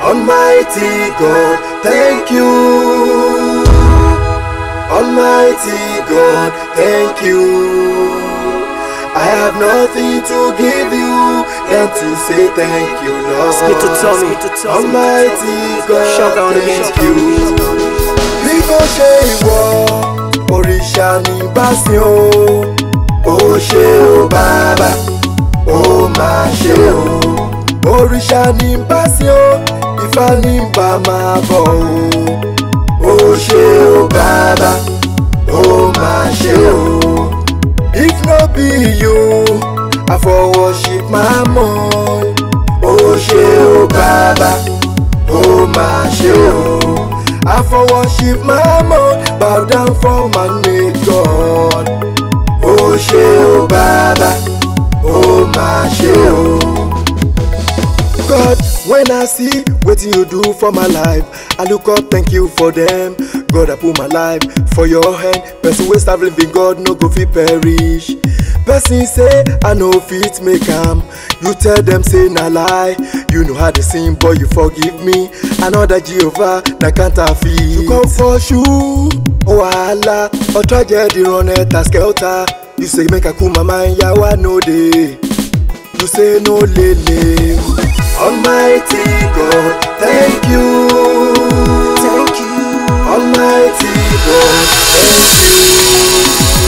Almighty God, thank you. Almighty God, thank you. I have nothing to give you than to say thank you, Lord. Almighty God, thank you. Bí kò ṣe ìwọ, òrìṣà ní bá sìn o. Ó ṣé o bàbá, ó máa ṣe o. Òrìṣà ní bá sìn o, Ifá ní bá máa bọ̀ o. Ó ṣé o bàbá, ó máa ṣe o. If no be you, I for worship Mammon. Ó ṣé o bàbá, ó máa ṣe o. I for worship Mammon, bow down for my mate God. Ó ṣé o bàbá, ó máa ṣe o. God, when I see wetin you do for my life, I look up, thank you for them. God, I put my life for your hand. Person wey serve living God no go fit perish. Person say I no fit make am. You tell them say na lie. You know how to sin, but you forgive me. Another Jehovah na counterfeit. You come for shoe, wahala, or tragedy run helter skelter. You say make I cool my mind, yawa no dey. You say no lele. Almighty God, thank you. Thank you. Almighty God, thank you.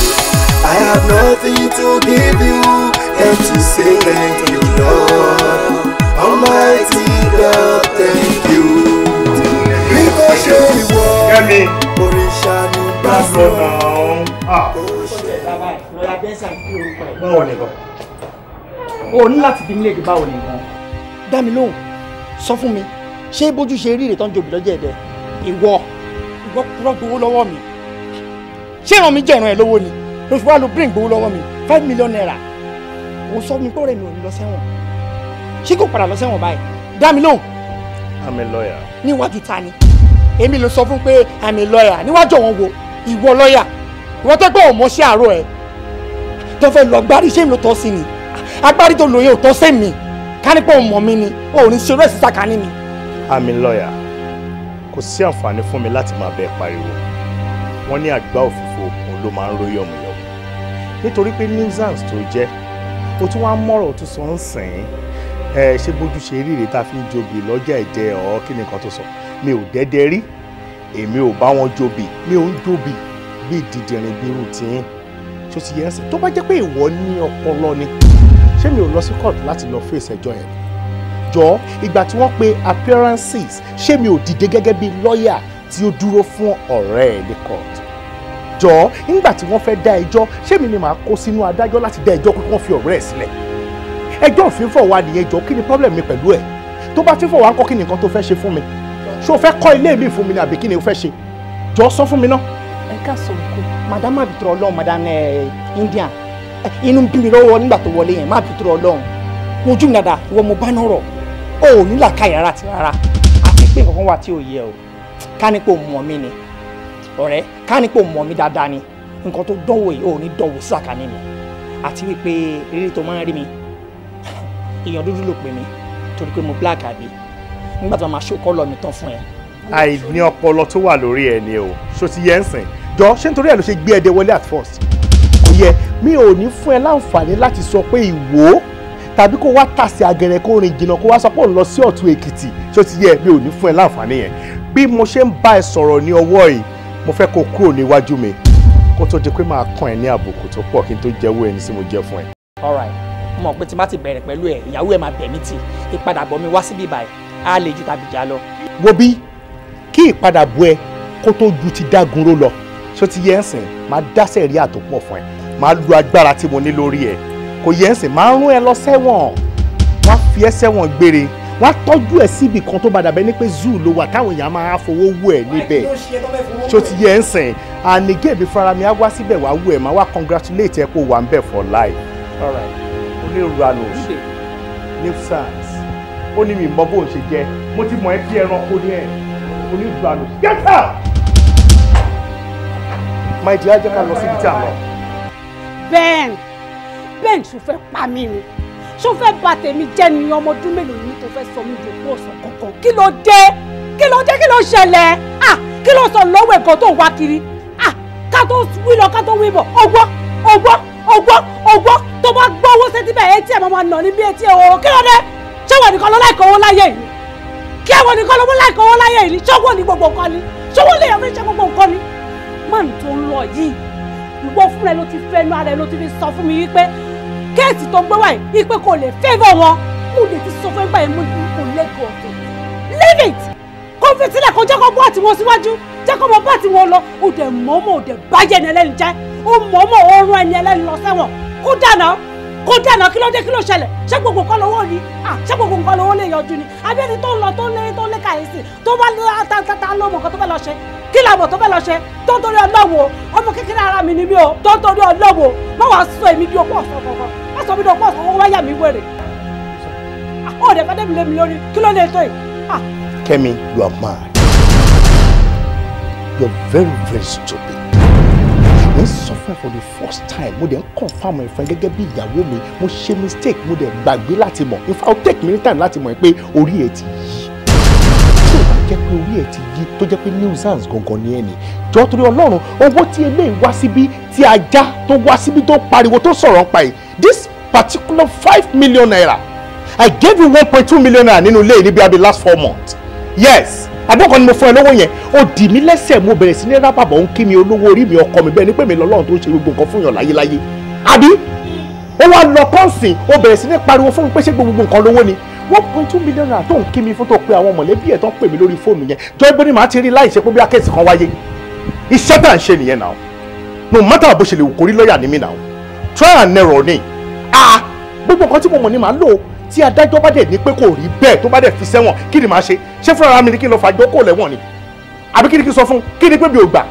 I have nothing to give you than to say thank you, Lord. Almighty God, thank you. Bí kò ṣe ìwọ, òrìṣà ní bá sọ. Báwo ni gan? O ní láti bí nílé báwo ni gan? Dá mi lóhùn, sọ fún mi, ṣé bójú ṣe rí ìrètán jòbí lọ́jọ́ ẹ̀dẹ̀? Ìwọ kúrọ́ gbowó lọ́wọ́ mi. Ṣé ìran mi jẹ́ ìran ẹ̀ lówó ni? Ló fi wá lo brain gbowó lọ́wọ́ mi, ₦5 million. Òun sọ fún mi pé ọ̀rẹ́ mi ò ní lọ sẹ́wọ̀n. Ṣé kò padà lọ sẹ́wọ̀n báyìí? Dá mi lóhùn. I'm a lawyer. Níwájú ta ni? Èmi ló sọ fún pé I'm a lawyer. Níwájú àwọn wo? Ìwọ lawyer. Ìwọ tó gbọ́ òmò sí àárọ̀ ẹ̀. Tó fẹ́ lọ gbárí ṣé mi ló tọ́ sí ni? Agbárí tó lò yẹn ò tọ́ sí mi. Ká ní pé òun mọ̀ mi ni, òun ní ṣe rẹ̀ sí sàkání mi. I'm a lawyer. Kò sí àǹfààní fún mi láti máa bẹ pariwo. Wọ́n ní àgbá òfìfo òun ló máa ń ró yọ̀mùyọ̀mù. Nítorí pé nuisance tó jẹ́, o tún wá mọ̀rọ̀ o tún sọ ń sìn ín. Ẹ ṣé bójú ṣe rí rèé tá a fi ń jobi lọ́jà ẹ̀jẹ̀ ọ̀ kí ni nǹkan tó sọ? Mi ò dẹ́dẹ́ rí, èmi ò bá wọn jobi, mi ò ń jobi bí dídìrín bí irú tiyín. Ṣó ti yẹ ẹ́ sìn? Tó bá jẹ́ pé ìwọ ní ọpọlọ ni, ṣé mi ò lọ sí court láti lọ face ẹjọ́ yẹn? Jọ, ìgbà tí wọ́n pe appearances, ṣé mi ò dìde gẹ́gẹ́ bí lọ́ọ̀yà tí ó dúró fún ọ̀rẹ́ ẹ̀ ní court? Jọ, nígbà tí wọ́n fẹ́ dá ẹjọ́, ṣé mi ni màá kó sínú adájọ́ láti dá ẹjọ́ pé kí wọ́n fi ọ̀rẹ́ ẹ̀ sílẹ̀? Ẹjọ́ òfin fọ̀ wá nìyẹn. Jọ, kí ni problem mi pẹ̀lú ẹ̀? Tó bá fífọ̀ wá ń kọ́, kí ni nǹkan tó fẹ́ ṣe fún mi? Ṣé o fẹ́ kọ́ ilé mi fún mi ni àbí kí ni o fẹ́ ṣe? Jọ, sọ fún mi náà. Ẹ ká sọ nǹkan, madam, má bìtúrọ̀ ọlọ́run, madam Indian. Inú bí mi lọ́wọ́ nígbà tó wọlé yẹn, má bìtúrọ̀ ọlọ́run. Wojú mi dáadáa, ìwọ mo bá náà rọ̀. O ò ní làákàyè rárá àti rárá. Àti pé nǹkan kan wà tí ò yẹ o. Ká ní pé o mọ̀ mí ni. Ọ̀rẹ́, ká ní pé o mọ̀ mí dáadáa ni. Nǹkan tó dánwò yìí, o ò ní dánwò sí sàkání mi. Àti wípé rírí tó máa ń rí mi, èèyàn dúdú ló pè mí torí pé mo black àbí. Nígbà tí wọ́n máa ṣó colour mi tán fún ẹ. Àìní ọpọlọ tó wà lórí ẹ ni o. Ṣó ti yẹ ń sìn? Jọ, ṣé nítorí ẹ ló ṣe gbé ẹdẹ wọlé at first? Kò yẹ. Mi ò ní fún ẹ láǹfààní láti sọ pé ìwò tàbí kó wá tàsí agẹrẹ, kó rìn jìnnà, kó wá sọ pé òun lọ sí Ọ̀tún Èkìtì. Ṣó ti yẹ? Mi ò ní fún ẹ láǹfààní yẹn. Bí mo ṣe ń bá ẹ sọ̀rọ̀ ní ọwọ́ yìí, mo fẹ́ kó kúrò níwájú mi kó tó di pé máa kàn ẹ́ ní àbùkù tó pọ̀ kí n tó jẹ́wọ́ ẹni tí mo jẹ́ fún ẹ. Alright, mo mọ̀ pé tí n bá ti bẹ̀rẹ̀ pẹ̀lú ẹ̀, ìyàwó ẹ̀ máa bẹ̀ mí tì. Ìpadàbọ̀ mi wá síbí báyìí á lè ju tàbí jà lọ. Wo bí kí ìpadàbọ̀ ẹ kó tó ju ti dágunró lọ. Ṣó ti yẹ ń sìn? Máa dá sẹ̀ríà tó pọ̀ fún ẹ, máa lu agbára tí mo ní lórí ẹ. Kò yẹ ń sìn? Máa rún ẹ lọ sẹ́wọ̀n, wọ́n á fi ẹ́ sẹ́wọ̀n gbére, wọ́n á tọ́jú ẹ síbi kan tó bá dàbẹ́ ní pé zoo ló wà táwọn èèyàn máa fowó wú ẹ níbẹ̀. Ṣó ti yẹ ń sìn? Ànigé mi fúnra mi á wá síbẹ̀ wá wú ẹ, máa wá congratulate ẹ kó wà ń bẹ̀ for life. Alright. Onírúurú òṣì. Nuisance. Ó ní mi mọ bó ń ṣe jẹ́. Mo ti mọ̀ ẹ́ bí ẹranko ní ẹ̀. Onígbàlù. Get out! My dear, jẹ́ ká lọ síbi tí a lọ. Ben, Ben ṣó fẹ́ pa mí ni? Ṣó fẹ́ bà tèmi jẹ́ ni? Ọmọ ọdún mélòó ni tó fẹ́ sọ mí dòkú ọ̀sán kankan? Kí ló dé? Kí ló dé? Kí ló ṣẹlẹ̀? Ah! Kí ló sọ lọ́wọ́ ẹ̀gọ́ tó ń wá kiri? Ah! Ká tó wí lọ, ká tó wí bọ̀, ọgbọ́, ọgbọ́, ọgbọ́, ọgbọ́, tó bá gbọ́ owó sétí bẹ́ẹ̀ etí ẹ̀ máa nà ní bí etí ẹ̀ o. Kí ló dé? Ṣé wọ́n nìkan ló láìkọ̀ owó láyé yìí? Kí ẹ̀wọ̀n nìkan ló láìkọ̀ owó láyé yìí? Ṣé wọ́n ní gbogbo nǹkan ni? Ṣé wọ́n lè yàn fi ṣe gbogbo nǹkan ni? Máàlù tó ń lọ yìí, ìwọ fúnra ẹ ló ti fẹnu ara ẹ ló ti fi sọ fún mi wípé kéèsì tó gbé wáyé wípé kò lè favour wọn. Mo lè ti sọ fún ẹgbẹ́ yẹn, mo ní kò lẹ́gọ̀ọ́ ọ̀tọ̀. Leave it! Kó fi sílẹ̀ kó jẹ́ kó bọ́ àtiwọn síwájú, jẹ́ kó mọ bá àtiwọn lọ. Ó dẹ̀ mọ̀ọ́mọ̀, ó dẹ̀ bájẹ́ ẹni ẹlẹ́ni jẹ́, ó mọ̀ọ́mọ̀ ó rán ẹni ẹlẹ́ni lọ sẹ́wọ̀n. Kó dànà, kó dànà, kí ló dé, kí ló ṣẹlẹ̀? Ṣé gbogbo nǹkan lówó ni? Ṣé gbogbo nǹkan lówó lè yọjú ni? Àbí ẹni tó ń lọ tó ń lé tó ń lé kàyéésì tó bá ta ló mọ̀ nǹkan tó fẹ́ lọ ṣe? Kí làbọ̀ tó fẹ́ lọ ṣe? Tó ń torí ọlọ́wọ́, ọmọ kékeré ara mi ni mí o, tó ń torí ọlọ́wọ́, má wàá sọ èmi di opó ọ̀sán kankan, má sọ mi di opó ọ̀sán kankan, wá yà mí wèrè. Ó dẹ̀ fẹ́ débi lé mi lórí, kí ló lè tó yìí? Kẹ́mi, you are mad. You are very, very stupid. Mo sọ fún ẹ for the first time, mo dẹ̀ ń confirm ẹ fún ẹ gẹ́gẹ́ bí ìyàwó mi, mo ṣe mistake, mo dẹ̀ gbàgbé láti mọ̀. In fact, take me time láti mọ̀ pé orí ẹ ti yí. Tí o bá jẹ́ pé orí ẹ ti yí, tó jẹ́ pé nuisance gangan ni ẹ ní. Jọ̀ọ́ torí Ọlọ́run, owó tí eléyìí wá síbí, tí ajá tó wá síbí tó pariwo tó sọ̀rọ̀ pa yìí, this particular 5 million naira, I gave you 1.2 million naira nínú ilé níbi abi last 4 months. Yes, àbọ̀kan ni mo fún ẹ lówó yẹn. Ó dì mí lẹ́sẹ̀, mo bẹ̀rẹ̀ sí ní rábàbọ̀ ń kí mi olówó orí mi, ọkọ mi, bẹ́ẹ̀ ni pé mi lọ́lọ́run tó ń ṣe gbogbo nǹkan fún yàn láyéláyé. Àbí ó wá lọ kọ́ǹsìn, ó bẹ̀rẹ̀ sí ní pariwo fún mi pé ṣé gbogbo nǹkan lówó ni? 1.2 million naira tó ń kí mi fún, tó pe àwọn mọ̀lẹ́bí ẹ̀ tó ń pè mí lórí fóònù yẹn, jọ ibo ni màá ti rí láì ṣe pé bí akéèsì kan wáyé? Iṣẹ́ tá à ń ṣe nìyẹn náà. No matter bó ṣe lè wù kórí, lọ́ọ̀yà ni mí náà, try and error ni. Ah, gbogbo nǹkan tí mo mọ̀ ni màá lò. Tí adájọ́ bá dẹ̀ ní pé kò rí bẹ́ẹ̀, tó bá dẹ̀ fi sẹ́wọ̀n, kí ni màá ṣe? Ṣé fúnra mi ni kí n lọ fàjọ́ kò lẹ́wọ̀n ni? Àbí kí ni kí n sọ fún? Kí ni pé mi ò gbà?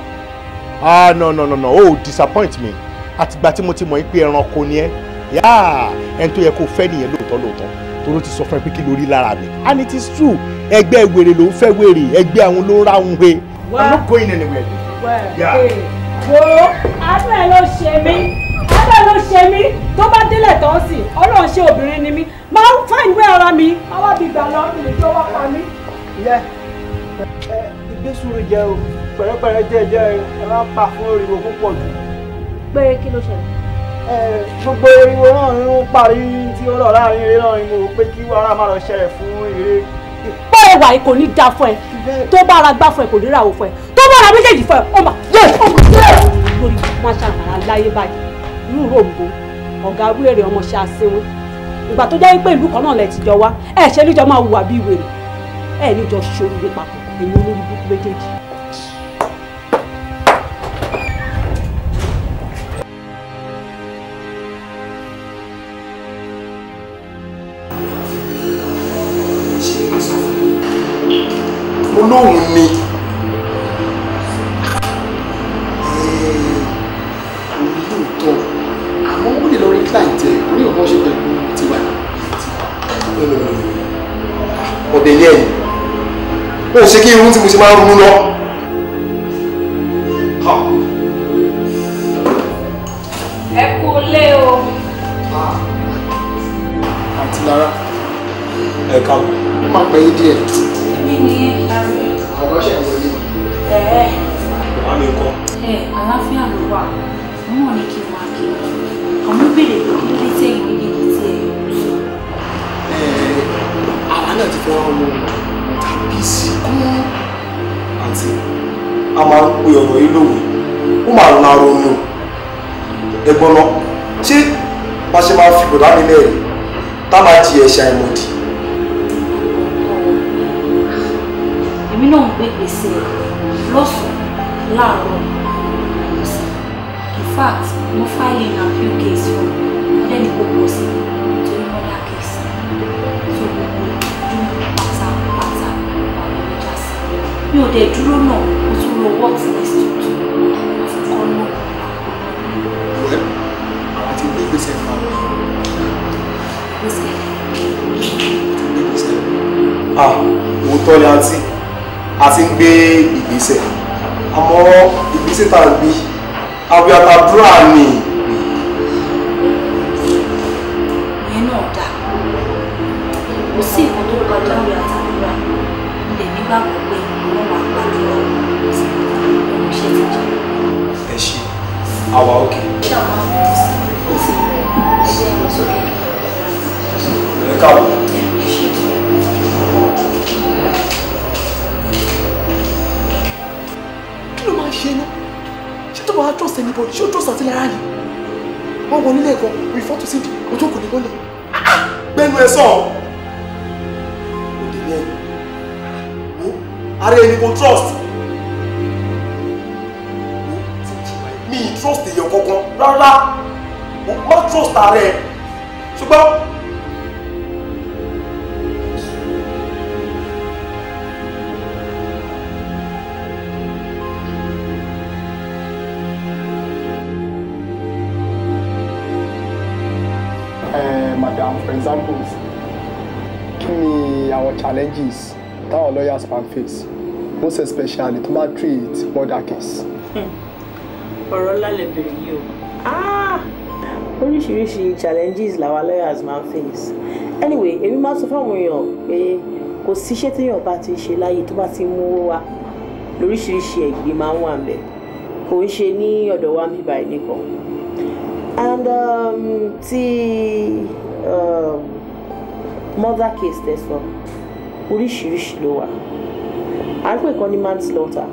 Ah, no, no, no, no, oh, disappoint me. Àtìgbà tí mo ti mọ̀ pé ẹranko ni ẹ́ yáà, ẹni tó yẹ kó fẹ́ nìyẹn lóòótọ́ lóòótọ́, torí ó ti sọ fún ẹ pé kí ló rí lára mi, and it is true, ẹgbẹ́ wèrè ló ń fẹ́ wèrè, ẹgbẹ́ àwọn ló ń ráhùn he. I'm not going anywhere. Yeah. Wo, àánú ẹ ló ṣe mí, àánú ẹ ló ṣe mí. Tó bá délẹ̀ tán sí, Ọlọ́run ṣe obìnrin ni mí, máa ń fáìn wé ara mi, máa wá bí gbà lọ, mi lè tó wá pa mí. Ìyá ẹ, ìgbésùrù jẹ o, pẹ̀rẹ́pẹ̀rẹ́ jẹ́ jẹ́ ẹ máa ń pa fún eriwo púpọ̀ jù. Pé kí ló ṣẹlẹ̀? Ẹ gbogbo eriwo náà ń parí tí ó lọ láàrin eré náà ni mo rò pé kí wàhálà má lọ ṣẹlẹ̀ fún eré. Pọ́ ẹwà yìí kò ní da fún ẹ, tó bá ara gbá fún ẹ, kò ní ra òfò ẹ, tó bá ara méjèèjì fún ẹ, ó mà yé, ó mà yé lórí wọn ṣàǹkàrà láyé báyìí. Irú ròǹbó ọ̀gá wéèrè ọmọọṣẹ́ aṣẹ́wó, ìgbà tó jẹ́ pé ìlú kan náà lẹ ti jọ wá, ẹ ṣe níjọ máa hùwà bí wèrè, ẹ níjọ ṣoríire papọ̀, èyí olórí burúkú méjèèjì. Olóhùn ni òun lóòótọ́, àmọ́ ó lè lọ rí client ẹ̀, kò ní nǹkan ṣe pẹ̀lú tiwa. Ọ̀dẹ̀ ní ẹ̀yìn ó ṣe kí irun tí mo ṣe máa ń ronú lọ. Ẹ kú lé o. Àǹtí Lára, ẹ káàbọ̀. Ó máa pẹ́ yín díẹ̀. Èmi ni àrí. Àwọn ọ̀ṣẹ́ ìwọlé. Ẹ Wọ́n mi kọ́. Ẹ àlàáfíà ló wà. Mo mọ̀ ní kí n máa kí. Àmọ́ béèrè pé kí ló dé tẹ̀yìn méjèèjì tí ẹ yóò sọ. Àwa náà ti fẹ́ wá wọn tàbí sí kún. Àǹtí, a máa ń pe ọ̀rọ̀ yìí lówe, ó máa ń ronú. Ẹ̀gbọ́n náà, ṣé bá ṣe máa fi bọ̀dá mi lẹ́rìí tá máa jí ẹ̀ṣẹ̀ àìmọ̀dì? Èmi náà ń gbé gbèsè lọ́sàn-án, láàárọ̀, lọ́sàn. In fact, mo file an appeal case fún un, wọ́n dẹ́ni kò pọ̀ sí torí murder case. So gbogbo dún pátápátá àwọn ọjà sí. Mi ò dẹ̀ dúró náà, mo tún ro what next to do. Àfikọ́ náà. Well, àwa ti gbé ìgbésẹ̀ fún àwọn. Gbèsè. Ah, òótọ́ ni àǹtí, a ti ń gbé ìgbésẹ̀, àmọ́ ìgbésẹ̀ tá à ń gbé àwẹ̀ àtàdúrà ni. Ìyẹn náà dáa, kò sí nǹkan tó kọjá àwẹ̀ àtàdúrà. Mo lè nígbàgbọ́ pé wọ́n máa gbàdúrà sí iṣẹ́ ti jẹ́. Ẹ ṣe àwa òkè. Ṣé àwọn ọmọ ó ti rẹ̀ ẹgbẹ́ lọ sókè? Ẹ káàbọ̀. Kí ló máa ń ṣe náà? Ṣé tó máa trust anybody? Ṣé ó trust àti lára ni? Wọ́n wọ nílé ẹ̀kọ́, refer to Cindy, ojú kò ní wọlé. Gbẹ́nu ẹ sàn. Òde ní ẹ̀yìn. Wo ara ẹni kò trust. Wo tí mo ṣe wáyé. Mi ì trust èèyàn kankan rárá. Mo má trust ara ẹ. Ṣùgbọ́n. Madam, for example, kí ni àwọn challenges táwọn lawyers máa face, most especially tó bá treat murder case? Ọ̀rọ̀ ńlá lè bèrè yìí o. Oríṣiríṣi challenges làwa lawyers máa face. Anyway, èmi máa sọ fáwọn èèyàn pé kò síṣẹ́ téèyàn bá ti ṣe láyé tó bá ti mú owó wá, lóríṣiríṣi ẹ̀gbin máa ń wà ńbẹ̀. Kò ń ṣe ní ọ̀dọ̀ wa ń bíbá ẹ̀ nìkan. And ti murder case tẹ̀sán, oríṣiríṣi ló wà. À ń pè kan ní manslaughter.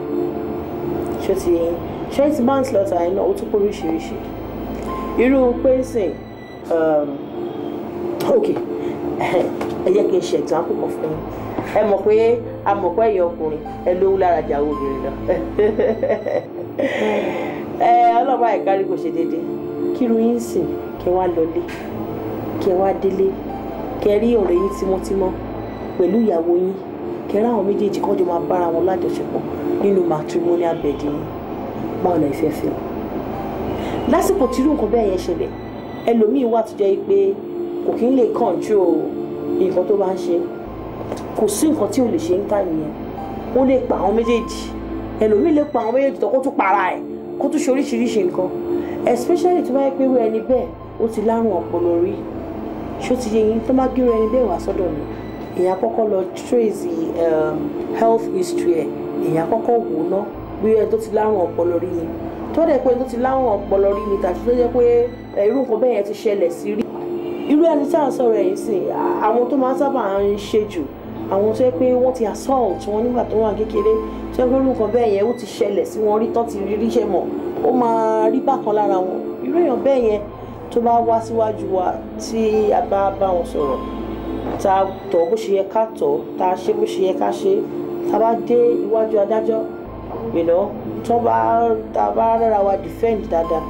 Ṣé ti yín? Ṣé ti manslaughter yẹn náà ó tún pé oríṣiríṣi? Irú pé sìn, ok, ẹ jẹ́ kí n ṣe example kan fún yín. Ẹ mọ̀ pé a mọ̀ pé ẹ̀yin ọkùnrin ẹ lówó lára jà obìnrin lọ. Ẹ ọlọ́pàá ìkárí kò ṣe déédéé. Kíru yín sìn kẹ wá lọlé, kẹ wá délé, kẹ rí ọ̀rẹ́ yín tímọ́tímọ́ pẹ̀lú ìyàwó yín, kẹ ráwọn méjèèjì kọjọ máa bára wọn lájọṣepọ̀ nínú matrimonial bed yín. Báwo lẹ fẹ́ fẹ́ o? Lásìkò tí irú nǹkan bẹ́ẹ̀ yẹn ṣẹlẹ̀, ẹlòmíín wà tó jẹ́ pé kò kí ń lè control nǹkan tó bá ń ṣe. Kò sí nǹkan tí ò lè ṣe ń ká nìyẹn. Ó lè pa àwọn méjèèjì, ẹlòmíín lè pa àwọn méjèèjì tó kó tún para ẹ̀, kó tún ṣe oríṣiríṣi nǹkan. Especially tó bá yẹ pé irú ẹni bẹ́ẹ̀ ó ti lárùn ọpọlọ rí. Ṣó ti yé yín? Tó bá gbé irú ẹni bẹ́ẹ̀ wá sọ́dọ̀ mi, èèyàn àkọ́kọ́ lọ trace health history ẹ̀, èèyàn àkọ́kọ́ wò ná bí ẹni tó ti lárùn ọpọlọ rí ni. Tó dẹ̀ pé ẹni tó ti lárùn ọpọlọ rí ni tàbí tó jẹ́ pé irú nǹkan bẹ́ẹ̀ yẹn ti ṣẹlẹ̀ sí rí. Irú ẹni tí à ń sọ̀rọ̀ ẹ̀yìn sìn, àwọn tó máa ń sábà ń ṣe jù, àwọn tó yẹ pé wọ́n ti assault wọn nígbà tó wà kékeré, tó yẹ pé irú nǹkan bẹ́ẹ̀ yẹn ó ti ṣẹlẹ̀ sí wọn rí, tán ti rí ríṣẹ́ mọ̀, ó máa rí bákan lára wọn. Irú èèyàn bẹ́ẹ̀ yẹn tó bá wá síwájú wa tí a bá bá wọn sọ̀rọ̀, tá a tọ̀ bó ṣe yẹ ká tọ̀, tá a ṣe bó ṣe yẹ ká ṣe, tá a bá dé iwájú adájọ́, you know, tó bá tá a bá rárá wa defend dáadáa,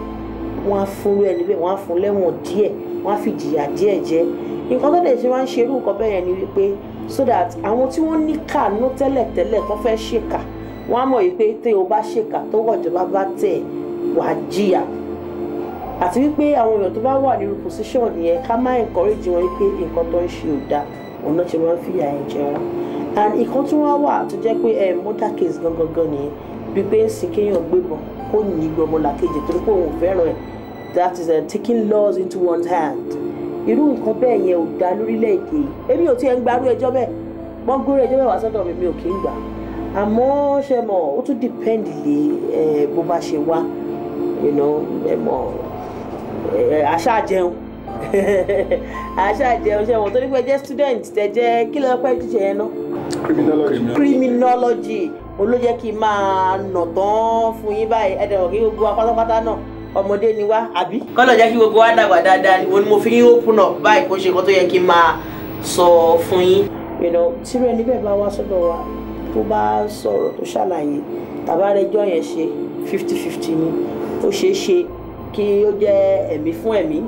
wọ́n á fún irú ẹni bẹ́ẹ̀, wọ́n á fún lẹ́wọ̀n díẹ̀, wọ́n á fi jìyà díẹ̀ jẹ. Nǹkan tó lè ṣe máa ń ṣe irú nǹkan bẹ́ẹ̀ yẹn ni wípé so that àwọn tí wọ́n ní kàánú tẹ́lẹ̀tẹ́lẹ̀ tó fẹ́ ṣèkà, wọ́n á mọ̀ wípé tí o bá ṣèkà tó wọ̀jọba bá tẹ̀ wàá jìyà. Àti wípé àwọn èèyàn tó bá wà nírú position yẹn, ká má encourage wọn wípé nǹkan tó ń ṣe ò dáa, òun náà ṣe máa ń fìyà ẹ̀ jẹ wọn. And ìkan tí wọ́n wà tó jẹ́ pé murder case gangan gan nìyẹn, bíi pé ń sin kéèyàn gbébọn kó yìn gbọmọ làkejì torí pé òun ò fẹ́ràn ẹ̀. That is taking laws into one's hand. Irú nǹkan bẹ́ẹ̀ yẹn ò dáa lórílẹ̀‐èdè yìí. Èmi ò tiẹ̀ ń gbarú ẹjọ́ bẹ́ẹ̀. Wọ́n gbérú ẹjọ́ bẹ́ẹ̀ wá sọ́dọ̀ mi, mi ò kì í gbà. Àmọ́ ṣe mọ̀, ó tún depend lé bó bá ṣe wá. You know, ẹ mọ̀, àṣà jẹun. Àṣà jẹun ṣe mọ̀ torí pé jẹ́ student tẹ jẹ́ kí ló pẹ́ jíjẹ yẹn náà? Criminology. Criminology. Òun ló jẹ́ kí n máa nà tán fún yín báyìí. Ẹ dẹ̀ mọ̀ kí gbogbo wa pátápátá náà ọmọdé ni wá, àbí? Kọ́lọ̀ jẹ́ kí gbogbo wa dàgbà dáadáa ni mo fi ń open up báyìí, kó ṣe nǹkan tó yẹ kí n máa sọ fún yín. You know, tírú ẹni bẹ́ẹ̀ bá wá sọ́dọ̀ wa, tó bá sọ̀rọ̀ tó ṣàlàyé, tàbá rẹjọ́ yẹn ṣe 50-50 ni. Ó ṣeé ṣe kí ó jẹ́ ẹ̀mí fún ẹ̀mí.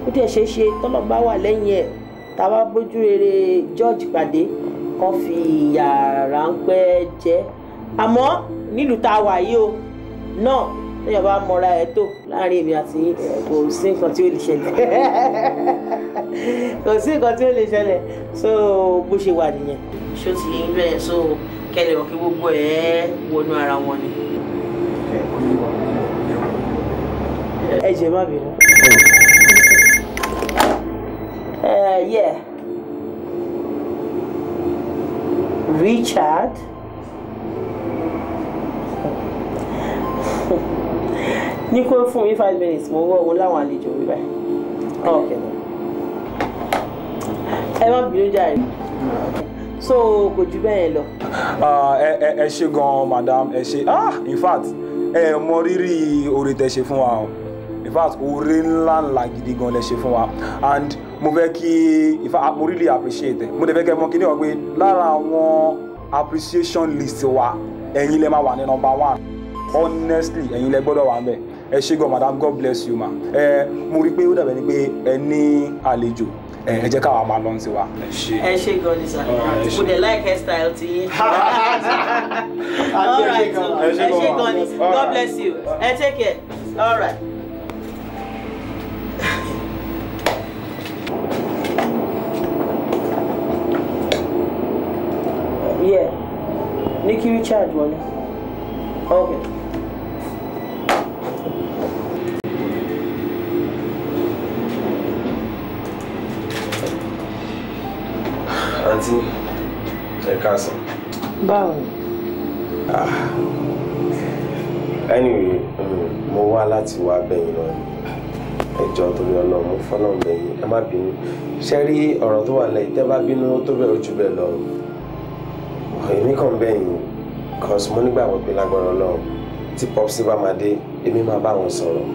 Ó dẹ̀ ṣeé ṣe tọ́lọ̀ bá wà lẹ́yìn ẹ̀, tàbá bójú rere judge pàdé, kan fi ìyà ráńpẹ́ jẹ. Àmọ́ nílùú tá a wà yìí o, náà téèyàn bá mọra ẹ tó láàrin èmi àti kò sí nǹkan tí ó lè ṣẹlẹ̀. Kò sí nǹkan tí ó lè ṣẹlẹ̀. So bó ṣe wà nìyẹn. Ṣó ti yín bẹ́ẹ̀? So kẹ́lẹ̀ wọ́n kí gbogbo ẹ̀ wọnú ara wọn ni. Ẹ jẹ́ má bínú. Yeah. Richard. Ní kó fún mi 5 minutes, mo wọ́ òun láwọn àlejò mi báyìí. Okay. Ẹ má bínú jàre. So kò jù bẹ́ẹ̀ lọ. Ẹ ṣé gan madam, ẹ ṣé. In fact, ẹ mọ rírì oore tẹ́ ṣe fún wa o. In fact, oore ńlá ńlá gidi gan lẹ ṣe fún wa, and mo fẹ́ kí, in fact, mo really appreciate ẹ. Mo dẹ̀ fẹ́ kẹ́ mọ̀ kí ni wọ́n pé lára àwọn appreciation list wa, ẹ̀yin lẹ máa wà ní number 1. Honestly, ẹ̀yin lẹ gbọ́dọ̀ wà ńbẹ̀. Ẹ ṣé gan madam, God bless you ma. Ẹ mo rí pé ó dàbẹ̀ ni pé ẹ ní àlejò, ẹ jẹ́ káwa máa lọ sí wa. Ẹ ṣé gan ni sir, mo dẹ̀ like hairstyle ti yín. All right, ẹ ṣé gan ni, God bless you, ẹ take care. All right. Yeah, Nikki Richard wọlé. Okay. Àǹtí, ẹ káàsán. Báwo ni? Anyway, mo wá láti wá bẹ̀yìn náà ni. Ẹ jọ̀ọ́ torí Ọlọ́run, mo fọ́lọ́run bẹ̀yìn, ẹ má bínú. Ṣé rí ọ̀rọ̀ tó wà lẹ́yìn, tẹ́ bá bínú ó tó bẹ́ẹ̀ ó jù bẹ́ẹ̀ lọ. Èmi kàn bẹ̀yìn, cause mo nígbàgbọ́ pé lágbára Ọlọ́run tí Popsi bá máa dé, èmi máa bá wọn sọ̀rọ̀.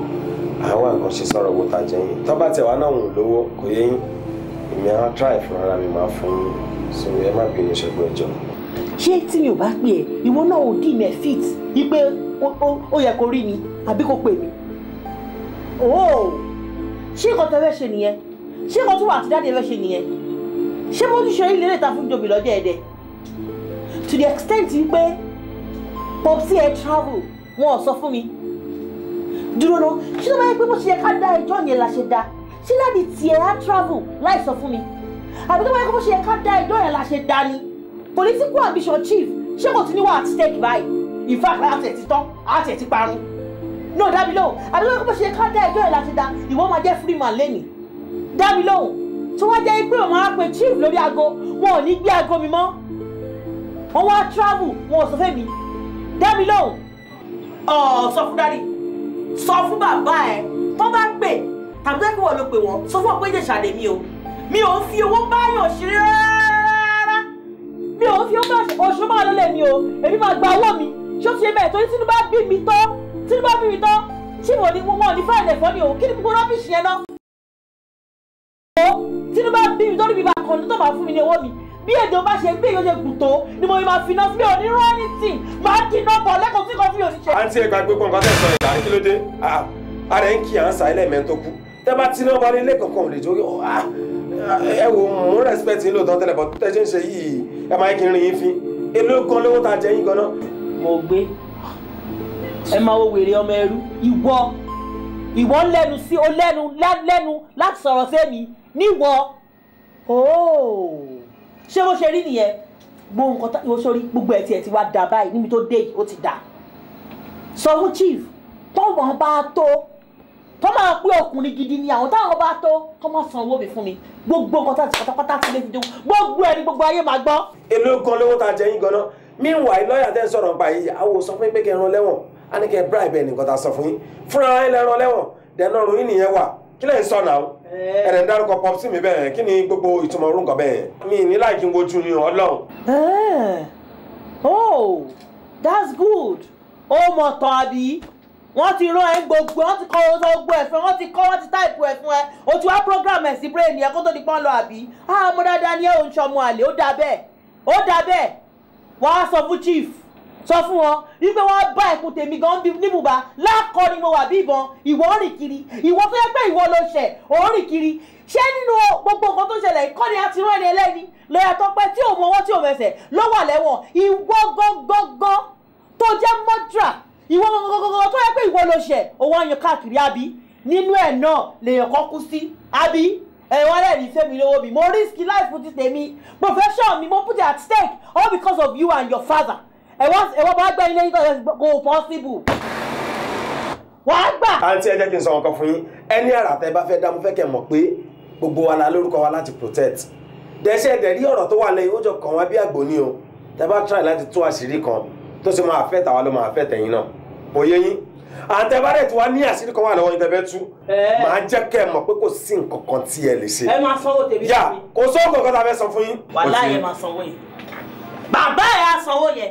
Àwọn àkànṣe sọ̀rọ̀ owó ta jẹ yín. Tọ́ bá tẹ̀ wá náà wùn lówó, kò yé yín. Èmi á try fún ara mi máa fún yín. So ẹ má bínú ṣẹ́gun ẹjọ́. Ṣé tí mi ò bá pè ẹ́, ìwọ náà ò dì mí ẹ̀ fit wípé ó yẹ kó rí mi àbí kó pè mí? Ṣé nǹkan tó fẹ́ ṣe nìyẹn? Ṣé nǹkan tó wà àti dáàdì fẹ́ ṣe nìyẹn? Ṣé mo ti ṣe ilé ìta fún Jobi lọ́jọ́ ẹ̀dẹ̀? To the extent wípé Popsi ẹ travel, wọn ò sọ fún mi. Dúró ná, ṣé tó bá yẹ pé bó ṣe yẹ ká dá ẹjọ́ yẹn la ṣe dá? Ṣé dáàdì tiẹ̀ á travel láì sọ fún mi? Àbí tó bá yẹ kó bó ṣe yẹ ká dá ẹjọ́ yẹn la ṣe dá ni? Political ambition chief, ṣé kò ti ní wà at stake báyìí? In fact, àti ẹ̀ ti tán, àti ẹ̀ ti parun. No, dá mi lóhùn. Àbí tó bá yẹ kó bó ṣe yẹ ká dá ẹjọ́ yẹn la ṣe dá, ìwọ máa jẹ́ free man lẹ́nìí. Dá mi lóhùn. Tó wá jẹ́ pé òun á pe chief lórí aago, wọn ò ní gbé aago mi mọ́. Wọ́n wá travel, wọn ò sọ fẹ́ mi. Dá mi lóhùn. Sọ fún dáàdì, sọ fún bàbá ẹ, tó bá pè tàbí tó kí wọ́n ló pè wọ́n, sọ fún ọ pé Ìjẹ̀ṣà lèmi o. Mi ò ń fi owó báyọ̀ ṣeré rárá. Mi ò ń fi owó báyọ̀ oṣù máa lọ lẹ́mi o. Èmi máa gba owó mi. Ṣé o ti ṣe bẹ́ẹ̀? Torí tínú bá bí mi tán, tínú bá bí mi tán, tí mo ní wọn ní fáìlì ẹ̀fọ́ ni o. Kí ni gbogbo rọ́bìṣì yẹn náà? Tínú bá bí mi torí mi bá kàn ní tó máa fún mi ní owó mi. Bí èdè bá ṣe gbé ìyóṣe gùn tó ni mo máa fi iná sí mi ò ní rán anything, máa kí iná bọ̀ lẹ́kọ̀ọ́ tí kan fi òní ṣe. Àǹtí ẹ gbàgbé pọ̀ nǹkan tẹ̀ sọ ìlànà kí ló dé? Ara ẹ̀ ń kí à ń sa ilé ẹ̀mẹ́ tó kú. Tẹ́ bá tí náà bá ní ilé kankan ò lè jókè. Ẹ wo mo respect yín lóòótọ́ tẹ́lẹ̀ bọ́ tẹ́ ṣe ń ṣe yìí ẹ máa kí n rin yín fín. Èló gan lówó tá a jẹ yín gan náà. Mo gbé ẹ máa wo wèrè ọmọ ẹrú ìwọ ìwọ lẹ́nu sí o lẹ́nu lẹ́nu láti sọ̀rọ̀ sẹ́mi níwọ. Ṣé bó ṣe rí nìyẹn? Gbogbo nǹkan tó sórí gbogbo ẹ̀ tiẹ̀ ti wá dà báyìí níbi tó dé yìí ó ti dà. Sọ fún chief tọ́wọ́n bá tó tó máa pé ọkùnrin gidi ni àwọn táwọn bá tó kọ́ máa san owó mi fún mi. Gbogbo nǹkan tá ti pátápátá ti lè fi dùn gbogbo ẹ̀ ní gbogbo ayé máa gbọ́. Èló gan lówó tá a jẹ yín gan náà? Meanwhile, lọ́ọ̀yà tẹ́ ń sọ̀rọ̀ nípa yìí, àwọn ò sọ fún yín pé kẹ́ ẹ rán lẹ́wọ̀n, á ní kẹ́ ẹ bribe ẹ̀ nìkan tá a sọ fún yín. Fúnra yín lẹ rán lẹ́wọ̀n, dẹ̀nà ọ̀run yín nìyẹn wà. Kí lẹ̀ ń sọ náà? Ẹ̀rẹ̀ ń dárúkọ Popsi mi bẹ́ẹ̀, kí ni gbogbo ìtumọ̀ orú nǹkan bẹ́ẹ̀? Mi ní láì kí n wojú ni Ọlọ́run. Oh, that's good. Ó mọ̀ tán àbí? Wọ́n ti rán ẹ gbogbo, wọ́n ti kọ́ gbogbo ẹ̀ fún ẹ, wọ́n ti kọ́, wọ́n ti táìpù ẹ̀ fún ẹ. O ti wá program ẹ̀ sí brain yẹn kó tó di pọ́n lọ àbí? Ah, mo dáadáa ni ẹ ò ń ṣọmọ àlè, ó dáa bẹ́ẹ̀, ó dáa bẹ́ẹ̀. Wọ́n á sọ fún chief, sọ fún wọn wípé wọ́n bá ẹ̀kún tèmi gan níbùbá lákọ ni mo wà bí ìbọn, ìwọ ń rìn kiri, ìwọ tó yẹ pé ìwọ ló ṣẹ̀, ò ń rìn kiri. Ṣé nínú gbogbo nǹkan tó ṣẹlẹ̀ ìkọ́ni àti rán ẹni ẹlẹ́ni lọ́yà tó pẹ́ tí ò mọ ọwọ́ tí ò mẹsẹ̀ ló wà lẹ́wọ̀n? Ìwọ gangan tó jẹ́ mọ́dra, ìwọ gangan tó yẹ pé ìwọ ló ṣẹ̀, òun á yan káàkiri àbí? Nínú ẹ̀ náà lèèyàn kan kú sí àbí? Ẹ wá lẹ́rìí fẹ́mi lówó mi. Mo risk life ti tèmi. Profession mi mo put it at stake all because of you and your father. Ẹ wá bá gbẹ́ ilé yín tó kò possible. Wàá gbà. Àǹtí ẹ jẹ́ kí n sọ nǹkan fún yín. Ẹni àrà tẹ́ bá fẹ́ dá mo fẹ́ kẹ́ mọ̀ pé gbogbo wa la lórúkọ wa láti protect. Dẹ̀ṣẹ̀ dẹ̀ rí ọ̀rọ̀ tó wà lẹ́yìn ó jọ kàn wá bí àgbò ní o. Tẹ́ bá try láti tú àṣírí kan tó ṣe máa affect àwa ló máa affect ẹ̀yin náà. Kò yé yín. Àǹtẹ̀ bá dẹ̀ tí wàá ní àṣírí kan wà lọ́wọ́ yín tẹ́ fẹ́ tú. Màá jẹ́ kẹ́ ẹ mọ̀ pé kò sí nǹkan kan tí ẹ lè ṣe. Ẹ máa sanwó tèmi fún mi. Kò sóhun kankan tá a fẹ́ sọ fún yín. Wàláhì ẹ máa sanwó yẹn. Bàbá ẹ á sanwó yẹn.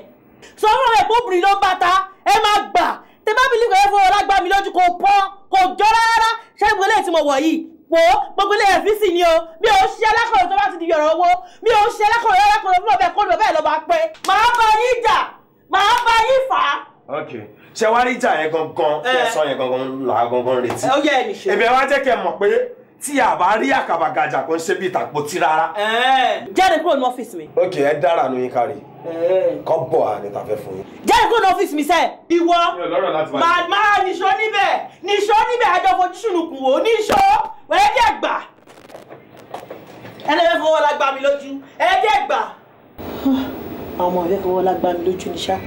Sọ fún ẹ pé obìnrin ló ń bàtà ẹ máa gbà. Tẹ bá bìlí kò fọwọ́ lágbá mi lójú kò pọ́n kò jọ rárá. Ṣé gbogbo eléyìí tí mo wọ̀ yìí? Wò ó gbogbo ilé ẹ̀fíìsì ni o. Mi ò ṣe alákọ̀ọ́rọ̀ tó bá ti di ọ̀rọ̀ owó. Mi ò ṣe alákọ̀ọ́rọ̀ alákọ̀ọ́rọ̀ fún ọbẹ̀ kó lọ bẹ́ẹ̀ lọ bá pẹ́. Màá bá yín jà, màá bá yín fà á. Okay. Ṣé wá rí ìjà yẹn gangan tẹ́ sọ yẹn gangan là á gangan retí. Ó yẹ ẹnì ṣe. Èmi ẹ wá jẹ́ kẹ́ mọ̀ pé tí a bá rí àkàbà gàjà kò ń ṣe bí ìtàpótí rárá. Jáde kúrò ní ọ́fíìsì mi. Ok, ẹ dára nu yín kárí. Kọ́ bọ̀ à ní ta fẹ́ fún yín. Jáde kúrò ní ọ́fíìsì mi sẹ́. Ìwọ màá nìṣó níbẹ̀ nìṣó níbẹ̀ àjọ fojú ṣùnùkùn wò nìṣó wẹ́rẹ́ díẹ̀ gbà. Ẹlẹ́fẹ́ fọwọ́ la gbà mí lójú ẹ̀ẹ́dẹ́ díẹ̀ gbà. Àwọn ọmọ ìfẹ́ fọwọ́ la gbà mí lójú ní ṣá.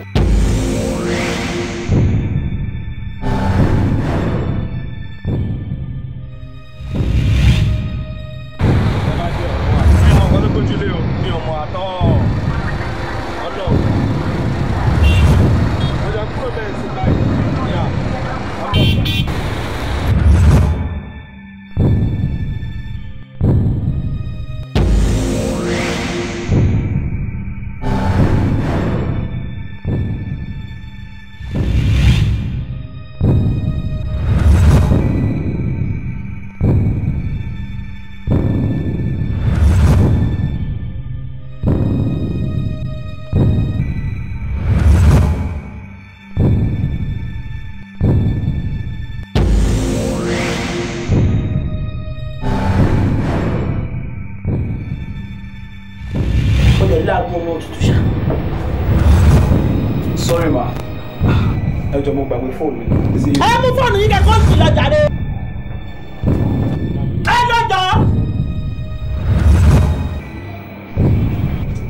Sorry ma, ẹ jọ̀ọ́ mo gbàgbé fóònù mi. Ẹ mú fóònù yín kẹ́kọ̀ọ́ sí lọ jàre. Ẹ lọ́jọ́.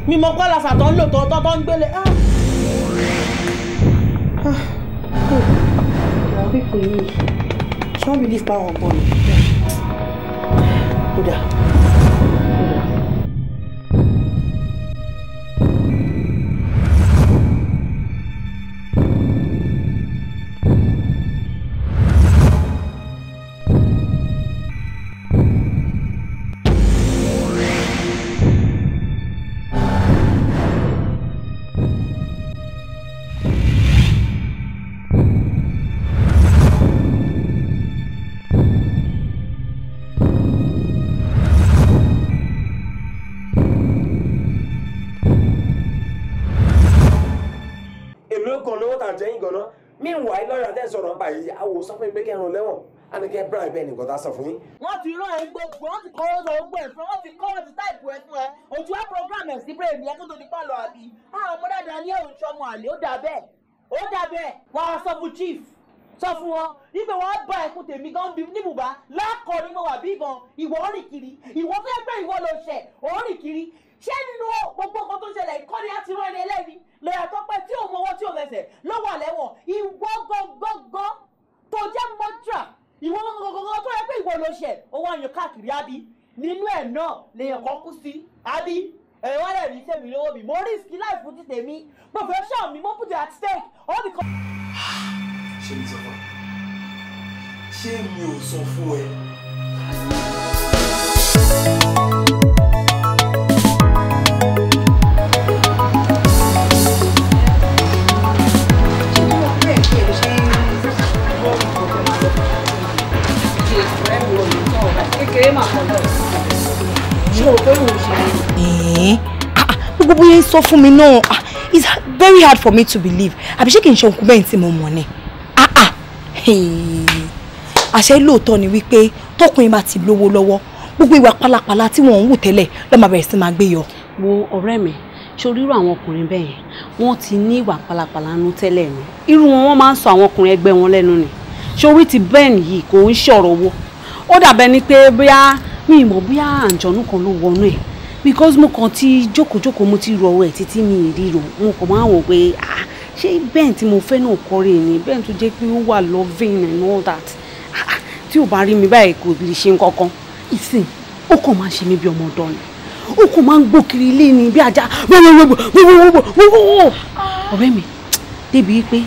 Mi mọ kọ́ lásà tó ń lò tó tó ń gbélé. Àwọn pípọ̀ yìí ṣé wọ́n believe pa àwọn ọgbọ́n mi? Ó dà. Meanwhile, lọ́yà tẹ́ sọ̀rọ̀ nípa yìí, àwò sọ fún mi pé kẹrin lẹ́wọ̀n, á ní kẹ́ bribe ẹ̀ nìkan tá a sọ fún yín. Wọ́n ti rán ẹ gbogbo, wọ́n ti kọ́ ọ́ sọ gbogbo ẹ̀ fún ẹ, wọ́n ti kọ́ ọ́ ti táìpù ẹ fún ẹ. Ojú á program ẹ̀ sí brain yẹn kó tó di pàlọ́ àbí. Àwọn ọmọ dáadáa ní ẹ̀rù ìṣọmọ àlè, ó dà bẹ́ẹ̀, ó dà bẹ́ẹ̀. Wọ́n á sọ fún chief, sọ fún wọn wípé wọ́n bá ẹkún tèmi gan níbùbá lákọ̀ọ́ ni mo wà bí ìbọn, ìwọ rìn kiri, ìwọ fẹ́ gbé ìwọ lọ ṣẹ̀, ò rìn kiri. Ṣé nínú gbogbo nǹkan tó ṣẹlẹ̀ ìkọ́ni á ti rán ẹni ẹlẹ́ni lọ́yà tó pẹ́ tí ò mọ ọwọ́ tí ò mẹsẹ̀ ló wà lẹ́wọ̀n? Ìwọ gangan tó jẹ́ mọ́tìrà, ìwọ gangan tó yẹ pé ìwọ ló ṣẹ̀, ó wá yan káàkiri àbí nínú ẹ̀ náà lèèyàn kan kú sí àbí ẹ̀ wá lẹ̀ rí tèmi lówó mi mo risk life ti tèmi profession mi mo put it at stake all because. Ṣé mi sọ fún ẹ? Ṣé mi ò sọ fún ẹ? Gbogbo bóyá ń sọ fún mi náà, it's very hard for me to believe. Àbí ṣé kì í ṣe òkú bẹ́ẹ̀ tí mo mọ̀ ni? Àṣẹ lóòótọ́ ni wípé tọkùnrin bá ti lówó lọ́wọ́, gbogbo ìwà pálapàla tí wọ́n ń wù tẹ́lẹ̀ ló máa bẹ̀rẹ̀ sí máa gbé yọ. Wo ọ̀rẹ́ mi, ṣorí irú àwọn ọkùnrin bẹ́ẹ̀ yẹn, wọ́n ti ní ìwà pálapàla nú tẹ́lẹ̀ ni. Irú wọn wọ́n máa ń sọ àwọn ọkùnrin ẹgbẹ́ wọn lẹ́nu ni. Ṣorí ti Ben yìí kò ń ṣọ̀rọ̀ owó. Ó dàbẹ́ ni pé bóyá Mi ì mọ̀ bóyá àǹjọ̀nú kan ló wọnú ẹ̀, because mo kàn ti jókòó-jókòó, mo ti rọwọ́ ẹ̀ títí mi ì ríro. Mo kàn máa ń wò pé, ah, ṣé bẹ́ẹ̀ tí mo fẹ́ náà kọ́rẹ́ ni, bẹ́ẹ̀ tó jẹ́ pé ó wà loving and all that. Ah, tí ò bá rí mi báyìí kò lè ṣe nǹkan kan. Ìsìn ó kàn máa ń ṣe mí bí ọmọ ọ̀dọ́ ni, ó kàn máa ń gbó kiri ilé ni bí ajá wọ́wọ́wọ́wọ́wọ́wọ́wọ́. Ọ̀rẹ́ mi, débi pé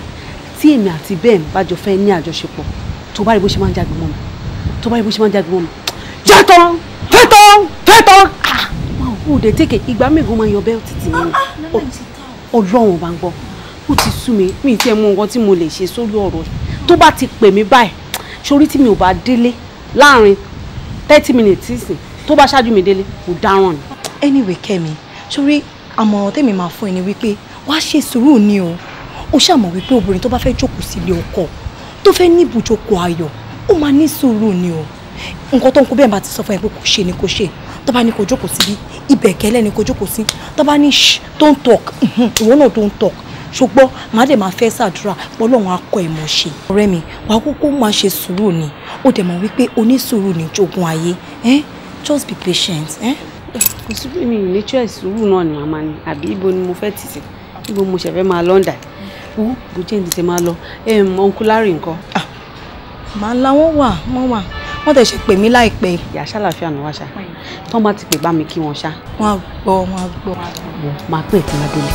tí èmi àti bẹ́ẹ̀ bá jọ fẹ́ ní àjọṣepọ̀, tó bá rí bó ṣe máa ń jágbe mọ́ mi, tó bá rí bó ṣe máa ń jágbe mọ́ mi, jẹ́tọ̀ fẹ́tọ̀ fẹ́tọ̀, ah, máa wò ó dé tèkè. Ìgbà mẹ́gàn máa yan bẹ́ẹ̀tì tì mí. Ọlọ́run bá ń gbọ́, ó ti sú mi. Mi ì tiẹ̀ mọ nǹkan tí mo lè ṣe sórí ọ̀rọ̀. Tó bá ti pè mí báyìí, sórí tí mi ò bá délé láàrin 30 minutes sísìn, tó bá ṣáájú mi délé, mo dáràn ni. Anyway, Kẹ́mi, sórí àmọ̀ràn tèmi máa fún ẹ ni wípé wàá ṣe sùúrù ni o. Ó ṣàmọ̀ wípé obìnrin tó bá fẹ́ jókòó sílé ọkọ, tó fẹ́ ní ibùjókòó ayọ̀, ó máa ní sùúrù ni o. Nǹkan tó ń kó bẹ́ẹ̀ bá ti sọ fún ẹ pé kò ṣe ni kò ṣe. Tó bá ní kò jókòó síbí, ibẹ̀ kẹ́lẹ́ ni kò jókòó sí. Tó bá ní shh, don't talk, ìwọ náà don't talk. Ṣùgbọ́n màá dẹ̀ máa fẹ́ ṣàdúrà pọ́lọ́run á kọ́ ẹ̀ mọ̀ ṣe. Ọ̀rẹ́ mi, wàá kúkú máa ṣe sùúrù ni. Ó dẹ̀ mọ̀ wípé onísùúrù ní jogún ayé. Eh? Just be patient. Eh? Kò sí pé mi ò ní choice, sùúrù náà ni màmá ni. Àbí ibo ni mo fẹ́ tì sí? Ibo mo ṣẹ̀ fẹ́ máa lọ́ndà? Wo bó jẹ́ ní tètè máa lọ. Uncle Larry ńkọ́? Màá la, wọ́n wà, wọ́n wà. Wọ́n tẹ̀ ṣe pè mí láìpẹ́. Ìyá ṣàlàáfíà náà wá ṣá. Tọ́ bá ti pè, bá mi kí wọn ṣá. Wọ́n á gbọ́, wọ́n á gbọ́. Wọ́n máa pè tí máa délé.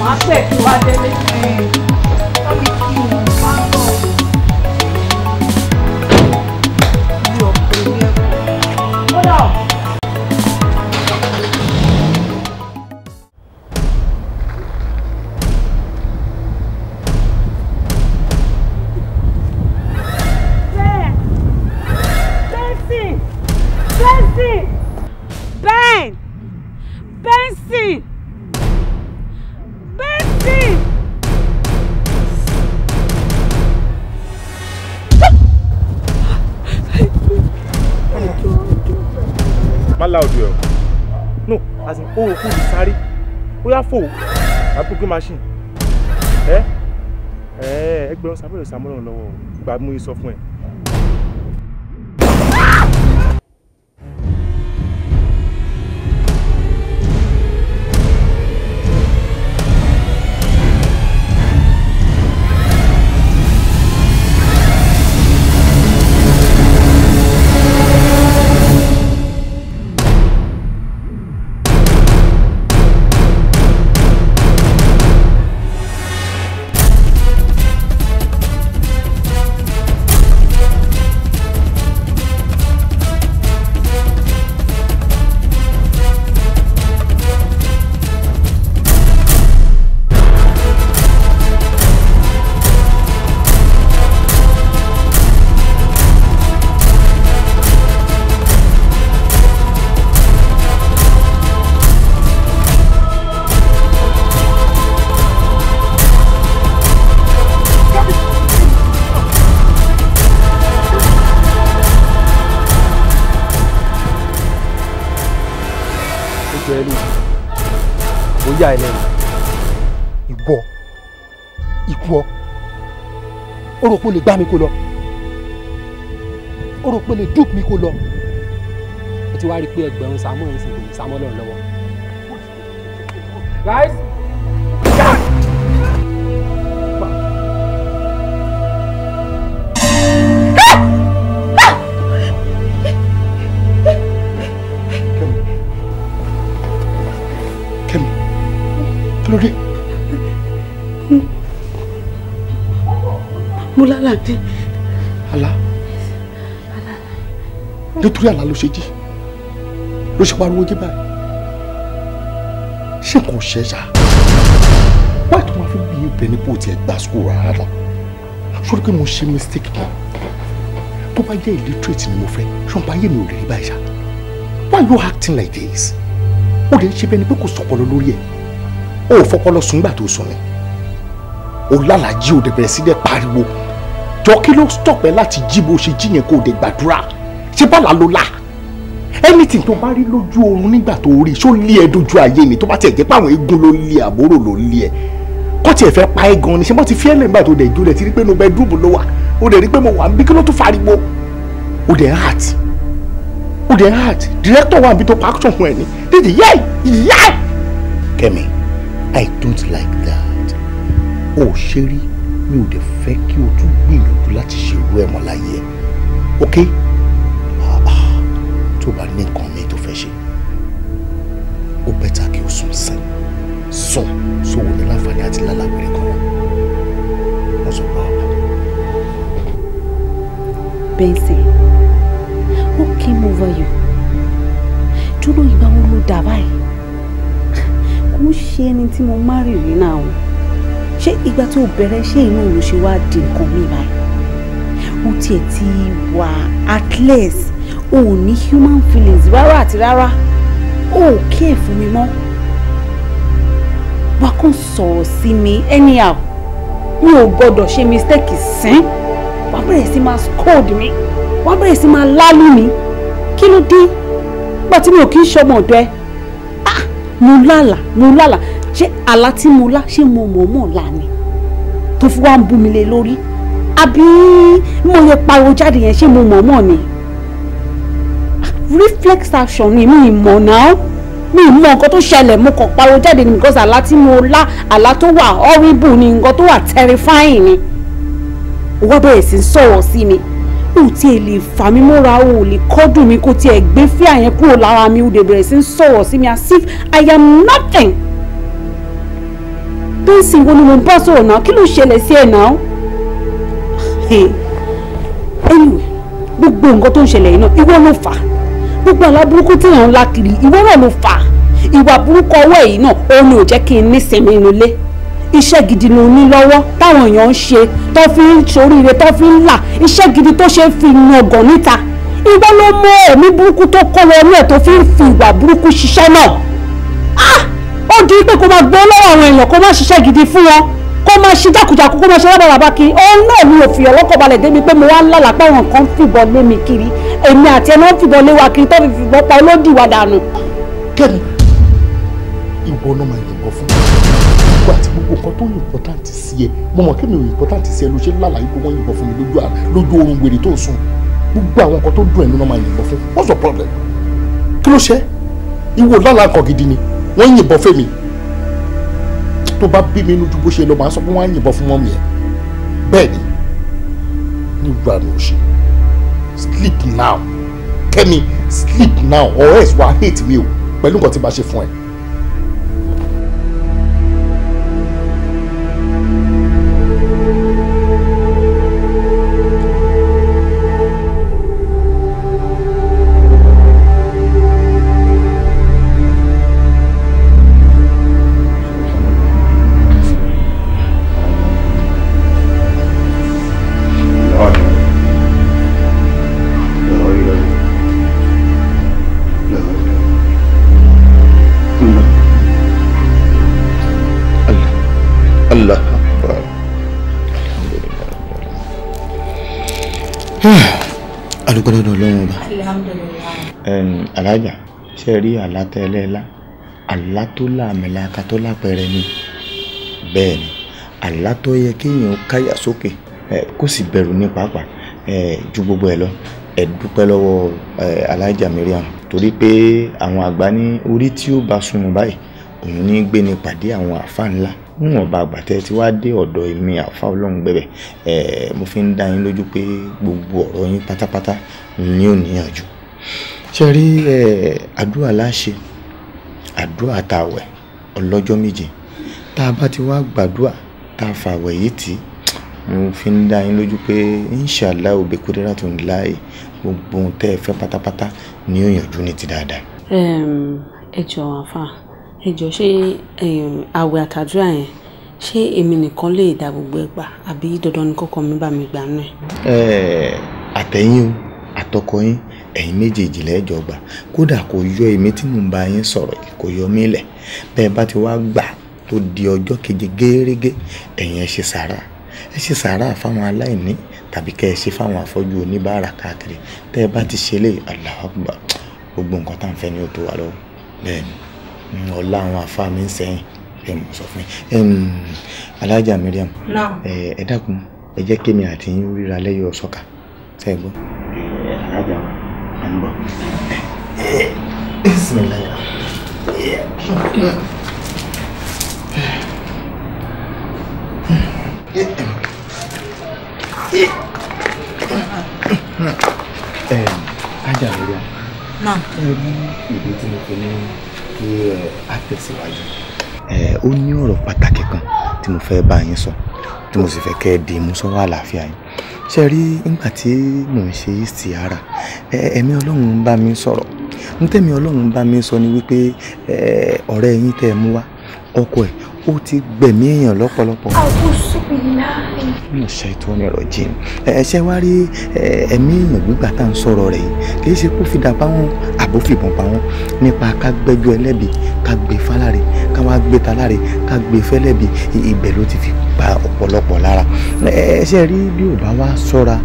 Máa pè tí wàá délé. Bá mi kí wọn, máa gbọ́. Ilé ọkọ, ilé ẹ̀kọ́. Kódà. Ben! Benson! Benson! Ben! Benson! Benson! Má láòdù ẹ o. No, as in, ó kú lè sáré, ó yá fò àbí gbé machine. Ẹ ẹ ẹgbẹ̀rún sábẹ́rẹ̀ sàmúlò lọ́wọ́ gbà mú sọ fún ẹ. Ó jọ ẹ lójú, ó yà ẹ lẹ́nu. Ìwọ, ìwọ, ó rò pé ó lè gbá mi kó lọ, ó rò pé ó lè dupe mi kó lọ. Ó ti wá rí i pé ẹgbẹ̀rún Samuel ń sìn kò ní Samuel lọ́wọ́. Guys. Kẹ́mi, kí ló dé? Mo lálàá dé. Àlá? Nítorí àlá ló ṣe jí, ló ṣe pariwo jí báyìí? Ṣé kò ṣe ṣá? Wáyé tó máa fi bí ibẹ̀ ní bó tiẹ̀ gba school rárá? Sórí pé mo ṣe mistake kan, tó bá jẹ́ illiterate ni mo fẹ́, ṣùgbọ́n ayé mi ò lè rí báyìí ṣá. Why you acting like this? Ó lè ń ṣe bẹ́ẹ̀ ni pé kò sọpọlọ lórí ẹ̀. Ó ò fọpọlọ sùn nígbà tó sùn ni. Ó lálàá jí, ó dẹ̀ bẹ̀rẹ̀ sí dẹ̀ pariwo. Jọ, kí ló stop ẹ láti jí bó ṣe jí yẹn, kó o dẹ̀ gbàdúrà? Ṣé bàlá ló là? Anything tó bá rí lójú oorun nígbà tó rí, ṣó lé ẹ dojú ayé ni? Tó bá tiẹ̀ jẹ́ pé àwọn eégún ló lé, àbúrò ló lé ẹ, kọ́ tiẹ̀ fẹ́ pa ẹ́ gan ni, ṣé wọ́n ti fi ẹ́ lẹ́gbàá tó dẹ̀ jó dẹ̀ ti rí pé inú bedroom ló wà, ó dẹ̀ rí pé mo wà ń bí, kí ló tún fariwo? O dẹ̀ heart, o dẹ̀ heart. Director wa bí tó pa action fún ẹ ní. Dídì yẹ́ yẹ́. Kẹ́mi, I don't like that. O ṣe rí, mi ò dẹ̀ fẹ́ kí o tún gbìyànjú láti ṣe irú ẹ̀ mọ́ láyé ẹ̀. Ok? Tó bá ní nǹkan mi tó fẹ́ ṣe, ó bẹ́tà kí o sùn sìn. Sùn sówó ní láǹfààní àti lálàgbèrè kan wọn. Wọ́n sọ pé ọ̀pẹ. Benson, what came over you? Dúró, ìgbà wo ló dà báyìí? Kò ń ṣe ẹni tí mo má rì rí náà o. Ṣé ìgbà tó bẹ̀rẹ̀ ṣé inú ló ṣe wá di nǹkan mi báyìí? Ó tiẹ̀ ti wà at least o ò ní human feelings rárá àti rárá. O ò care fún mi mọ́. Wà kàn sọ̀rọ̀ sí mi anyhow. Mi ò gbọ́dọ̀ ṣe mistake sín. Wà bẹ̀rẹ̀ sí máa scold mi. Wà bẹ̀rẹ̀ sí máa lálù mi. Kí ló dé? Nígbà tí mi ò kí ń ṣọmọ ọ̀dọ̀ ẹ. Ah! Mo lálàá, mo lálàá. Ṣé àlá tí mo lá, ṣé mo mọ̀ọ́mọ̀ lá ni? Tó fi wá ń bú mi lé lórí. Àbí mo lè pariwo jáde yẹn, ṣé mo mọ̀ọ́mọ̀ ni? Reflex action ni, mi mọ̀ náà. Mi mọ̀ nǹkan tó ṣẹlẹ̀, mo kàn pariwo jáde ni because àlá tí mo lá, àlá tó wà horrible ni, nǹkan tó wà terrifying ni. Ó wá bẹ̀rẹ̀ sí sọ̀rọ̀ sí mi. O tiẹ̀ lè fà mí mọ́ra, o lè kọ́dùn mi, kó tiẹ̀ gbé fíà yẹn kúrò lára mi, o lè bẹ̀rẹ̀ sí sọ̀rọ̀ sí mi as if I am nothing. Benson, wo ni mo bá sọ̀rọ̀ náà? Kí ló ṣẹlẹ̀ sí ẹ náà? Anyway, gbogbo nǹkan tó ń ṣẹlẹ̀ yìí náà, ìwọ ló fà á. Gbogbo àlá burúkú tí èèyàn ń lá kiri, ìwọ náà ló fà á. Ìwà burúkú ọwọ́ èyí náà, òun ni ò jẹ́ kí n nísinmi inú ilé. Iṣẹ́ gidi ló ní lọ́wọ́ táwọn èèyàn ń ṣe tó fi ń ṣoríire, tó fi ń là, iṣẹ́ gidi tó ṣe ń fi yangàn níta. Ìwọ ló mú ẹ̀mí burúkú tó kọ́ wọnú ẹ̀ tó fi ń fi ìwà burúkú ṣiṣẹ́ náà. Ah! Ó di pé kó máa gbọ́ lọ́wọ́ àwọn èèyàn, kó máa ṣiṣẹ́ gidi fún wọn, kó máa ṣe jákujàku, kó máa ṣe rábàràbà kiri. Òun náà mi ò fi ọlọ́kọ̀ balẹ̀ débi pé mo wá ń lálàá pé àwọn kan fìbọn lé mi kiri. Èmi àti ẹni wọ́n fìbọn lé wa kiri tó fi fìbọn pa olódì wa dànù. Kẹ́mi, ìwọ náà máa yìnbọn fún mi. Àti gbogbo nǹkan tó important sí ẹ, mo mọ̀ kí mi ò important sí ẹ ló ṣe ń lálàá pé wọ́n yìnbọn fún mi lójú oorun wèrè tó ń sùn. Gbogbo àwọn nǹkan tó dùn ẹ̀ ló máa yìnbọn fún. What's the problem? Kí ló ṣe? Ìwọ lálàá nǹkan gidi ni wọ́n yìnbọn fún mi. Tó bá bí mi lójú bó ṣe lọ, màá sọ pé wọ́n á yìnbọn fún mọ́mì ẹ̀. Bẹ́ẹ̀ ni, ní ìgbà mi ò ṣe. Sleep now. Kẹ́mi, sleep now or else wàá hate me o pẹ̀lú nǹkan tí bá ṣe fún ẹ. Adúpẹ́ lọ́dọ̀ Ọlọ́run ọba. Alájà, ṣe rí àlá tẹ́lẹ̀ lá, àlá tó láàmìlaka tó lápẹẹrẹ ni. Bẹ́ẹ̀ ni, àlá tó yẹ kéèyàn káyà sókè kó sì bẹ̀rù ní pàápàá ju gbogbo ẹ̀ lọ. Ẹ dúpẹ́ lọ́wọ́ alájà Mariam, torí pé àwọn àgbà ní orí tí ó bá sunrun báyìí òun ní gbé ní pàdé àwọn àfa ńlá. Níwọ̀nba àgbàtẹ́ tí wàá dé ọ̀dọ̀ èmi àfa Ọlọ́run gbẹ̀bẹ̀, mo fi ń dá yín lójú pé gbogbo ọ̀rọ̀ yín pátápátá ni ò níyànjú. Ṣe rí àdúrà láṣẹ, àdúrà àtàwẹ̀ ọlọ́jọ́ méje. Tá a bá ti wá gbàdúrà tá a fàwẹ̀ yìí tì, mo fi ń dá yín lójú pé inshallah òbí kúndínlá tó ń láàyè gbogbo ohun tẹ́ ẹ fẹ́ pátápátá ni ó yànjú ní ti dáadáa. Ẹ jọ̀ọ́ àfà, ẹ jọ̀ọ́, ṣé àwẹ̀ àtàdúrà yẹn, ṣé èmi nìkan lè dá gbogbo ẹ̀ gbà àbí dandan ni kọ́kọ́ mi bá mi gbà náà? Àtẹ̀yìn o, àtọkọ yín, ẹ̀yin méjèèjì lẹ́jọ́ gbà. Kódà kò yọ èmi tí mò ń bá yín sọ̀rọ̀ yìí, kò yọ mí lẹ̀. Bẹ́ẹ̀ bá ti wá gbà tó di ọjọ́ keje gẹ́rẹ́gẹ́, ẹ̀yin ẹ ṣe sàárà. Ẹ ṣe sàárà fáwọn aláìní tàbí kẹ́ ẹ ṣe fáwọn afọ́jú oníbàárà káàkiri. Tẹ́ ẹ bá ti ṣe lé, Allahu Akbar, gbogbo nǹkan tá à ń fẹ́ ni ó tó wà lọ́wọ́. Bẹ́ẹ̀ ni, ọlá àwọn àfa mi ń sẹ́yìn ẹ mọ̀ sọ fún yín. Alájà Mariam, ẹ dákun, ẹ jẹ́ kémi àti yín ríra lẹ́yọ̀ sọ́ka. Ṣé ẹ gbọ́? Ẹ ń bọ̀. Bismillah. Ajá lórí náà. Ẹ rí ìdí tí mo fi ní kí a tẹ̀síwájú. Ó ní ọ̀rọ̀ pàtàkì kan tí mo fẹ́ bá yín sọ, tí mo sì fẹ́ kẹ́ ẹ dì mú sọ́wọ́ àlàáfíà yín. Ṣé rí, nígbà tí mò ń ṣe istiara, ẹ̀mí Ọlọ́run ń bá mi sọ̀rọ̀. Ń tẹ̀mí Ọlọ́run bá mi sọ ni wípé ọ̀rẹ́ yín tẹ́ ẹ mú wá, ọkọ ẹ̀ ó ti gbẹ̀mí èèyàn lọ́pọ̀lọpọ̀. Àwùsùbìláì. Mo ṣe ètò ọ̀nà jìn. Ẹ ṣe wá rí ẹ̀mí èèyàn gbígbà tá à ń sọ̀rọ̀ rẹ̀ yìí, kì í ṣe kó fìdá pa wọ́n àbó fìbọn pa wọ́n, nípa ká gbẹ́jọ́ ẹlẹ́bi, ká gbé fáláre, ká wá gbé taláre, ká gbé fẹ́lẹ́bi, ibẹ̀ ló ti fi pa ọ̀pọ̀lọpọ̀ lára. Ẹ ṣe rí, bí ò bá wá ṣọ́ra,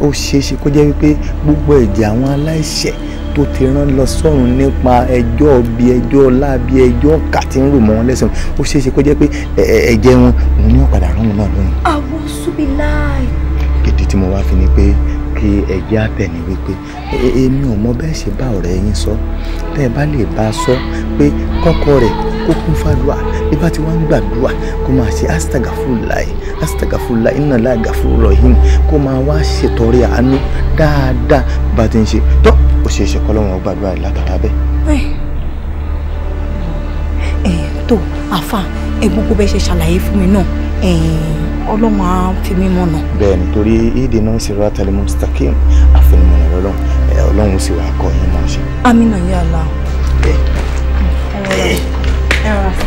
ó ṣeé ṣe kó jẹ́ wípé gbogbo ẹ̀jẹ̀ àwọn aláìṣẹ̀ tó ti rán lọ sọ́run nípa ẹjọ́ bí ẹjọ́ lábí ẹjọ́ kà tí ń rò mọ́ wọn lẹ́sìn, ó ṣeé ṣe kó jẹ́ pé ẹ̀jẹ̀ wọn òun ní ọ̀padà rán wọn náà lóhùn. Àwùsùbìláì. Ìdí tí mo wá fi ni pé kí ẹ̀jẹ̀ àtẹ̀ ni wípé èmi ò mọ bẹ́ẹ̀ ṣe bá ọ̀rẹ́ yín sọ. Tẹ́ ẹ bá lè bá a sọ pé kọ́kọ́ rẹ̀ kó kún fàdúà, bí bá ti wá ń gbàdúà kó máa ṣe astagafurulai astagafurulai inna Allaha gafurur rahim, kó máa wá ṣètọrẹ àánú dáadáa bá ti ń ṣe tó, ó ṣeé ṣe kọ́lọ́run gbàdúrà rẹ̀ látara bẹ́ẹ̀. Ẹ tó àfà, ẹ gbogbo bẹ́ẹ̀ ṣe ṣàlàyé fún mi náà, Ọlọ́run á fi mí mọ̀nà. Bẹ́ẹ̀ ni, torí ìdènà siratal mustaqim, àfinimọ̀nà lọ́lọ́run, Ọlọ́run sì wá kọ́ yín mọ̀ ṣe. Amina ya Allah. Ẹ rọra sí.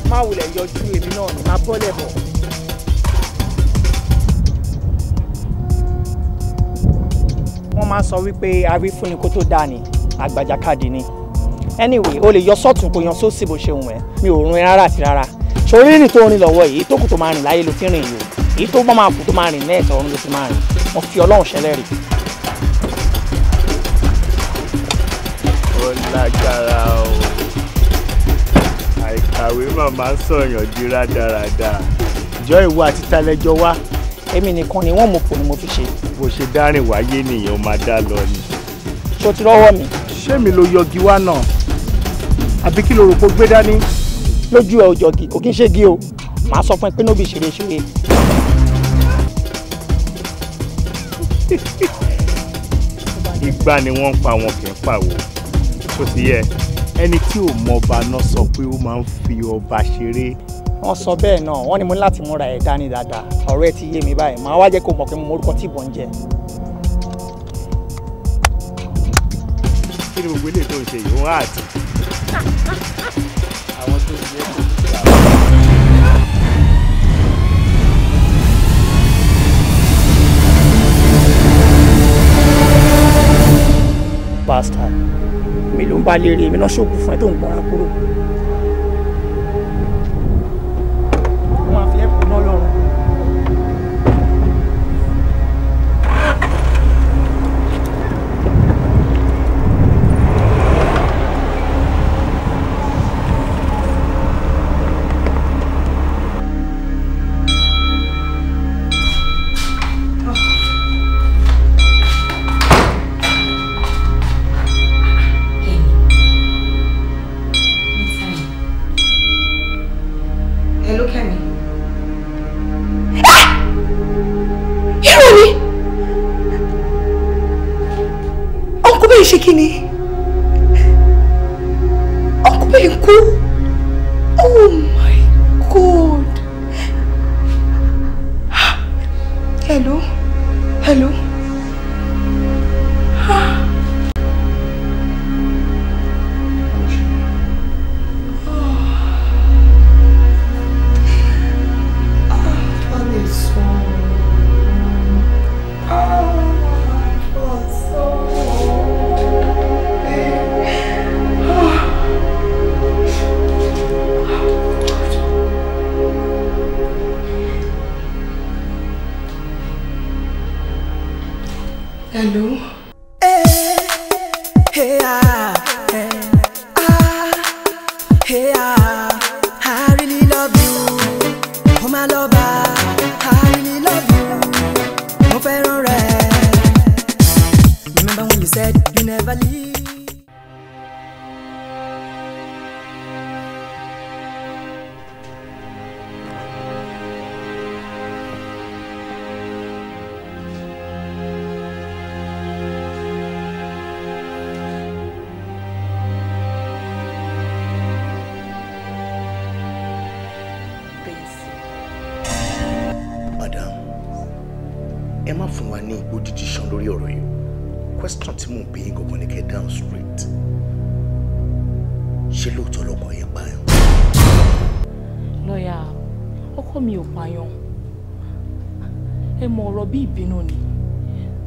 Má wulẹ̀ yọjú, èmi náà ni máa bọ́lẹ̀ bọ̀. Wọ́n máa ń sọ wípé awífúnni kó tó dáa ni àgbàjàkadì ni. Anyway, o lè yọ sọ́tún kó yan sósì bó ṣe wù ẹ́, mi ò rún ẹ rárá àti rárá. Ṣorí rìn tó rìn lọ́wọ́ yìí, tó kù tó máa rìn láyé ló ti rìn yìí o, èyí tó bá máa kù tó máa rìn nẹ́ẹ̀tọ́ ọ̀run ló ti máa rìn. Mo fi Ọlọ́run ṣẹlẹ́rìí. Ó lágbára o, àìkàwé màmá sọ̀yàn di rádaràda. Ìjọ ìwọ àti talẹ́jọ wá. Èmi nìkan ni wọ́n mú pò ni mo fi ṣe. Bó ṣe dárìn wáyé nìyẹn, ó máa dá lọ ni. Ṣó ti rọ́wọ́ mi? Ṣé mi ló yọgi wá náà? Àbí kí ló rò pé ó gbé dání? Lójú ẹ ò jọ̀gì, kò kí ń ṣe gí o. Màá sọ fún ẹ pé nóbì ṣeré ṣeré. Ìgbà ni wọ́n ń pa wọn kì í pàwọ́. Ṣó ti yẹ? Ẹni tí ò mọba náà sọ pé ó máa ń fi ọba ṣeré. Wọ́n sọ bẹ́ẹ̀ náà, wọ́n ní mo ní láti múra ẹ̀ dání dáadáa. Ọ̀rọ̀ ẹ ti yé mi báyìí, màá wá jẹ́ kó mọ̀ pé mo mọ orúkọ tí ìbọn ń jẹ. Kí ni gbogbo eléyìí tó ń ṣe yìí? Òun àti. Àwọn tó ń jẹ́ kò sí àwọn. Bastard, mi ló ń bá léèrè, èmi náà ṣòkù fún ẹ tó ń gbọ́ra kúrò. Wọ́n máa fi ẹ̀kọ́ náà lọ́rùn. Hello, Kẹ́mi. Irú ni! Uncle Ben ṣe kí ni? Uncle Ben kú? Oh my God! Hello? Hello? Hello? Hey, ah, hey. Ẹ má fún wa ní igbó dídí ṣan lórí ọ̀rọ̀ yìí. Question tí mò ń bí yín gangan ni kẹ́ down straight. Ṣé lóòótọ́ lọkọ yẹn pààyàn? Lọ́yà, ọkọ mi ò pààyàn. Ẹ mọ ọ̀rọ̀ bí ìbínú ni.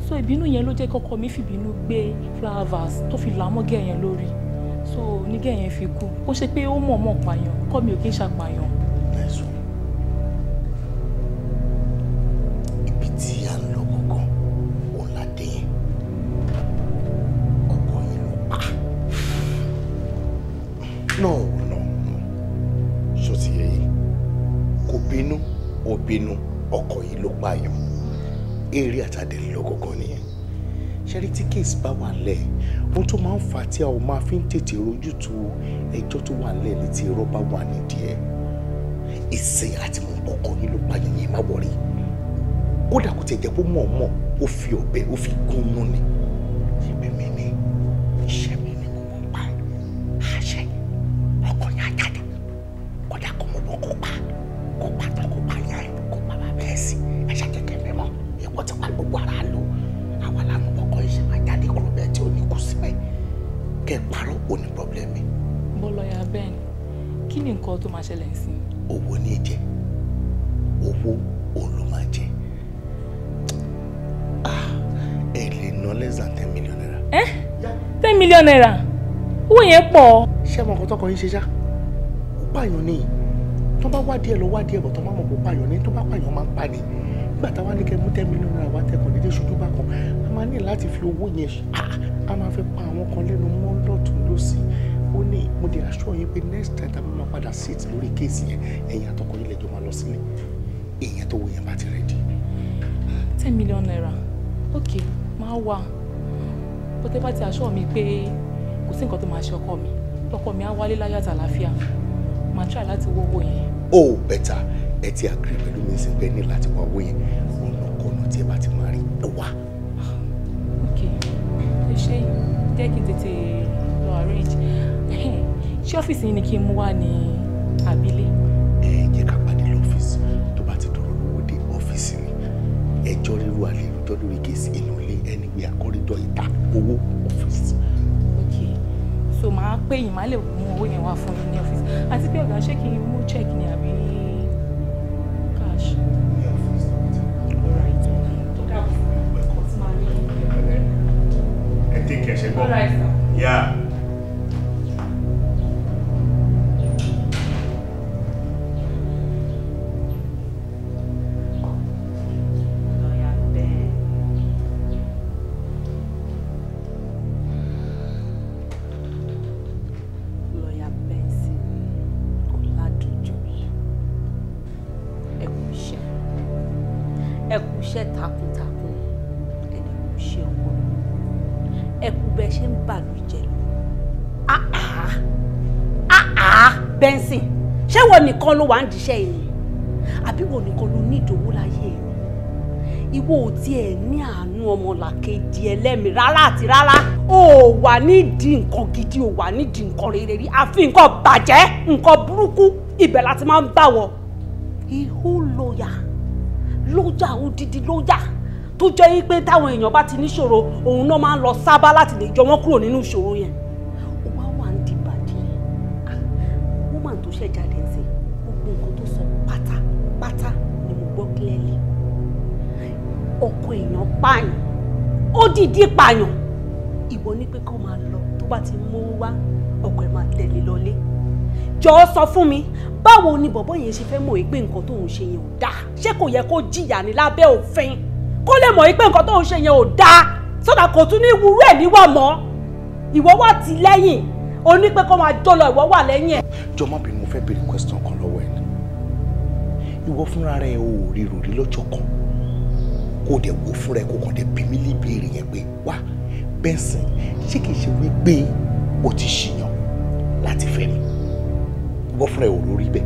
So ìbínú yẹn ló jẹ́ kọ́kọ́ mi fìbínú gbé flower vase tó fi là mọ́gẹ́ yẹn lórí. So onígẹ̀ yẹn fi kú. Ó ṣe pé ó mọ̀ọ́mọ̀ pààyàn. Ọkọ mi ò kí ń ṣàpàyàn. Ibi tí à ń lọ gangan òun la dé yẹn. Ọkọ yẹn ló pa. No, no, no. Ṣó ti yẹ yìí? Kò bínú, ò bínú, ọkọ yìí ló pààyàn. Eré àtàdé lọ gangan nìyẹn. Ṣẹ́rí tí case bá wà lẹ̀, ohun tó máa ń fà á tí a ò máa fi ń tètè rójútu ẹjọ́ tó wà lẹ̀ létí irọ́ bá wà nídìí ẹ̀. Ìsìn àti mọ̀ ọkọ yìí ló pààyàn yẹn, má wọrí. Kódà kò tiẹ̀ jẹ́ kó mọ̀ọ́mọ̀, ó fi ọ̀bẹ ó fi gún un ni. Ṣé mi ni iṣẹ́ mi ni mo mọ̀ pa ẹ̀? Àṣẹ ọkọ yẹn á jáde. Kódà kò mọ̀ bọ́ kó pa, kó pa tán kó pa yẹn, kó pa bàbá ẹ̀ sí. Ẹ ṣàjẹkẹ́ mi mọ́, ìwọ ti pa gbogbo ara lò. Àwa la mọ̀ bọ́kọ yìí ṣe máa jáde kúrò bẹ́ẹ̀ tí ò ní kú síbẹ̀. Kẹ́ ẹ parọ́ ò ní problem mi. Bọ́ lọ́yà Ben, kí ni nǹkan tó máa ṣẹlẹ̀ sí i? Owó ní jẹ, owó òun ló máa jẹ. Ẹ lè ná less than 10 million naira. Ẹ́, 10 million naira, owó yẹn pọ̀. Ṣé àwọn nǹkan tọkọ yín ṣe ṣá? Ó pààyàn ní. Tó bá wádìí ẹ lọ wádìí ẹ bọ̀, tó má mọ̀ kó pààyàn ní, tó bá pààyàn máa ń pa ni. Nígbà táwa ní kẹ́ mú 10 million naira wá, tẹkàn dédé ṣojú bá kan, a máa ní láti fi owó yẹn, a máa fi pa àwọn kan lẹ́nu mọ́ lọ́tún lọ́sì. Ó ní mo dé assure yín pé next time tá a máa padà sit lórí case yẹn, ẹ̀yin àtọkọ yín lẹ́jọ́ máa lọ sílé. Èèyàn tó wo yẹn bá ti ready. 10 million naira, ok, máa wà bó tẹ́ bá ti assure mi pé kò sí nǹkan tó máa ṣe ọkọ mi, ọkọ mi á wálé láyọ̀ àti àlàáfíà, máa try láti wó owó yẹn. Oh, better. Ẹ ti agree pẹ̀lú mi sí pé ní láti wá owó yẹn, ọ̀nà kọ̀ọ̀nà tí ẹ bá ti máa rí ẹ wá. Ok, ẹ ṣe, jẹ́ kí n tètè lọ arrange. Ṣé ọ́fíìsì yín ni kí n mú wá ní àbílẹ̀? Ẹ jẹ́ ká pàdé lọ́fíìsì. Tó bá ti dọ̀rọ̀ lówó dé, ọ́fíìsì ni. Ẹjọ́ ríru àlè rújọ́ lórí case inú ilé, anywhere, corridor, ìta, owó, ọ́fíìsì. Ok, so màá pè yín, màá lè mú owó yẹn wá fún yín ní ọ́fíìsì. Àti pé ọ̀gá, ṣé kí n mú check ni àbí cash? Ní ọ́fíìsì. Alright. Ẹ take care, ṣe gbọ́. Alright, sir. Yeah. Lọ́yà Ben. Lọ́yà Benson Ọládúnjọbí, ẹ kú iṣẹ́, ẹ kú iṣẹ́ takuntakun, ẹ dẹ̀ kú iṣẹ́ ọpọlọ, ẹ kú bẹ́ẹ̀ ṣe ń bàlújẹ́ lọ. Ah ah ah ah, Benson, ṣé wo nìkan ló wà ń diṣẹ́ yìí ni àbí wo nìkan ló ní ìdòwú láyé yìí ni? Ìwọ ò tiẹ̀ ní àánú ọmọlàkejì ẹlẹ́mìí rárá àti rárá. O ò wà nídìí nǹkan gidi, o wà nídìí nǹkan rere rí, àfi nǹkan bàjẹ́, nǹkan burúkú, ibẹ̀ láti máa ń bá wọ. Ihò lọ́yà lọ́yà, odidi lọ́yà tó jẹ́ yí pé táwọn èèyàn bá ti níṣòro, òun náà máa ń lọ sábà láti lè yọ wọ́n kúrò nínú ìṣòro yẹn. Ó wá wà ń di bàjẹ́. Woman tó ṣẹ̀ jáde ń sìn, gbogbo nǹkan tó sọ pátápátá ni mo gbọ́ clearly. Ọkọ èèyàn pààyàn, ó dìídì pààyàn. Ìwọ ní pé kó máa lọ, tó bá ti mówó wá, ọkọ ẹ̀ máa tẹ̀lé lọlé. Jọ̀ọ́ sọ fún mi, báwo ni bọ̀bọ́ yẹn ṣe fẹ́ mọ̀ pé nǹkan tóun ṣe yẹn ò dáa? Ṣé kò yẹ kó jìyà ní lábẹ́ òfin kó lè mọ̀ pé nǹkan tóun ṣe yẹn ò dáa, sọ́dà kò tún ní wúrú ẹ̀ níwà mọ́? Ìwọ wà tì lẹ́yìn, o ní pé kó máa jó lọ, ìwọ wà lẹ́yìn ẹ̀. Jọ̀ọ́ má bínú, mo fẹ́ béèrè question kan lọ́wọ́ ẹ ni. Ìwọ fúnra rẹ ò rí rò rí lọ́jọ́ kan, kó dẹ̀ wò fúnra ẹ, kó kàn dẹ̀ bí mi líbéèrè yẹn pé, wá Benson, ṣé kìí ṣe wípé o ti ṣìyàn láti fẹ́ mi? Ìwọ fúnra ẹ ò rórí bẹ́ẹ̀?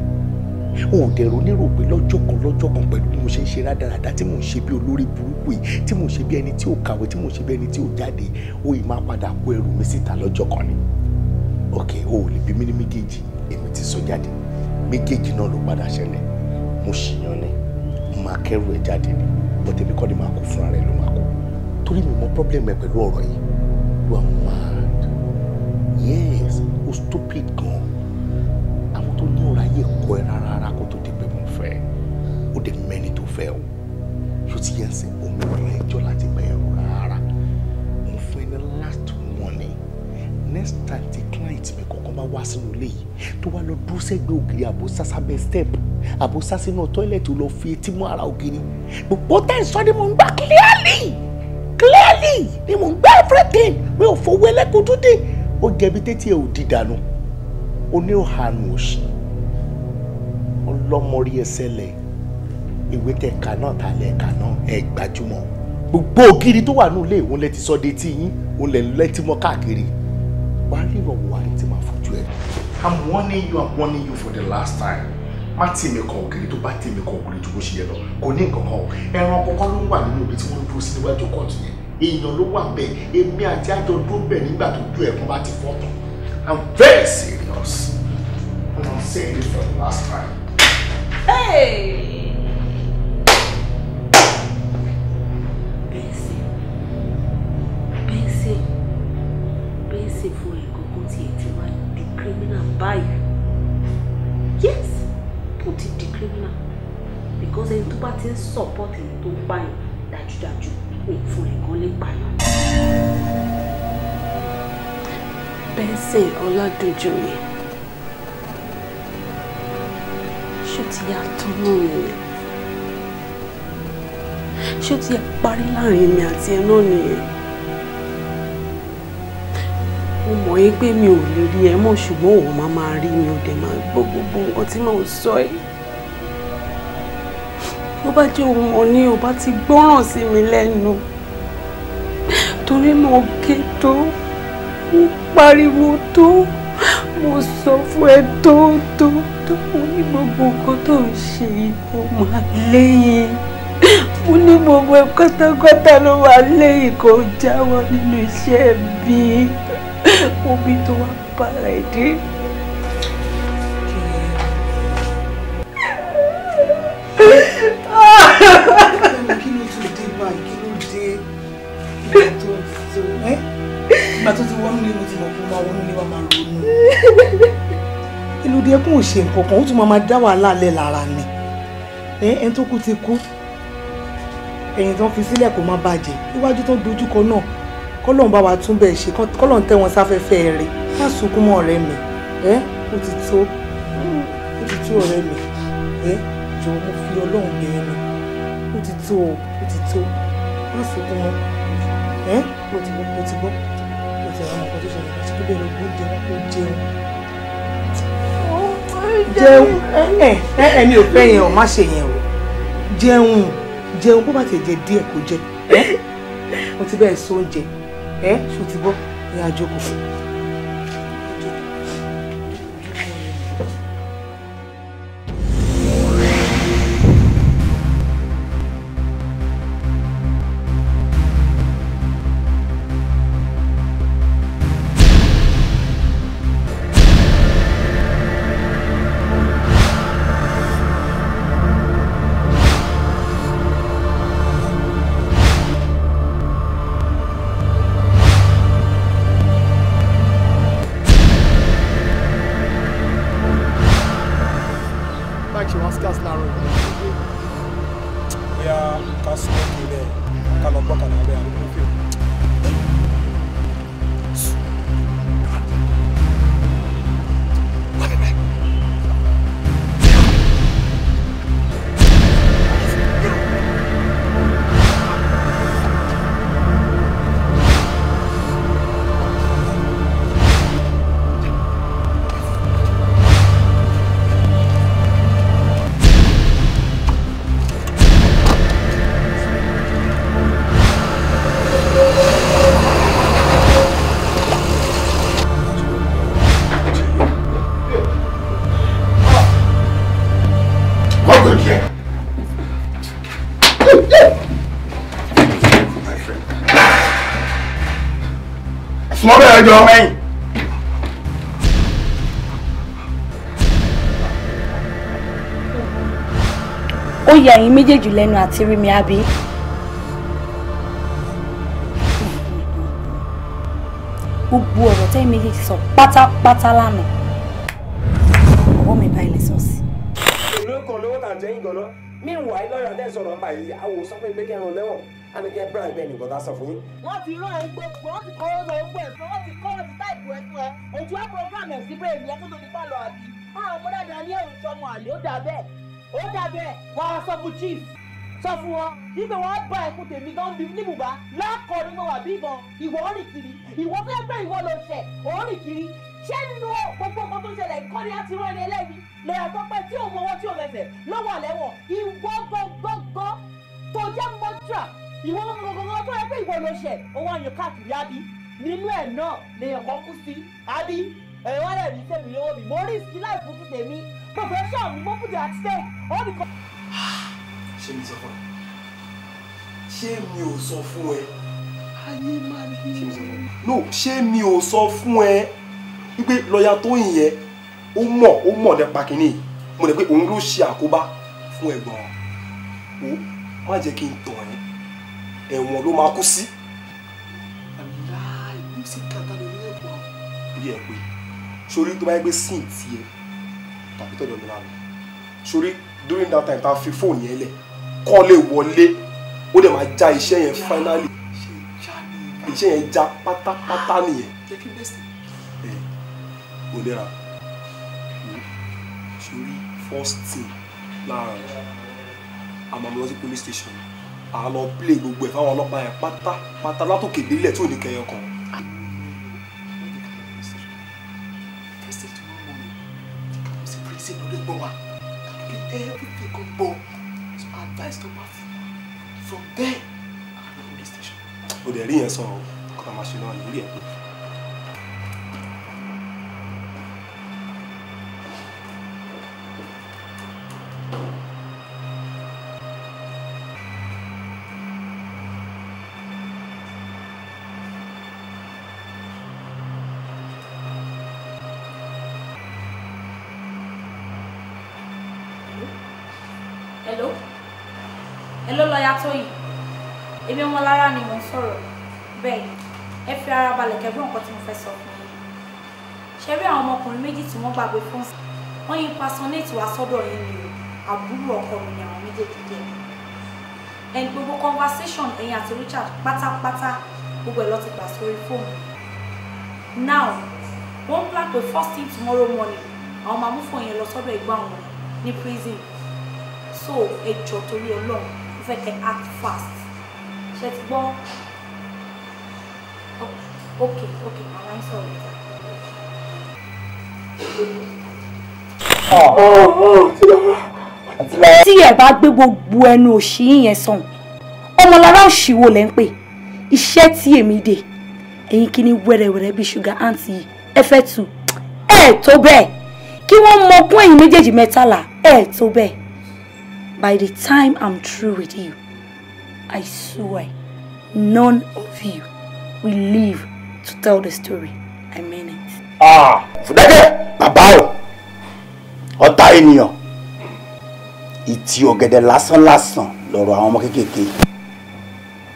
O ò dẹ̀ ronú rò pé lọ́jọ́ kan lọ́jọ́ kan, pẹ̀lú bí mo ṣe ń ṣe rádaràda, tí mò ń ṣe bí olórí burúkú yìí, tí mò ń ṣe bí ẹni tí ò kàwé, tí mò ń ṣe bí ẹni tí ò jáde, ó yìí máa padà kó ẹrù mi síta lọ́jọ́ kan ni? Ok, o ò lè bí mi ní méjèèjì. Èmi ti sọ jáde, méjèèjì náà ló padà ṣẹlẹ̀. Mo ṣìyàn ni, mo máa kẹ́rù ẹ̀ jáde ni. But èmi kọ́ ni máa kú, fúnra rẹ̀ ló máa kú. Torí mi mọ problem ẹ pẹ̀lú ọ̀rọ̀ yìí. You are mad. Yes, o stupid gan. Àwọn tó ní ọ̀rọ̀ ayé kọ ẹ rárá rárá kó tó di pé mo fẹ́. Ó dé mẹ́ni tó fẹ́ o. Ṣó ti yẹn sìn, omi ọ̀rọ̀ ẹjọ́ láti bẹ̀ ẹ̀rọ rárá. Mo fún ẹ ní last warning. Next time tí client mi kọ̀ọ̀kan bá wá sínú ilé yìí tó wá lọ dúró sẹ́gbẹ̀ẹ́ ògiri àbó sásábẹ́ step àbó sásínú tọ́ílẹ̀tì lọ fi etí mọ́ ara ògiri. Gbogbo tẹ́ ẹ̀ sọ ni mò ń gbà clearly clearly ni mò ń gbà everything. Mi ò fowó ẹlẹ́kùn tó dé. Ó jẹbi tẹ́tí ẹ̀ ò di dànù. Ó ní òhànù òṣì. Ọlọ́mọrí ẹsẹ̀ lẹ̀. Ìwé tẹ̀ ká náà ta lẹ̀ ká náà ẹ̀ gbajúmọ̀. Gbogbo ògiri tó wà nínú ilé òun lẹ ti sọ de tí yín òun lẹ lẹ́tí mọ́ káàkiri. Wàá rí ìrọ̀wọ̀ wàá rí tí màá fojú ẹ. I'm warning you, I'm warning you for the last time. Má tì mí kan ògiri, tó bá tì mí kan ògiri ju bó ṣe yẹ lọ. Kò ní nǹkan kan o. Ẹranko kan ló wà nínú ibi tí wọ́n dúró sí níwájú kóòtù yẹn. Èèyàn ló wà bẹ́ẹ̀. Èmi àti àjọ dúró bẹ́ẹ̀ nígbà tó dún ẹ̀kún bá ti fọ́ tán. I'm very serious. And I'm saying it for the last time. Hey! Bẹ́ẹ̀sì Bẹ́ẹ̀sì Bẹ́ẹ̀sì fún ẹ̀ kankan tí ẹ ti wá di criminal báyìí. Yes, ó ti di criminal because ẹni tó bá ti ń support ẹni tó ń pààyàn dájúdájú òun fún ẹ̀ kan lè pààyàn. Bẹ́ẹ̀sì Ọládùnjoyè, ṣó ti yá tán náà nìyẹn? Ṣó ti yá parí láàrin mi àti ẹ náà nìyẹn? Mo mọ̀ yín pé mi ò lè rí ẹ mọ́, ṣùgbọ́n òun máa máa rí mi, ò dẹ̀ máa gbọ́ gbogbo nǹkan tí mò ń sọ yìí. Bó bá jẹ́ òun mọ̀ ní ò bá ti gbọ́ràn sí mi lẹ́nu, torí mo ké tó, mo pariwo tó, mo sọ fún ẹ tó tó tó, mo ní gbogbo nǹkan tó ń ṣe yìí kó máa léyìn. Mo ní gbogbo ẹ pátápátá ló máa léyìn, kó jáwọ́ nínú iṣẹ́ mi. Omi tó wá bára ẹ dé. Kí ló tún dé báyìí? Kí ló dé? Ìgbà tó ti wọnú ilé mo ti mọ̀ pé ó máa wọnú ilé wa máa ronú. Kí ló dé? Ẹkún ò ṣe nǹkan kan, ó tún máa dá wàhálà lẹ̀ lára ni. Ẹni tó kú ti kú. Ẹ̀yìn tó ń fi sílẹ̀ kó má bàjẹ́. Iwájú tó ń dojúkọ náà, kọ́lọ́n bá wa tún bẹ́ẹ̀ ṣe, kọ́lọ́n tẹ́ wọn sáfẹ́fẹ́ rẹ̀. Má sunkún mọ́ ọ̀rẹ́ mi. Ó ti tó, ó ti tó ọ̀rẹ́ mi. Jọ̀ọ́ mo fi Ọlọ́run bẹ̀ ẹ́ ni. Ó ti tó, ó ti tó. Má sunkún mọ́. Mo ti gbọ́, mo ti gbọ́. Mo ti àwọn nǹkan tó ṣẹlẹ̀ láti tó bẹ̀rẹ̀ oúnjẹ wọn kó jẹun. Jẹun. Mi ò fẹ́ yẹn o, má ṣe yẹn o. Jẹun, jẹun bó bá ti jẹ díẹ̀ kó jẹ. Mo ti bẹ́ẹ̀ so oúnjẹ. Ṣó ti gbọ́? Ní àjókòó. Ẹjọ́ mẹ́yìn. Ó yà ẹ̀yin méjèèjì lẹ́nu àti rí mi àbí? Gbogbo ọ̀rọ̀ tẹ́yìn méjèèjì sọ pátápátá lánàá, ọwọ́ mi bá ilé sọ sí. Èló kan lówó tà ń jẹ́ yín gan-an. Meanwhile, lọ́yọ̀ tẹ́ sọ̀rọ̀ nípa yìí, àwọn sọ fún mi pé kí ẹran lẹ́wọ̀n, á ní kí ẹ bribe bẹ́ẹ̀ nìkan tá a sọ fún yín. Wọ́n ti rán ẹ gbogbo, wọ́n ti kọ́ ọ́ lọ gbọ́ ẹ̀ fún, wọ́n ti kọ́ ọ́ ti táìpù ẹ̀ fún ẹ. Ojú á program ẹ̀ sí brain yẹn kó tó di pálọ̀ àbí. Àwọn ọmọ dáadáa ní ẹ̀rù sọmọ àlè, ó dà bẹ́ẹ̀. Ó dà bẹ́ẹ̀, wọ́n á sọ fún chief. Sọ fún wọn, wípé wọ́n á bá ẹkún tèmi gan bí níbùbá, lákọ̀ọ́ ni mo wà bí gan, ìwọ rìn kiri, ìwọ fẹ́ gbé ìwọ lọ ṣẹ̀, ó rìn kiri. Ṣé nínú gbogbo nǹkan tó ń ṣẹlẹ̀ kọ́ ni a ti rán ẹni ẹlẹ́ni lọ́yà tó pẹ́ tí òun mọwọ́ tí òun ẹsẹ̀ ló wà lẹ́wọ̀n? Ìwọ gangan tó jẹ́ mọ́tà, ìwọ gangan tó yẹ pé ìwọ ló ṣẹ̀, ó wá yan káàkiri àbí nínú ẹ̀ náà lèèyàn kan kú sí àbí ẹ̀ wá lẹ̀ ní tèmi lówó mi mo rí sí láìpẹ́ fún tèmi profession mi mo put at stake ó ní kọ́. Ṣé mi sọ fún ẹ? Ṣé mi ò sọ fún ẹ? Ayé máa ní. Ṣé mi sọ fún ẹ? No, ṣé mi ò sọ fún ẹ wípé lọ́yà Tóyìn yẹn ó mọ̀ nípa kínní, mo lè pé òun ló ṣe àkóbá fún ẹ̀gbọ́n o. Má jẹ́ kí n tàn ẹ́, ẹ̀wọ̀n ló máa kú sí. Bí ẹ pé sórí tó bá yẹ pé sin tiẹ̀ tàbí tọ̀dọ̀ mi lánàá, sórí during that time tá a fi fóònù yẹn lẹ̀ kọ́ lè wọlé, ó dẹ̀ máa já iṣẹ́ yẹn finally, iṣẹ́ yẹn já pátápátá nìyẹn. Òdera sórí first thing láàárọ̀ àmọ́ lọ sí police station, à lọ play gbogbo ẹ̀ fáwọn ọlọ́pàá yẹn pátápátá látòkè délẹ̀ tí ò ní kẹyọ kan. Ó dẹ̀ rí yẹn sọ ọ́ kọ́ máa ṣe náà lórí ẹ̀ pé. Hello? Hello, lọ́yà Tóyìn. Èmi Ọmọlára ni mò ń sọ̀rọ̀. Bẹ́ẹ̀ ni, ẹ fi ara balẹ̀ kẹ́gbọ́n nǹkan tí mo fẹ́ sọ fún yín. Ṣé rí àwọn ọmọkùnrin méjì tí wọ́n gbàgbé fún sí? Wọ́n yín impersonate wá sọ́dọ̀ yín ni o. Àbúrò ọkọ mi ni àwọn méjèèjì jẹ́. And gbogbo conversation ẹ̀yin àti Richard pátápátá gbogbo ẹ̀ ló ti gbà sórí fóònù. Now, wọ́n plan pé first thing tomorrow morning, àwọn máa mú fóònù yẹn lọ sọ́dọ̀ ẹ̀gbọ́n àwọn ní prison. So, ẹ jọ̀ọ́ torí Ọlọ́run, mo fẹ́ kẹ́ act fast. Ṣé ti gbọ́? Okay, okay, màmá ń sọ̀rọ̀ ìta. Tí ẹ bá gbé gbogbo ẹnu òṣì yẹn sàn, Ọmọlára òṣì wo lẹ ń pè? Iṣẹ́ tí èmi dè, ẹ̀yin kí ni wẹ́rẹ́wẹ́rẹ́ bí ṣúgà àǹtí yìí, ẹ fẹ́ tù, ẹ tó bẹ́ẹ̀, kí wọ́n mọ ogún ẹ̀yin méjèèjì mẹ́tàlá, ẹ tó bẹ́ẹ̀. By the time I'm through with you, I swear, none of you will live to tell the story. I mean it. Ah, Fúdákẹ́, bàbá o, ọ̀tá ènìyàn, ìtì ọ̀gẹ̀dẹ̀ lásán lásán lọ̀rọ̀ àwọn ọmọ kéékèèké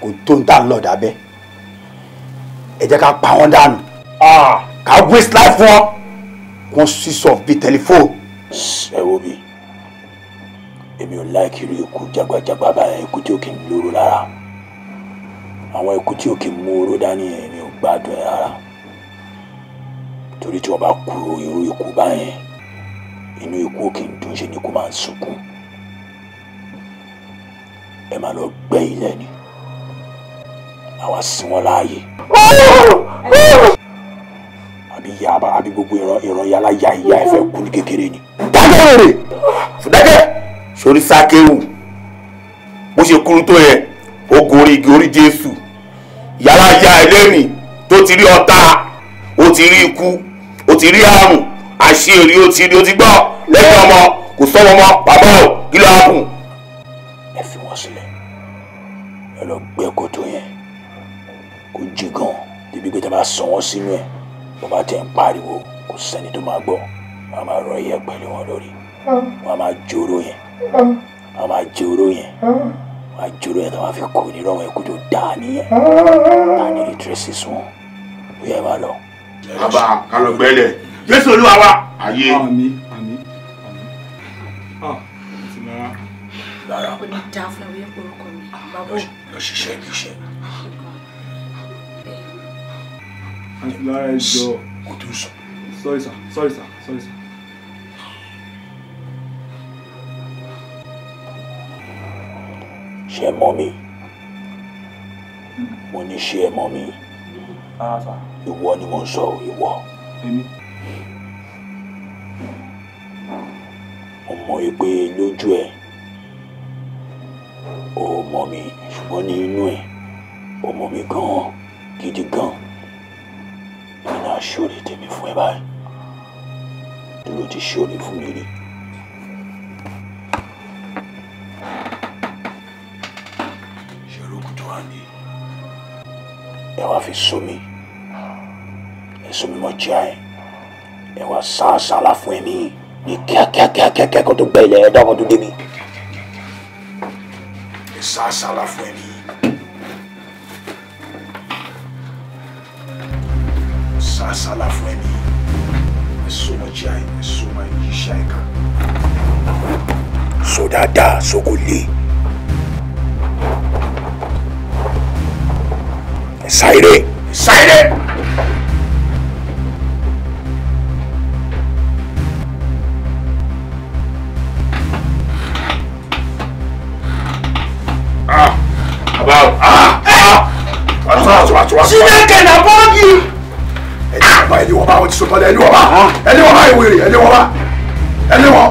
kò tó ń tà ń lọ dábẹ́. Ẹ jẹ́ ká pa wọ́n dànù. Ká waste life wọn. Wọ́n switch off bí tẹlifóònù. Ẹ wo mi, èmi ò láìkí rí ikú jagbajagba báyẹn, ikú tí ò kì í lóró lára. Àwọn ikú tí ò kì í mú oró dání yẹn mi ò gbádùn ẹ rárá. Torí tí wọ́n bá kú irú ikú báyẹn, inú ikú ò kì í dùn, ṣe ni ikú máa ń sunkún. Ẹ máa lọ gbẹ́ ilẹ̀ ni, àwa sin wọn láàyè. Àbí ìyá àbí gbogbo ìran yálà ya ìyá ẹ fẹ́ kú ní kékeré ni. Dákẹ́ rèrè, Fúdákẹ́, sórí Sákéwù, bó ṣe kúrú tó yẹ, ó gorí igi orí Jésù. Yàrá ya ẹlẹ́rìn tó ti rí ọ̀tá, ó ti rí ikú, ó ti rí àrùn, àṣírí ó ti rí, ó ti gbọ́ lẹ́yìn ọmọ kò sọ́mọ mọ́, bàbá ò kí ló hàpùn. Ẹ fi wọ́n sílẹ̀, ẹ lọ gbẹ́ kòtò yẹn kó jí gan, débi pé tá a bá sọ wọ́n sínú ẹ̀, bó bá tẹ̀ ń pariwo kò sẹ́ni tó máa gbọ́, wọ́n á máa rọ iyẹ̀ pẹ̀lú wọn lórí, wọ́n á máa jóró yẹn, wọ́n á máa jóró yẹn, wọ́n á jóró yẹn tó máa fi kú ní rọ́wọ́ ikú tó dáa nìyẹn. Ta ni traces wọn? Ó yẹ wá lọ. Bàbá kálọ̀ gbẹ́lẹ̀ Jésù Olúwa wa ayé. Àmín àmín àmín. Ah, ti lára. Lára. Ó ní dá fún ẹwé orúkọ mi. Bàbá. Lọ ṣiṣẹ́ bí iṣẹ́. Àti lára ẹ jọ. Kò tó sùn. Sorry sir, sorry sir, sorry sir. Ṣé mọ̀ mi? Mo ní ṣé ẹ mọ̀ mi? Ìwọ ni mo ń sọ, ìwọ. Mo mọ̀ pé lójú ẹ, o mọ̀ mi, ṣùgbọ́n ní inú ẹ, o mọ̀ mi gan-an, gidi gan-an. Èmi náà ṣòro tèmi fún ẹ báyìí. Dúró ti ṣòro fún mi rí. Ẹ wá fi sómi, ẹ sómi mọ jẹ ẹ, ẹ wá sá àsálà fún ẹ̀mí ní kíákíákíákíá kó tó gbẹ ilẹ̀ ẹ̀dá ọmọ tó débi. Ẹ sá àsálà fún ẹ̀mí. Sá àsálà fún ẹ̀mí. Ẹ sọ mọ jẹ ẹ, ẹ sọ mọ yíṣẹ ẹ kan. Sọ dáadáa, sọ kò le. Sáré! Sáré! Ah! Bàbá o! Ah! Ah! Chineke na bọ́ọ̀gì. Ẹni wọ́n bá ẹni wọ́n bá wọ́n ti sọ́tọ́ ẹni wọ́n bá ẹni wọ́n bá ìwéré ẹni wọ́n bá ẹni wọ́n.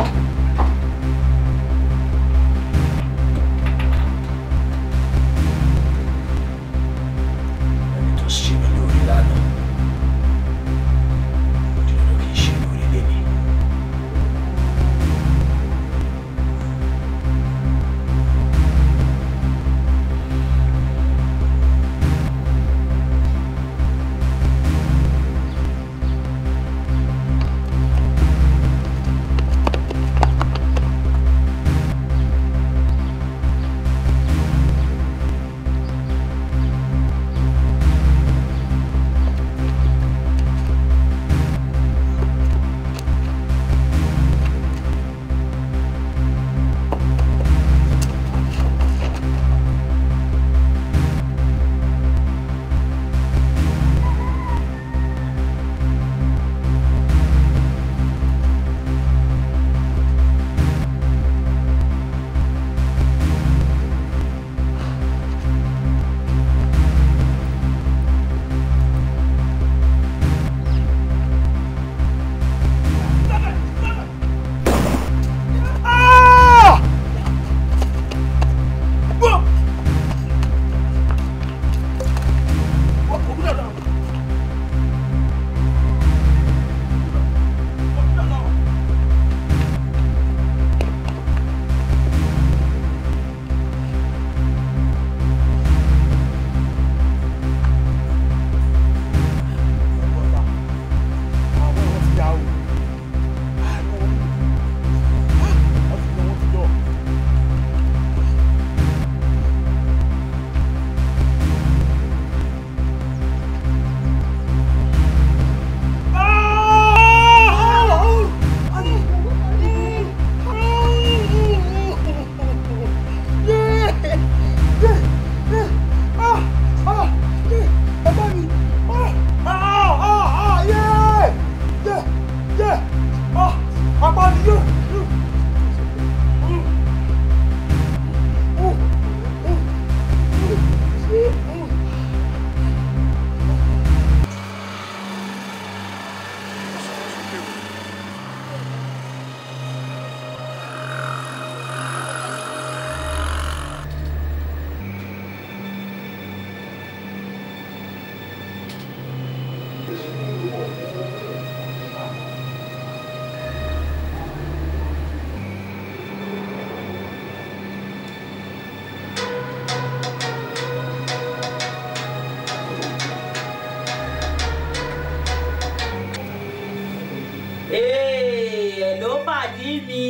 Pàdí mi.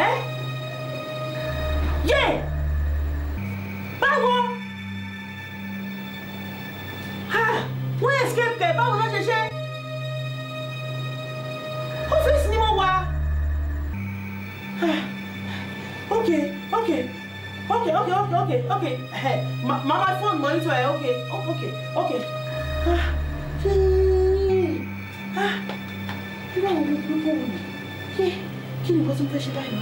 Ẹ́ yé báwo? Okay, okay. Okay, okay, okay, okay, okay. Hey, mama phone monitor ẹ, okay, okay, okay. Irú àwọn ọmọ burúkú wo ni? Kí ni nǹkan tí mo fẹ́ ṣe báyìí?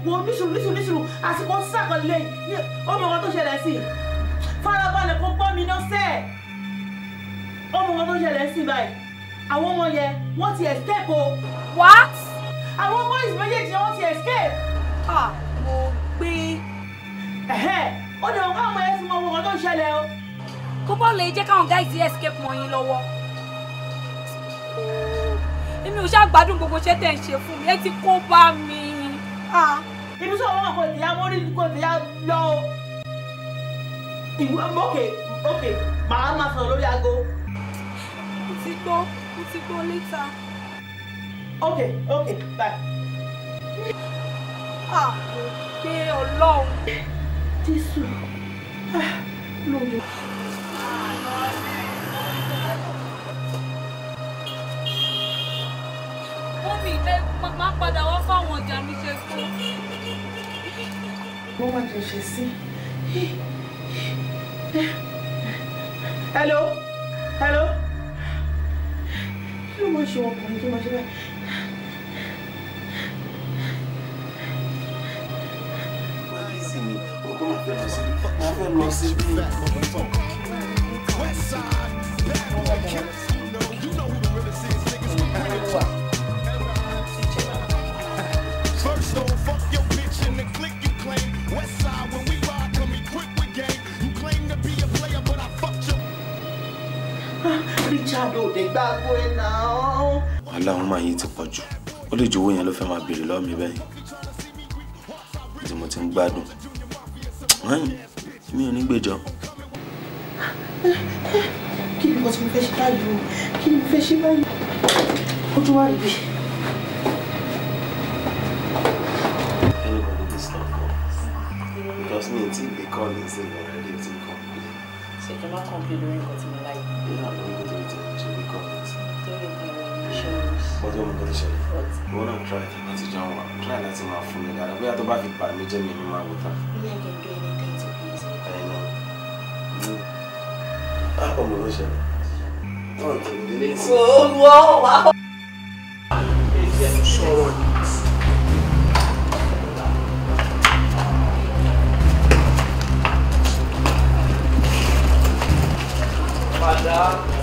Wo nísùrù nísùrù nísùrù àsìkò sàkọlẹ̀ ọmọ kan tó ṣẹlẹ̀ sí i farabalẹ̀ kó gbọ́ mi náà sẹ́ẹ̀ ọmọ kan tó ṣẹlẹ̀ sí i báyìí àwọn ọmọ yẹn wọ́n ti escape o. What? Àwọn boys méjèèjì wọ́n ti escape. Ah, mo gbé. Ó dẹ̀ wọ́n káwọn ọmọ yẹn ti mọ ọmọ kan tó ṣẹlẹ̀ o. Kó bọ́ lè jẹ́ káwọn guys escape mọ́ yín lọ́wọ́. Èmi ò ṣáà gbádùn gbogbo iṣẹ́ tẹ̀ ń ṣe fún mi, ẹ ti kó bá mi. Ibi sọ̀rọ̀ wọn kò tìyà mórí kò tìyà lọ o. Ìwé ok ok màá máa sọ̀rọ̀ lórí aago. Mo ti gbọ́ later. Ok ok bye. Ah, mo gbé Ọlọ́run. Jésù lóye. Mọ́mí ẹ máa padà wá fáwọn ọjà mi ṣe kú. Wọ́n máa jẹ ṣe sí. Hello, hello. Kí ló máa ń ṣe ọkùnrin tó máa ṣe báyìí? Máa fẹ́ lọ sí bí. Richard ò dé gbàgbó ẹ̀ náà. Wàhálà àwọn máa yìí ti pọ̀ jù, ó lè jowó yẹn ló fẹ́ máa béèrè lọ́wọ́ mi bẹ́ẹ̀ tí mo ti ń gbádùn mi ò ní gbèjọ. Kí ni nǹkan tí mo fẹ́ ṣe báyìí o? Kí ni mo fẹ́ ṣe báyìí? Ó tún wá rí bí. Anybody this love for? Because me ti gbé call ní sí already ti complain. Ṣé kí n má complain lórí nǹkan tí mo láyé? Yeah, lórí nǹkan tó ti ṣe gbé call ní sí. Torí nǹkan ìwọ ní shows. Ọjọ́ mi kò ti ṣẹlẹ̀. Ìwọ náà try láti jẹun wa, try láti máa fún mi dáadáa. Bóyá tó bá fi bà mí jẹ́ mi ní máa wò ta. Me, I can do anything to please you. I know. Ah, ọmọ ló ṣẹlẹ̀. Náà tẹ̀lé délé sí. Wọ́n wá. Sọ̀rọ̀ ni.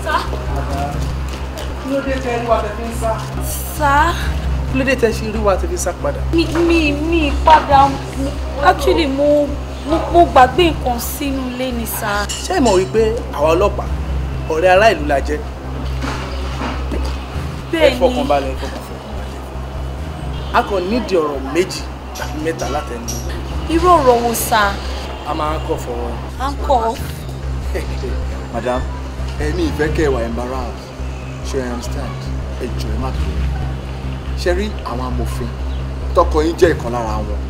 Sá. Kí ló dé tẹ rí wa tẹ fi ń sá? Sá. Kí ló dé tẹ ṣe rí wa tẹ fi ń sá padà? Mi padà, actually mo gbàgbé nǹkan sínú ilé ni sá. Ṣé ẹ mọ̀ wípé àwa ọlọ́pàá ọ̀rẹ́ ará ìlú la jẹ́? Bẹ́ẹ̀ni. Ẹ fọkàn balẹ̀, ẹ fọkàn balẹ̀. A kàn nídìí ọ̀rọ̀ méjì tàbí mẹ́ta látẹnu. Irú ọ̀rọ̀ wo sá? A máa ń kọ̀ fọwọ́. À ń kọ̀. Madam, èmi ìfẹ́ kẹ́ ẹ wà embarrassed. Ṣé ẹ understand? Ẹ jọ̀ọ́ ẹ má bínú. Ṣé rí àwọn amòfin tọkọ yín jẹ́ ìkan lára wọn.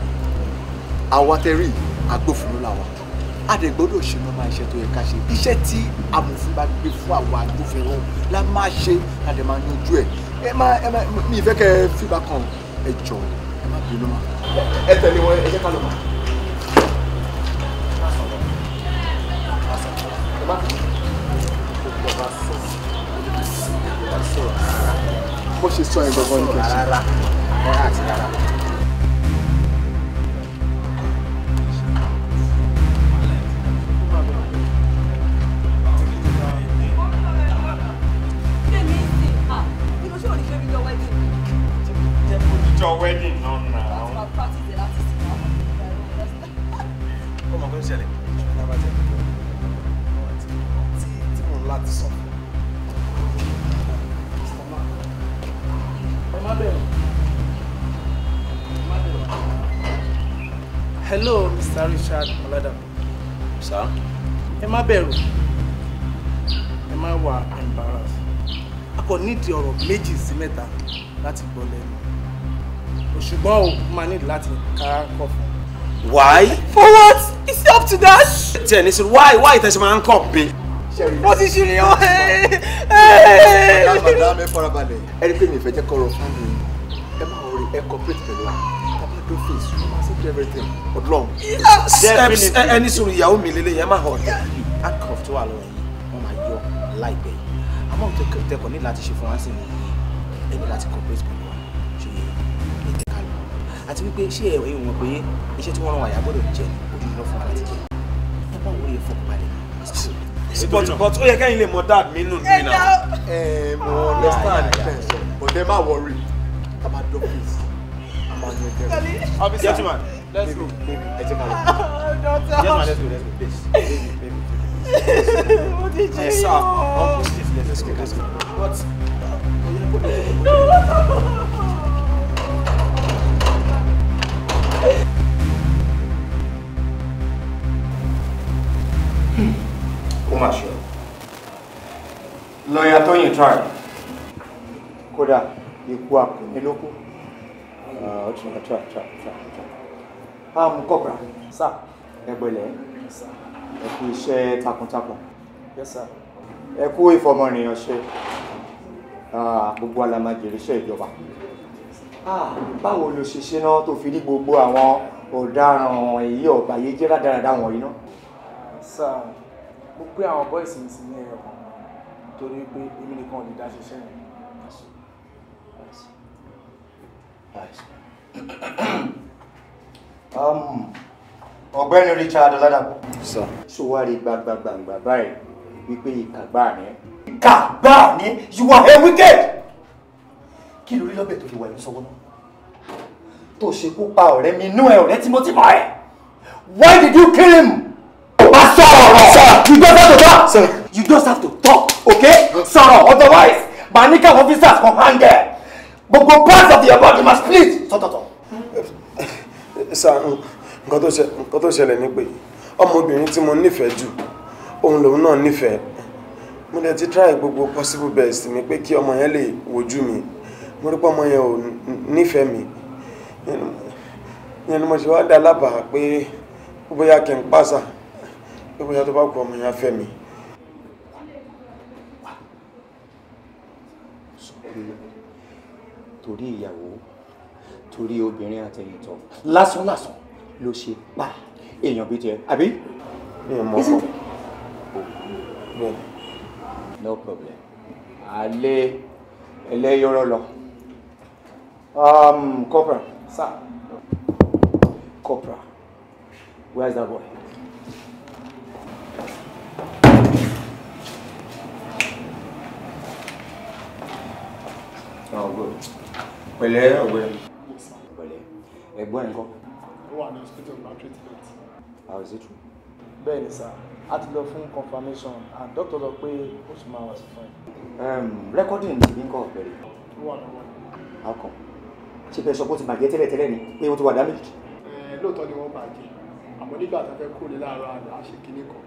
Àwa tẹ rí agbófinró làwa. A dẹ̀ gbọ́dọ̀ ṣe normal iṣẹ́ tó yẹ ká ṣe. Iṣẹ́ tí amòfin bá gbé fún àwa agbófinró la máa ṣe, la dẹ̀ máa yanjú ẹ̀. Ẹ má mi ìfẹ́ kẹ́ ẹ fìgbà kan. Ẹ jọ̀ọ́ ẹ má bínú mà. Ẹ tẹ̀lé wọn, ẹ jẹ́ ká lọ mà. Ẹ má bínú. Bó ṣe sọ ẹ gbọgbọ ní kẹsì. Rárá àti rárá. Ìjọ wedding náà nà. Ó mọ̀ kó ń ṣẹlẹ̀ tí mò ń láti sọ. Ẹ má bẹ̀rù. Ẹ má Hello, Mr. Richard Oladapo. Sir? Ẹ má bẹ̀rù. Ẹ má wà embarrassed. A kò nídìí ọ̀rọ̀ méjì sí mẹ́ta láti gbọ́ lẹ́nu. Ṣùgbọ́n o máa ní láti ká kọ̀ fún. Why? For what? Is it up to that? Tí ẹ ní sọ why tẹ̀sí máa ń kọ̀ mi. Mo ti ṣe ni o. Madam, madam, ẹ farabalẹ̀. Ẹ rí pé mi ì fẹ́ jẹ́ kọ́rọ̀ family. Ẹ máa rí ẹ cooperate pẹ̀lú wa. Tàbá tó face, you must do everything. Ọdún. Ẹ ní sùúrù, ìyàwó mi lélẹ̀ yẹn máa hàn. Handcuff tó wà lọ́wọ́ yìí, wọ́n máa yọ láìpẹ́ yìí. Àmọ́ tẹkọ̀ ní láti ṣe fún wa sí ni ẹ ní láti cooperate pẹ̀lú wa. Ṣé ẹ jẹ́ ká lọ? Àti wípé ṣé ẹ wọ̀n pé iṣẹ́ tí wọ́n rán wa yà gbọ́dọ̀ jẹ ni ó dúró fún wa láti jẹ. Ẹ bá wọlé fọkànbalẹ̀. But ó yẹ kẹ́yìn lè mọ dad mi nù mí náà. Ẹ mo understand ten sọ, but ẹ má worry. Tàbá dọ́fíìsì, a máa yan ẹgbẹ́. Officer, Gentleman, let's go. Baby, ẹ jẹ́ ká lọ. Gentleman, let's go, let's go, please. Baby, baby. Mo ti ṣe Yes, sir. yọ. Uncle, please, let's go, let's go. But No. Ó mà ṣe o, lọ́ọ̀yà Tóyìn try. Kódà ikú akọni ló kú. Ó try, try, try, try, try. Corporal. Sir. Ẹ pẹ̀lẹ́. Ẹ kú iṣẹ́ takuntakun. Yes, sir. Ẹ kú ìfọmọnìyàn ṣe. Gbogbo wa la máa jèrè iṣẹ́ ìjọba. Báwo ló ṣe ṣe náà tó fi rí gbogbo àwọn ọ̀daràn èyí ọ̀bàyéjẹ́ rádaràda wọ̀nyí náà? Sir, mo pé àwọn boys mi sí ní ẹyọ kan torí pé èmi nìkan ò lè dá ṣiṣẹ́ yẹn. Nice. Ọ̀gbẹ́ni Richard Ọládàpọ̀. Sir. Ṣó wá rí gbàgbàgbàgbà báyìí wípé ìkà gbáà ni ẹ́? Ìkà gbáà ni, you are a wicked. Kí lórí lọ́bẹ̀ tó fi wà ní sọ́wọ́ náà? Tó ṣe kó pa ọ̀rẹ́ mi inú ẹ̀, ọ̀rẹ́ tímọ́tímọ́ ẹ̀. Why did you kill him? Má sọ̀rọ̀! You just have to talk! Sir. You just have to talk, okay? Sọ̀rọ̀, otherwise, màá ní káwọn officers kan hang ẹ̀. Gbogbo parts of your body must split sọ́tọ̀tọ̀. Sir, nǹkan tó ṣẹlẹ̀ ni pé ọmọbìnrin tí mo nífẹ̀ẹ́ jù, òun lòun náà nífẹ̀ẹ́. Mo dẹ̀ ti try gbogbo possible best mi pé kí ọmọ yẹn lè wojú mi. Mo rí pé ọmọ yẹn ò nífẹ̀ẹ́ mi. Ìyẹn ni mo ṣe wá dá lábàá pé bóyá kí n pàṣà, pé bóyá tó bá kú, ọmọ yẹn á fẹ́ mi. Sọ pé torí ìyàwó, torí obìnrin àtẹ̀yìntọ̀ lásánlàsán ló ṣe pa èèyàn bíi tiẹ̀, àbí? Mi ò mọ̀ Isn't ọ́. it? No problem. Alẹ́ ẹlẹ́yọ̀rọ̀ lọ. Corporal. Sir. Corporal. Where's that boy? Oh, good. Pẹ̀lẹ́, ọ̀gbẹ́ni. Pẹ̀lẹ́. Ẹ̀gbọ́n ẹ̀ ńkọ́? Ó wà ní hospital gba treatment. How is it true? Bẹ́ẹ̀ ni sir, a ti lọ fún confirmation and doctor sọ pé ó sì máa wà sí fún ẹ. Recording ti bí ń kọ́, ọ̀gbẹ́ni. Ó wà lọ́wọ́. How come? Ṣé bẹ́ẹ̀ sọ pé ó ti bàjẹ́ tẹ́lẹ̀tẹ́lẹ̀ ni, pé ó ti wà damaged? Ẹ lóòótọ́ ni wọ́n bàjẹ́, àmọ́ nígbà tá a fẹ́ kúrò ní láàárọ̀ àná, a ṣe kinní kan.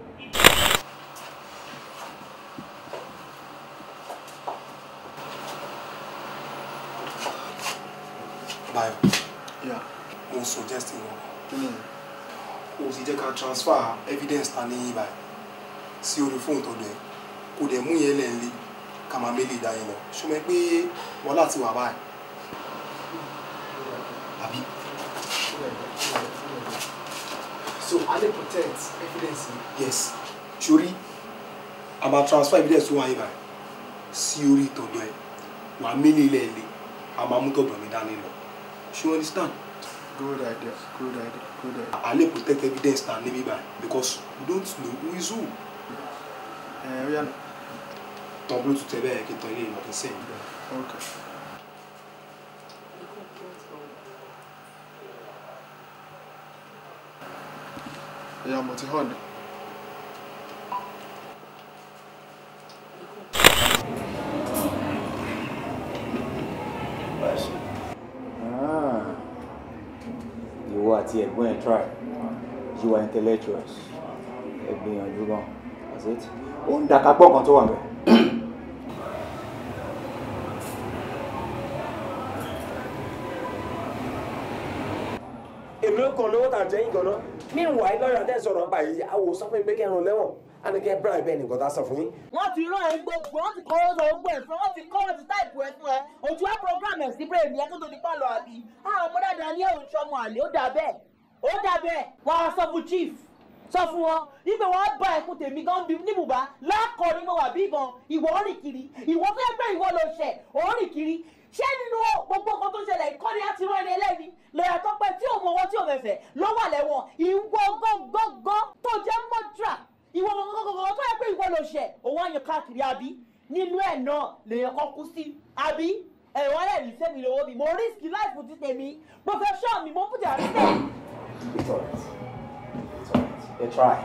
Báyọ̀, Yeah. mo suggest wọn. Kí ni? O sì jẹ́ ká transfer evidence ta ní báyìí sí orí fóònù tọ̀dọ̀ ẹ̀, kò dẹ̀ mú yẹn lẹ̀ ń lé ká máa mélé ìdá yẹn lọ. Ṣó mọ̀ pé wàhálà ti wà báyìí? Àbí? So a lè protect evidence yìí. Yes. Sori, a máa transfer evidence tó wà yìí báyìí sí orí tọ̀dọ̀ ẹ̀, wàá mélé ilẹ̀ ẹ̀ lé, a máa mú tọ̀dọ̀ mi dání lọ. Ṣé you understand? Good idea, good idea, good idea. A lè protect evidence ta níbí báyìí because we don't know who is who. Ẹ ó yá nà. Tán Bluetooth ẹ bẹ́ẹ̀ kí n tan ilé ìlọ kí n sẹ́yìn. Okay. Ìyá, mo ti hàn ní. Ah, ìwọ àti ẹ̀gbọ́n ẹ̀ try. You are intellectuals. Ẹ gbìyànjú gan. That's it. Ó ń dàka gbọ́ nǹkan tó wà bẹ́ẹ̀. Èmi kàn lówó tà jẹ́ ìgànnà. Meanwhile, lọ́yà tẹ́ sọ̀rọ̀ nípa yìí, àwọn sọ fún mi pé kẹrin lẹ́wọ̀n. A ní kẹ́ bribe ẹ̀ nìkan tá a sọ fún yín. Wọ́n ti rán ẹ gbogbo, wọ́n ti kọ́ ọ́ gbogbo ẹ̀ fún ẹ, wọ́n ti kọ́ ọ́ ti táìpù ẹ fún ẹ. Ojú á program ẹ̀ sí brain yẹn kó tó di pálọ̀ àbí. Àwọn ọmọ dáadáa ní ẹ̀rù sọmọ àlè, ó dà bẹ́ẹ̀. Ó dà bẹ́ẹ̀. Wọ́n á sọ fún chief. Sọ fún wọn wípé wọ́n bá ẹkún tèmi gan bí níbùbá lákọ̀ ni mo wà bí ìbọn ìwọ rìn kiri ìwọ fẹ́ gbé ìwọ lọ ṣẹ̀ ó rìn kiri. Ṣé nínú gbogbo nǹkan tó ṣẹlẹ̀ ìkọ́ni á ti rán ẹni ẹlẹ́ni lọ́yà tó pẹ́ tí òun ọwọ́ tí òun ẹsẹ̀ ló wà lẹ́wọ̀n ìwọ gángan tó jẹ́ mọ́dra ìwọ gángan tó yẹ pé ìwọ ló ṣẹ̀ òun àyàn káàkiri àbí nínú ẹ̀ náà lèèyàn kan kú sí àbí ẹ̀wọ̀n ẹ̀ ní sẹ́mi lówó mi mo risk life ti tèmi profession mi mo put it at stake. It's all right. It's all right. Ẹ try.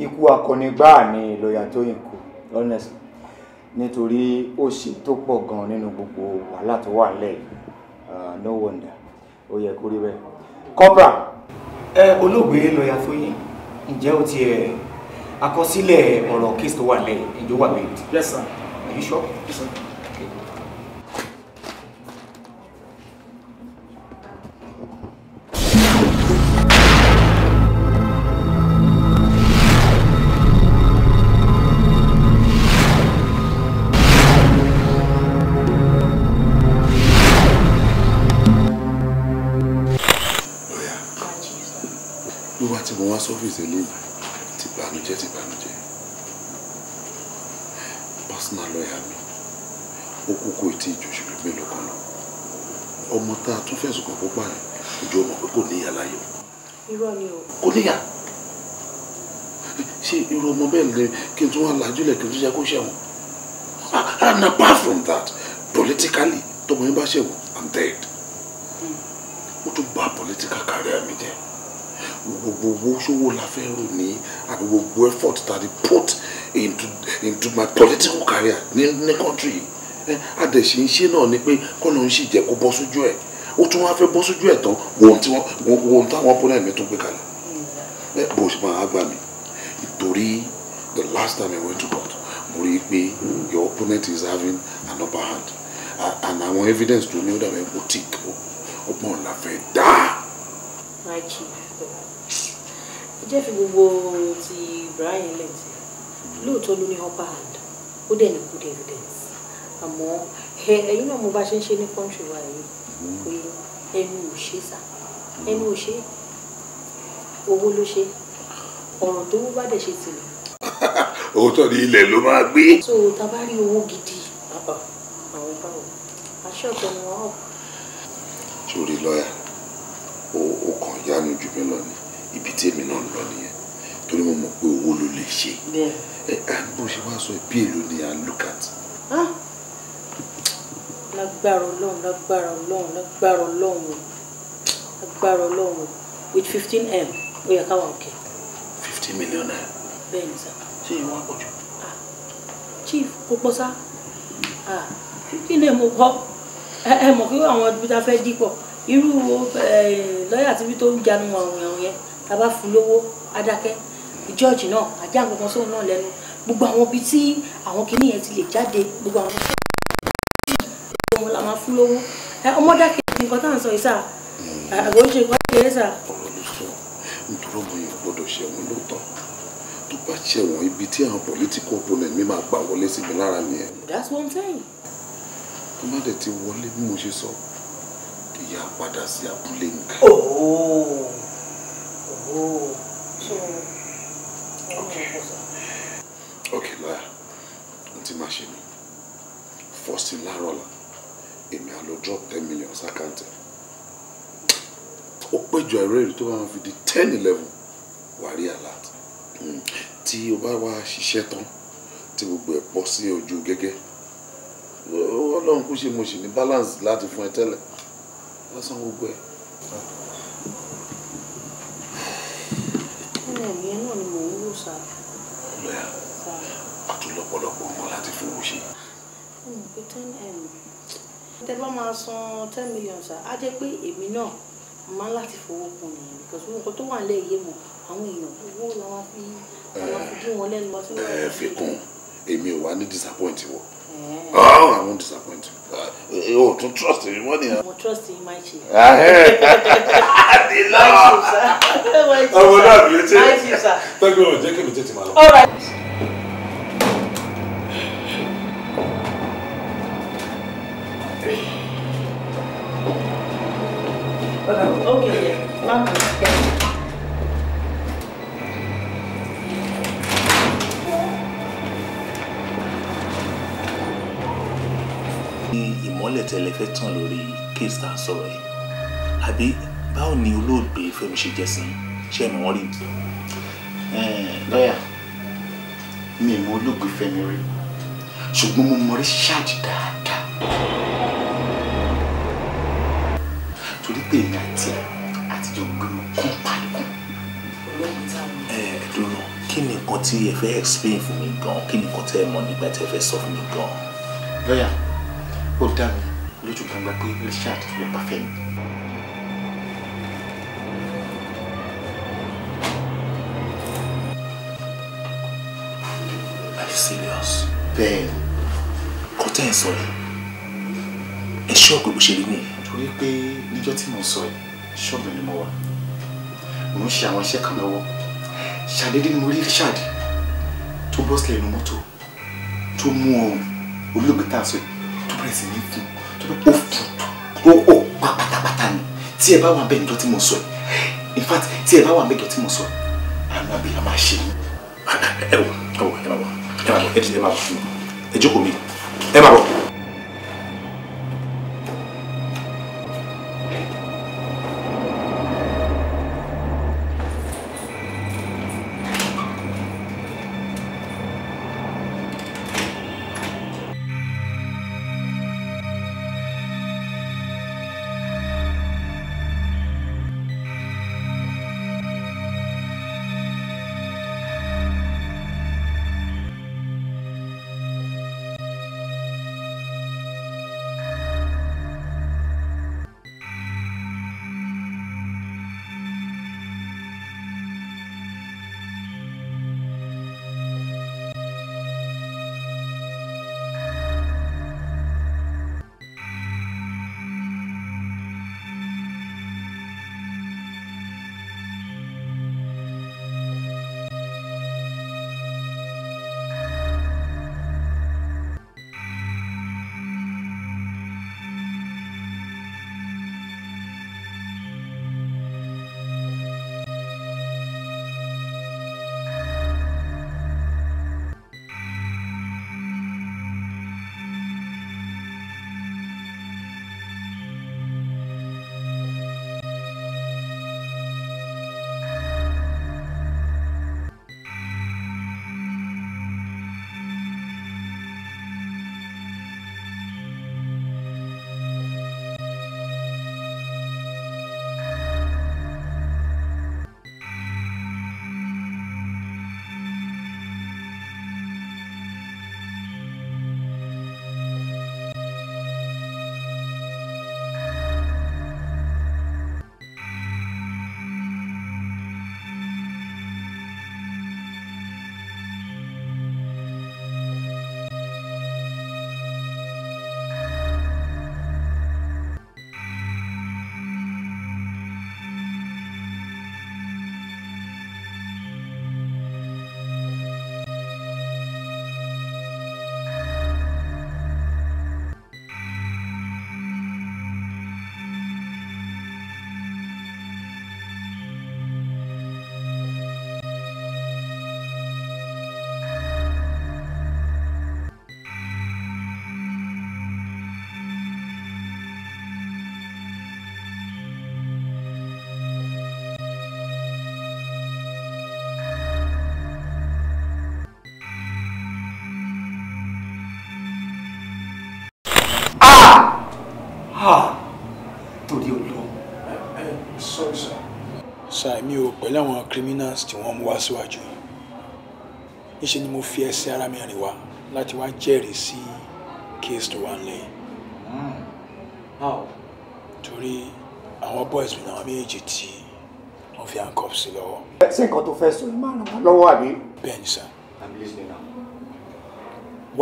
Ikú akọni gbáà ni lọ́yà Tóyìn kú, honestly. Nítorí ó ṣe tó pọ̀ gan nínú gbogbo wàhálà tó wà nílẹ̀ yìí. No wonder ó yẹ kó rí bẹ́ẹ̀. Corporal. Ẹ olóògbé lọ́yà Tóyìn, ǹjẹ́ o ti ẹ̀ àkọsílẹ̀ ọ̀rọ̀ case tó wà nílẹ̀ yìí, ǹjẹ́ ó wà bẹ́ẹ̀? Yes sir. Are you sure? Yes sir. Okay. Wíwá tí mo wá sọ́fíìsì eléyìí ti bànújẹ́ ti bànújẹ́. Personal lawyer mi ó kú kó tí ìjọ oṣù mélòó kan lọ. Ọmọ tá a tún fẹ̀sùn kàn púpà rẹ̀ ojú ọmọ pé kò níyà láyé. Irọ́ ni o. Kò níyà. Ṣé irú ọmọ bẹ́ẹ̀ lè kí n tún wá lajúlẹ̀ kí n tún jẹ́ kó ṣẹ̀wọ̀n? And apart from that, politically tọmọ yín bá ṣẹ̀wọ̀n, I'm dead. Ó tún bà political career mi jẹ́. Gbogbo owó ṣòwò la fẹ́ rò ní àbí gbogbo effort that I put into my political career ní country yìí. Àdẹ̀ṣe ń ṣe náà ni pé kọ́nà ń sì jẹ́ kó bọ́ sójú ẹ̀. Ó tún wá fẹ́ bọ́ sójú ẹ̀ tán wo ohun táwọn opponent mi tún gbé kalẹ̀. Bó ṣe máa gbà mí nítorí the last time I went to court mo rí i pé your opponent is having an upper hand and àwọn evidence tó ní ó dàbẹ̀ kó tick ọgbọ́n la fẹ́ dá. My chief, ẹ jẹ́ fi gbogbo ti Brian lẹ́tì lóòótọ́ ló ní upper hand ó dẹ̀ ní good evidence àmọ́ ẹ̀yin náà mo bá ṣe ń ṣe ní country wa yìí pé ẹnu ò ṣe sá ẹnu ò ṣe owó ló ṣe ọ̀rọ̀ tó wú bá dẹ̀ ṣe tìlẹ̀. Òótọ́ ni ilẹ̀ ló máa gbé. So tá a bá rí owó gidi àwọn báwo aṣọ ọ̀tọ̀ ni wọ́n. Sórí lọ́yà ó kàn yánu jù mí lọ ní ibi tí èmi náà ń lọ nìyẹn torí mo mọ̀ pé owó ló lè ṣe ẹ bó ṣe wá sọ bí èlò ni à ń look at. Lágbára Ọlọ́run lágbára Ọlọ́run lágbára Ọlọ́run lágbára Ọlọ́run with 15M ó yẹ káwa òkè. 15 million naira. Bẹ́ẹ̀ ni sá. Ṣé ìwọ wá pọ̀ jù? Chief kò pọ̀ sá 15M ò pọ̀ ẹ mọ̀ kí àwọn ibi tá a fẹ́ dípọ̀ irú lọ́yà tí tó ń janu àwọn èèyàn yẹn tá a bá fún lówó adákẹ́ jọ́ọ̀jì náà ajá nǹkan sóun náà lẹ́nu gbogbo àwọn ibi tí àwọn kinní yẹn ti lè jáde gbogbo àwọn ọmọ la máa fún lówó ọmọ dákẹ́ nǹkan tá à ń sọ yìí sà àgọ́ ń ṣe nǹkan kékeré sà. Ọ̀rọ̀ ló sọ nítorí ọmọ yẹn gbọ́dọ̀ ṣẹ̀wọ̀n lóòótọ́ tó bá ṣẹ̀wọ̀n ibi tí àwọn political opponent mi máa gbà wọlé síbi lára nìyẹn. That's one thing. Tó má dẹ̀ ti wọlé bí mo ṣe sọ ìyá padà sí abúlé mi. Ok lọ́yà n ti máa ṣe ni first thing láàárọ̀ la èmi á lọ drop 10 million sákàǹtì ó péjọ ẹ̀rọ èrè tó bá máa fi di 10-11 wà rí alert tí o bá wá ṣiṣẹ́ tán tí gbogbo ẹ̀ pọ̀ sí ojú gẹ́gẹ́ Ọlọ́run kú ṣe mo ṣì ní balance láti fún ẹ tẹ́lẹ̀ lásán gbogbo ẹ̀. Ẹ̀mí ẹ̀ náà ni mò ń wò sá. Lọ́yà a tún lọ́pọ̀lọpọ̀ nǹkan láti fowó ṣe. Pé 10M tẹ bá máa san 10 million sá á jẹ́ pé èmi náà Máa láti fowó kún nìyẹn because owó nǹkan tó wà nílẹ̀ yé mọ̀ àwọn èèyàn owó la máa fi dín wọn lẹ́nu. Ẹ fi kún, èmi ò wá ní disappoint wọ. Oh, I won't disappoint you. O tún trust mi mọ́ nìyẹn. Mo trust you, my chief. Adila. Ọmọ náà ló ṣe. My chief, sir. Thank you, jẹ́ kí mi tètè máa lọ. All right. Okay, yeah. Ìmọ́lẹ̀ tẹ́lẹ̀ fẹ́ tàn lórí case tá a sọ̀rọ̀ yìí, àbí báwo ni olóògbé Fẹ́mi ṣe jẹ́ sí, ṣé ẹ mọ̀ wọ́n rí? Lọ́yà, mi ò mọ olóògbé Fẹ́mi rí, ṣùgbọ́n mo mọ Richard dáadáa. Torí pé èmi àti ẹ̀ àtijọ́ gbénu kọ́ńpáàdì kan. Ẹ dúró, kí ni nǹkan tí ẹ fẹ́ explain fún mi gan? Kí ni nǹkan tẹ́ ẹ mọ̀ nígbà tí ẹ fẹ́ sọ fún mi gan? Lọ́yà, ó dá mi lójú gbangba pé Richard ló pa Fẹ́mi. Are you serious? Bẹ́ẹ̀. Kò tẹ́ ẹ sọ yìí, ẹ ṣọ́ọ̀bù bó ṣe rí nìyẹn. Torí pé níjọ́ tí mo sọ yìí, ṣọ́ọ̀bù ni mo wà. Mo ń ṣe àwọn iṣẹ́ kan lọ́wọ́. Ṣàdédé ni mo rí Richard tó bọ́ sílẹ̀ inú mọ́tò tó mú ọrùn olóògbé tá a sọ yìí tó bẹ̀rẹ̀ sí ní fún tó bẹ̀rẹ̀ ó fún tó ó pa pátápátá ni. Tí ẹ bá wà bẹ́ẹ̀ níjọ́ tí mo sọ yìí, in fact tí ẹ bá wà bẹ́ẹ̀ níjọ́ tí mo sọ yìí, àánú abẹ́yà máa ṣe yín. Ẹ wò, ẹ wò, ẹ máa bọ̀, ẹ máa bọ̀, ẹ dìde, ẹ máa bọ̀, ẹ jókòó mi, ẹ máa bọ̀. Torí Ọlọ́run. Sorry sir. Sir, mi ò pẹ̀lú àwọn criminals tí wọ́n mú wá síwájú yìí. Níṣe ni mo fi ẹsẹ̀ ara mi rìn wá láti wá jẹ́rìí sí case tó wà nílẹ̀ yìí. Torí Àwọn boys mi náà méjèèjì tí wọ́n fi handcuff sí lọ́wọ́. Ṣé nǹkan tó fẹ́ sọ yìí máa ràn wá lọ́wọ́ àbí? Bẹ́ẹ̀ ni sir. I'm listening now.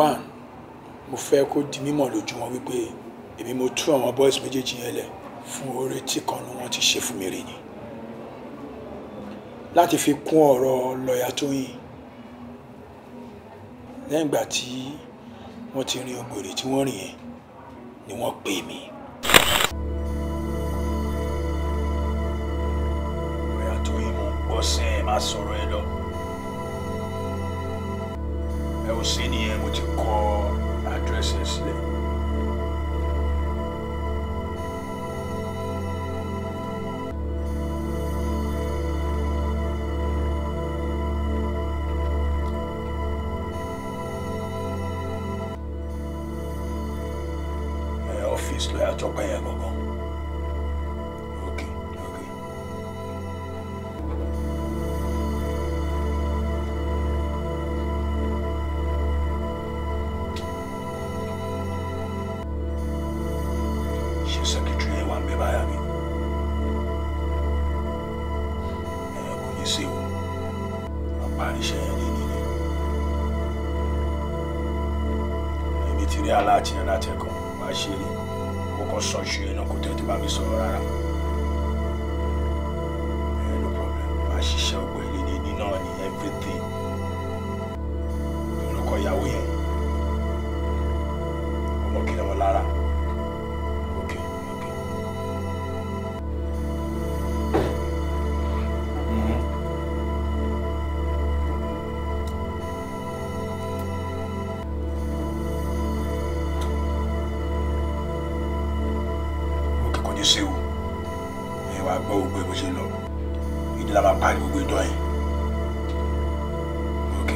One, mo fẹ́ kó di mímọ̀ lójú wọn wípé èmi mo tú àwọn boys méjèèjì yẹn lẹ̀ fún oore tí kan ní wọ́n ti ṣe fún mi rí ni. Láti fi kún ọ̀rọ̀ lọ́ọ̀yà Tóyìn, lẹ́yìn ìgbà tí wọ́n ti rin ògbèrè tí wọ́n rìn yẹn ni wọ́n pè mí. Lọ́ọ̀yà Tóyìn, mo ń gbọ́ sẹ́ẹ̀ má sọ̀rọ̀ ẹ lọ. Ẹ ò sí nìyẹn, mo ti kọ àdírẹ́sì ẹ sílẹ̀. Ọ́fíìsì lọ́yà Tọ́pẹ́ yẹn gangan. Ok, ok. Ṣé sẹ́kítírì yẹn wà ń bẹ báyà mi? Ẹ kò ní sí o. Wọ́n parí iṣẹ́ yẹn ní níní. Èmi ti rí aláàtì yẹn láti ẹ̀kọ́. Wàá ṣe rí. Kọ́kọ́ sọ ṣu yẹn náà kó tẹ́ tó bá mi sọ̀rọ̀ rárá. No problem. Máa ṣiṣẹ́ ọgbẹ́ ilé ní náà ní everything. Olùkọ́ ìyàwó yẹn. Ọmọ kí ni wọn lára. Ok, ok. Ṣe o ẹ wàá gbọ́ gbogbo ẹ bó ṣe lọ ìdí la máa parí gbogbo ìdán yẹn. Ok.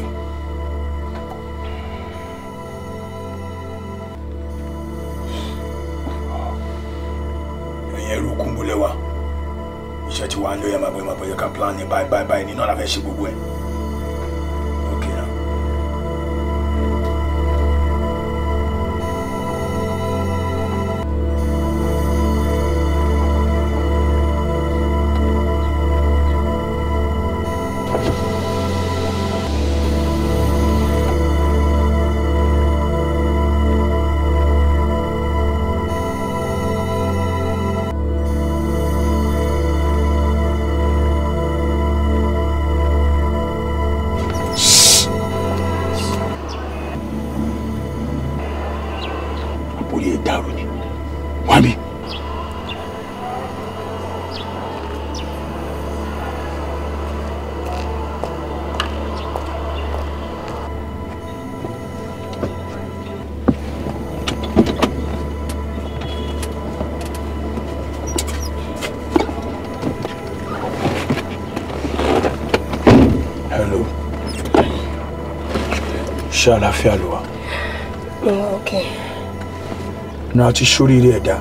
Ẹ̀yin ẹrú kúnbó lẹ́wà iṣẹ́ tí wàá ń lọ yẹn máa bọ̀ yẹn máa bọ̀ yẹn ká plan ní báyìí báyìí báyìí nínú àlàfẹ́ ṣe gbogbo ẹ̀. Ok now. Ṣé àlàáfíà ló wà? Okay. Náà ti ṣoríire ẹ̀dá.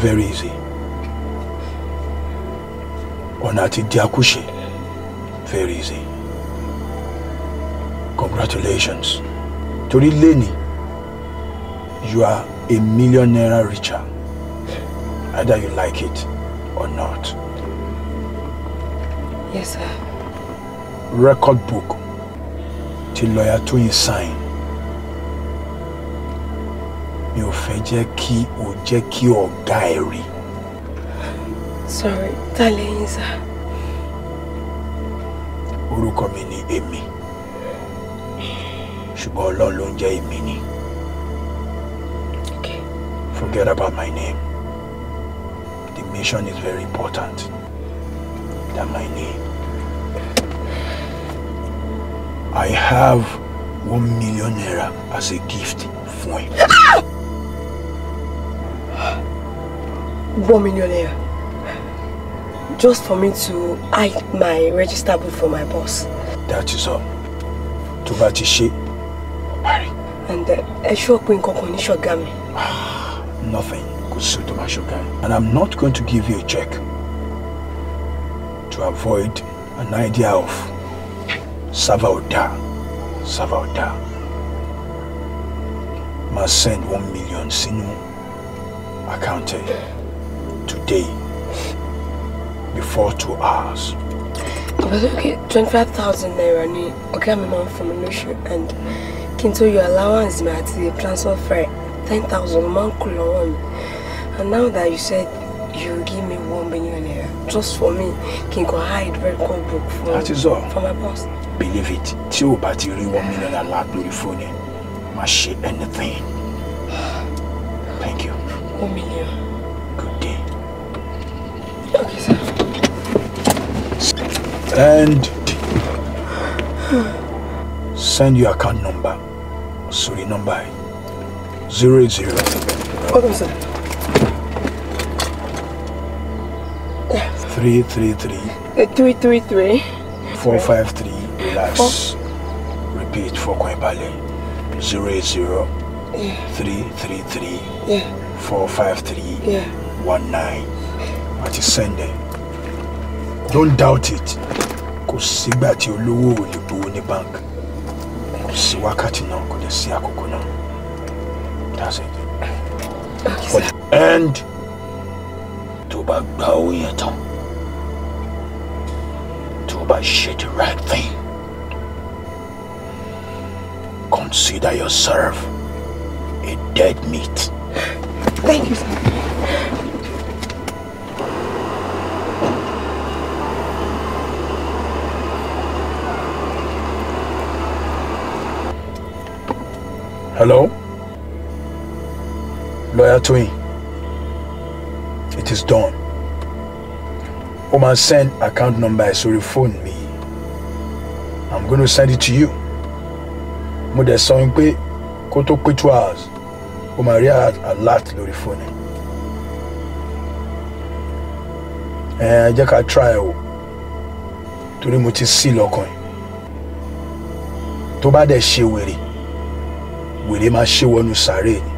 Very easy. Ọ̀nà àti di akúṣe. Very easy. Congratulations. Torí lẹ́ni, you are a million naira richer. Either you like it or not. Yes, sir. Record book tí lọ́yà Tóyìn sign. Mi ò fẹ́ jẹ́ kí o jẹ́ kí ọ̀gá ẹ rí. Sorry, ta lẹ́yìn sir? Orúkọ mi ni Èmi. Ṣùgbọ́n Ọlọ́run ló ń jẹ́ Èmi ni. Okay. Forget about my name. The mission is very important than my name. I have 1 million naira as a gift fún ẹ. 1 million naira? Just for me to hide my register book from my boss. That is all. Tó bá ti ṣe, ó parí. And ẹ ṣọ́ pé nǹkan kan ní ṣọ̀gá mi. Nothing kò sí tó máa ṣọ̀gá ẹ. And I'm not going to give you a check to avoid an idea of Sava Oda, Sava Oda. Must send 1 million sínú account ẹ. Today, before 2 hours. But okay, 25,000 naira ni ọ̀gá mi máa ń fún mi lóṣù, and kí n tó yọ allowance mi àti transfer fare, 10,000 máa ń kù lọ́wọ́ mi. And now that you said you give me 1 million naira just for me, kí n kò hide record book for, That is all. for my boss. Believe it, tí o bá ti rí 1 million alert lórí fóònù ẹ, má ṣe anything. Thank you. 1 million. Good day. Okay, sir. And send your account number. Sorry, number 00. Okay, sir. 333. 333. 453. Relax. Repeat for Koibale. 00. 333. 453. 19. Àti send it. Don't doubt it. Kò sígbà tí olówó ò lè gbowó ní bank. Kò sí wákàtí náà, kò dẹ̀ sí àkókò náà. That's it. Okay, sir. And tó bá gba owó yẹn tán, tó bá ṣe the right thing, consider yourself a dead meat. Thank you, sir. Hello? Lawyer Toyin. It is done. O máa send account number sórí phone mi. I'm going to send it to you. Mo dẹ̀ sọ pé kó tó pé 2 hours, o máa rí alert lórí phone ẹ. Ẹ jẹ́ ká try o. Torí mo ti sí lọ́kàn ẹ̀. Tó bá dẹ̀ ṣe wèrè, wèrè máa ṣe wọnú sàárè ni.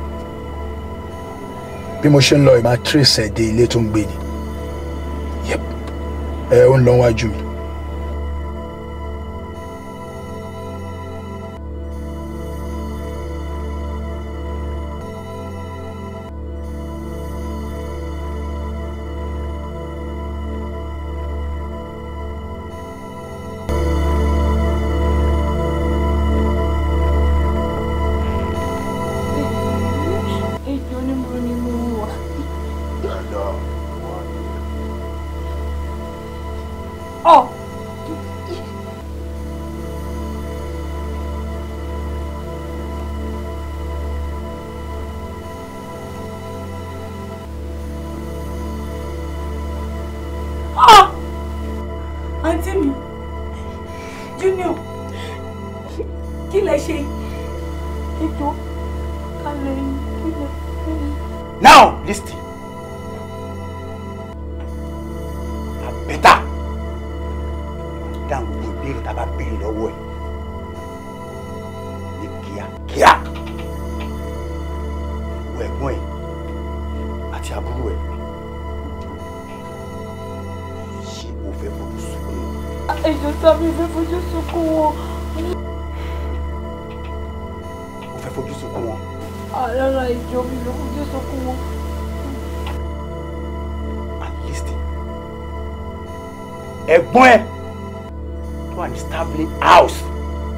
Bí mo ṣe ń lọ, ẹ máa trace ẹ̀ dé ilé tó ń gbé ni. Yep. Ẹ ó ń lọ wájú mi. Àǹtí mi, Junior, kí lẹ ṣe? Ètò kalẹ̀ kí lẹ ṣe? Now listen. I better dáhùn gbogbo ìbéèrè tá a bá béèrè lọ́wọ́ ẹ̀ ní kíákíá. Wo ẹ̀gbọ́n ẹ̀ àti àbúrò ẹ̀. Ṣé o fẹ́ fojú sunkún wọn? Èjò tàbí fẹ́ fojú sunkún wọn. O fẹ́ fojú sunkún wọn? Rárá, ìjọ mi ló fojú sunkún wọn. And listen. Ẹ̀gbọ́n ẹ̀ tó wà ní Staveley House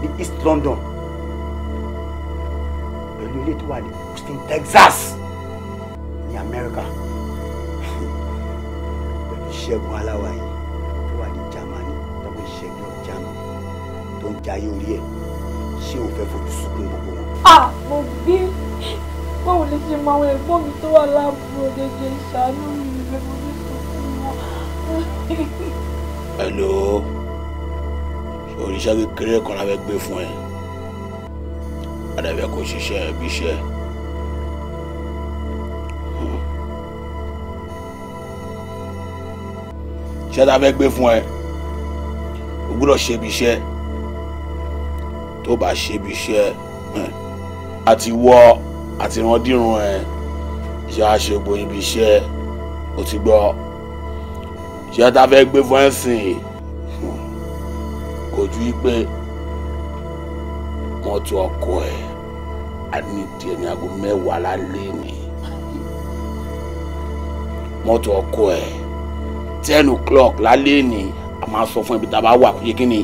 ní East London pẹ̀lú ilé tó wà ní Houston, Texas ní America pẹ̀lú Ṣẹ́gun Aláwàyí tó wà ní Germany, tó ń ṣẹ́gun Germany tó ń jayé orí ẹ̀. Ṣé o fẹ́ fojú sunkún gbogbo wọn? Ah, mo gbé. Báwo lè ṣe mọ àwọn ẹ̀gbọ́n mi tó wà láàbùrò jẹjẹ? Ìṣàánú mi, fẹ́ fojú sunkún wọn. Hello. Òrìṣà kékeré kan la fẹ́ gbé fún ẹ. Adàbẹ̀ kò ṣiṣẹ́ ẹbí iṣẹ́. Iṣẹ́ tá a fẹ́ gbé fún ẹ, o gbọ́dọ̀ ṣe ibi iṣẹ́. Tó bá ṣe ibi iṣẹ́, àti wọ àti ìrandíran ẹ, iṣẹ́ á ṣe gbóyin ibi iṣẹ́, o ti gbọ́. Iṣẹ́ tá a fẹ́ gbé fún ẹ sìn kò ju pé mọ́tò ọkọ ẹ̀ á ní díẹ̀ ní aago 10 lálẹ́ ni. Mọ́tò ọkọ ẹ̀ 10 o'clock lálẹ́ ní a máa sọ fún ibi tá a bá wà kó yẹ kí ni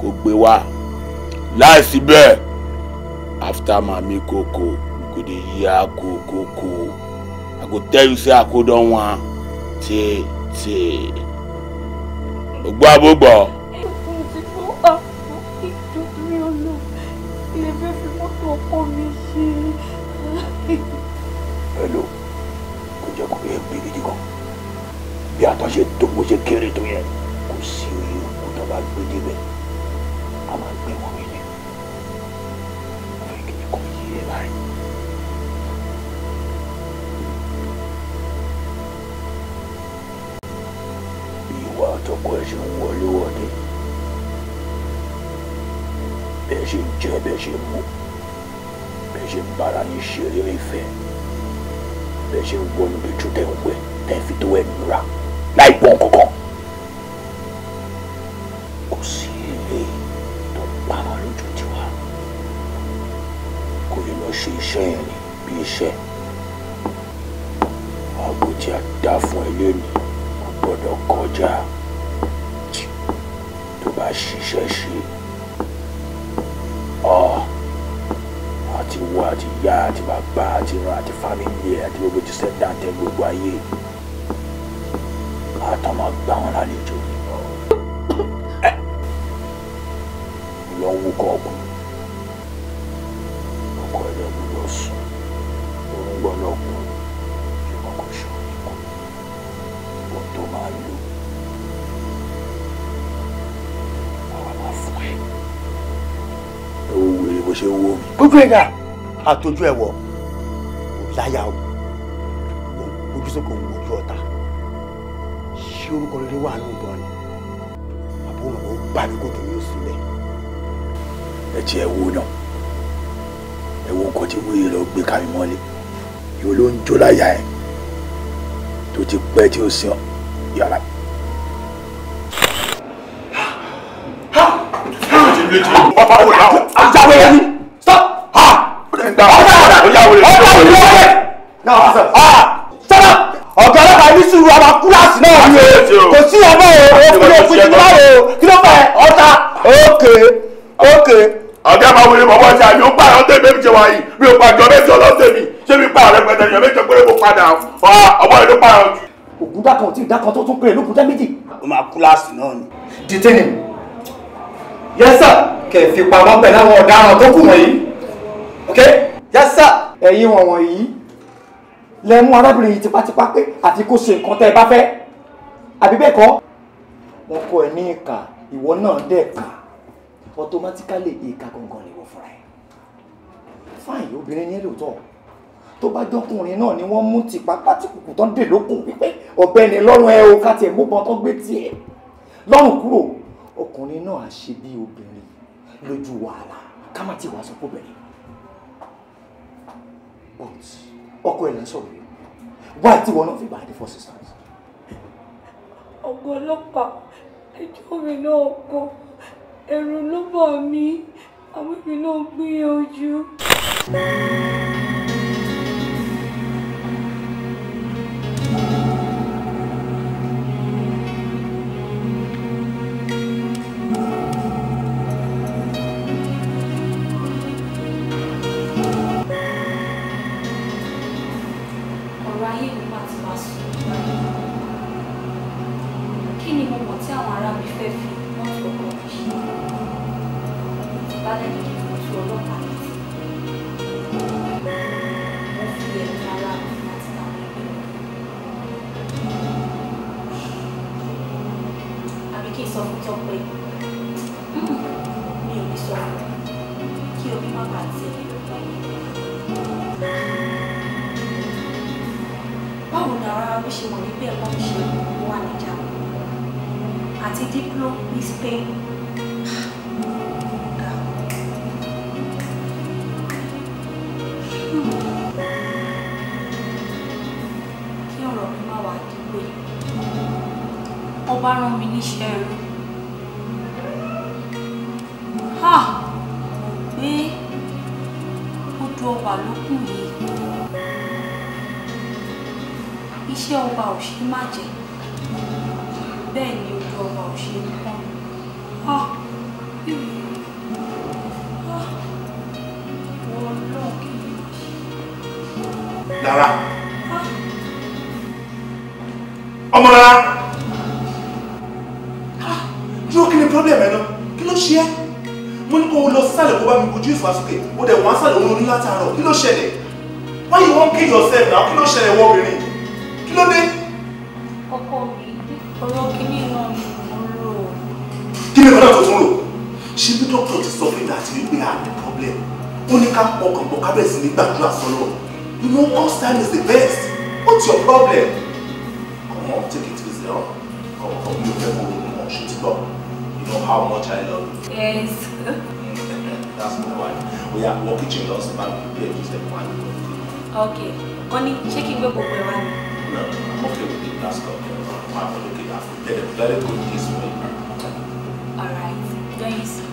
kò gbé wá. Láìsí bẹ́ẹ̀, after mami koko, we go dey hear kokoko. I go tell you say I go don wan tey tey. Ògbó àbógbọ̀. Mo ti gbọ́ àpò ìjọba ọlọ́ ilé fẹ́ fi mọ́tò ọkọ mi ṣe. Hello, kò jẹ́ kó yẹ gbé gidi gan. Bí àtúnṣe tó bó ṣe kéré tó yẹ, kò sí oyè òkú tó bá gbé débẹ̀. A máa gbé wọn mi ni. Mo fẹ́ kí ni kò yí ẹ báyìí. Bí ìwà àtọkọ ẹ ṣe ń wọlé wọlé, bẹ́ẹ̀ ṣe ń jẹ, bẹ́ẹ̀ ṣe ń mu, bẹ́ẹ̀ ṣe ń bára ní ṣeré ìfẹ́, bẹ́ẹ̀ ṣe ń wọnú lójú tẹ̀ ń wẹ̀ tẹ̀ fi tó ẹ̀ nura láì gbọ́n kankan. Kò sí ilé tó pamọ́ lójú tiwa. Kò lè lọ ṣe iṣẹ́ yẹn ni bí iṣẹ́. Àgbo tí a dá fún ẹ lónìí kò gbọ́dọ̀ kọjá. Tó bá ṣiṣẹ́ ṣe, àti wọ àti ìyá àti bàbá àti ìran àti fámìlì ẹ àti gbogbo descendant ẹ gbogbo ayé àtọ́ máa gbà wọn lálejò ni. Lọ ń wúkọ́ ọkùn ọkọ ẹ lọ gbọ́dọ̀ sùn, òun gbọ́dọ̀ kú, ṣùgbọ́n kò ṣe òní kú. Ohun tó máa lò àwa máa fún ẹ. Ẹ wo wèrè bó ṣe ń wò mí. Gbogbo ẹ̀dá àtọ́jú ẹ̀ wọ̀ kò láyà o, ojú sókè òun ojú ọ̀tá. Ṣé orúkọ rere wà nù bọ́ ni? Àbúrò ó gbà mí kó tèmi ó sílẹ̀. Ẹ tiẹ̀ wo náà, ẹ wo nǹkan tí wúyẹ lọ gbé ká mi mọ́lé. Ìwọ ló ń jó láyà ẹ tó ti pẹ́ tí ó sìn ọ́ yàrá. Ọ̀gá ọlọ́pàá ní sùúrù àwọn kúláàsì náà ni o, kò sí ọmọ o, òfin òfin ti wá o, kí ló fẹ́ ọ̀tá? Ókè ókè. Ọ̀gá máa wọlé bọ̀bọ̀ ṣe àmì ó pààyàn tẹ̀mí mi ṣe wá yìí, mi ò pàjọ mẹ́jọ lọ́sẹ̀ mi, ṣé mi pààyàn rẹpẹtẹ èèyàn mẹ́jọ péré mo padà ọmọ ìlú pààyàn jù. Ògúndá kan ò tí ì dá kan tó tún péré lókùn dá méjì. Ó máa kúláàsì náà ni. Detain him. Yes sir. Kẹ̀ fi pamọ́ pẹ̀lú àwọn ọ̀daràn tó kù wọ̀nyí. Okay? Yes sir. Ẹ̀yin wọ̀nyí lẹ mú arábìnrin yìí tipátipá pé àti kó ṣe nǹkan tẹ́ ẹ bá fẹ́, àbí bẹ́ẹ̀ kọ́? Wọ́n kọ́ ẹ ní ìkà, ìwọ náà dẹ̀ kà, automatically ìkà gangan ni ìwọ fúnra ẹ̀. Fine, obìnrin ní ẹ lóòótọ́, tó bá jọkùnrin náà ni wọ́n mú tìpápá tí kùkù tán dè lókun wípé ọ̀bẹ ni lọ́rùn ẹ o, ká tiẹ̀ mú bọn tán gbé tiẹ̀ lọ́rùn kúrò, ọkùnrin náà á ṣe bí obìnrin lójú wàhálà, ká má ti wàá sọ pé obìnrin. But ọkọ ẹ̀ là ń sọ̀rọ̀ yìí, why tí wọn náà fi bá the four sisters? Ọ̀gá ọlọ́pàá, ẹjọ́ mi náà kọ, ẹ̀rù ló bà mí, àwọn èmi náà gbìyànjú. Ọ̀rọ̀ ayé mi máa ti wá sùn. Kí ni mo mọ̀ tí àwọn ará mi fẹ́ fi mọ́tò ọkọ mi ṣe? Bálẹ̀ ní kí n tó ọlọ́pàá létí. Mo fi ẹ̀mí ara mi àti àwọn ẹbí mi. Àbí kí n sọ fún Tọ́pẹ́? Mi ò ní sọ fún un kí omi má bàa tiẹ̀ lọ. Báwo ni ara mi ṣe mọ̀ wípé ẹ̀kọ́ mi ṣe wà níjà àti dípúlò ní Spain? Kí ọ̀rọ̀ mi má wàá di pé ọba rán mi níṣẹ́ ẹrú. Mo gbé odò ọwà lókùn yìí. Iṣẹ́ ọba ò ṣe má jẹ, bẹ́ẹ̀ ni ojú ọba ò ṣe pọ́n. Lára, ọmọ Lára, dúró, kí ni problem ẹ náà? Kí ló ṣe ẹ́? Mo ní kó o lọ sálẹ̀ kó bá mi kojú ìfà sókè, ó dẹ̀ wọ́n sálẹ̀ òun ní látàárọ̀. Kí ló ṣẹlẹ̀? Why you wan kill yourself now? Kí ló ṣẹlẹ̀ wọ obìnrin? Kí ló dé? Ọkọ mi, ọ̀rọ̀ kìíní náà ni mo ń rò. Kí ni ìkọ́nà tó tún rò? Ṣé bí dókítà ti sọ fún ìgbà àti wípé a ní problem? Ó ní ká pọkàn pọ̀ ká bẹ̀rẹ̀ sí ní gbàdúrà sọ́lọ̀. You know, God's time is the best. What's your problem? Come on, take it easy, huh? Come on, come, you fẹ́ kó ronú mọ́, ṣe ti gbọ́. You know how much I love you. Yes. That's my wife. Oya, wọ kitchen lọ sí bá mi prepare juice ẹ̀ fún àlejò. Okay. Wọ́n ní ṣé kí n gbé gbogbo ẹ̀ wá ni? No, I'm okay with the glass cup. I'm okay. I've prepared a very good dish for you. All right. Join you soon.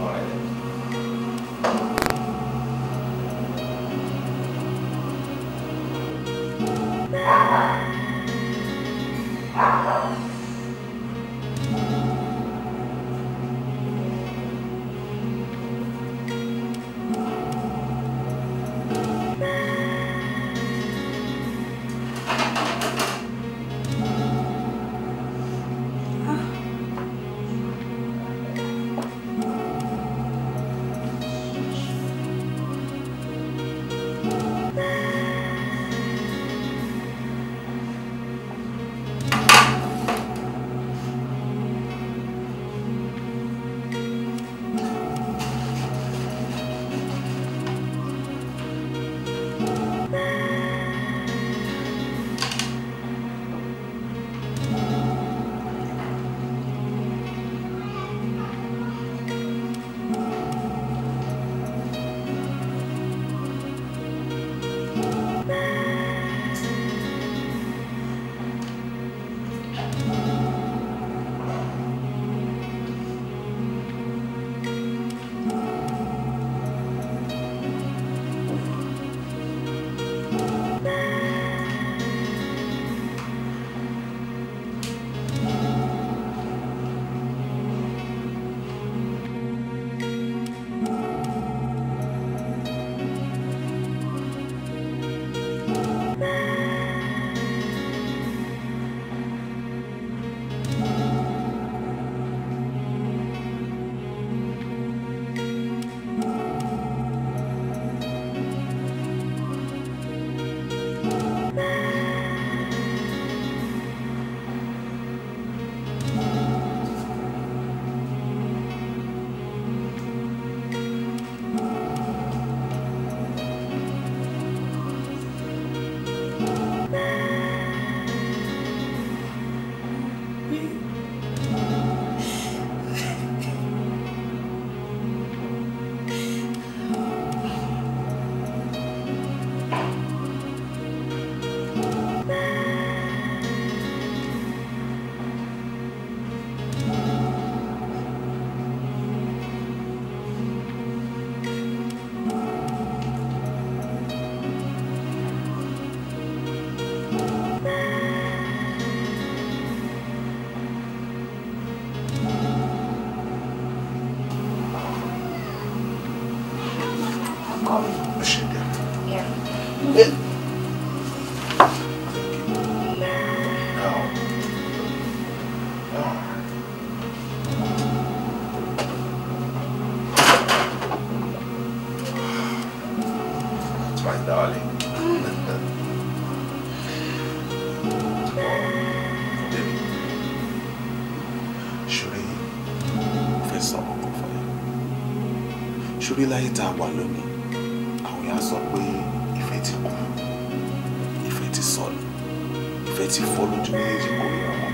All right then. Ṣorí láyé tá a wà lónìí, àwọn èèyàn sọ pé ìfẹ́ ti kú, ìfẹ́ ti sọnù, ìfẹ́ ti fọ́ lójú méjèèjì kò ríra wọn.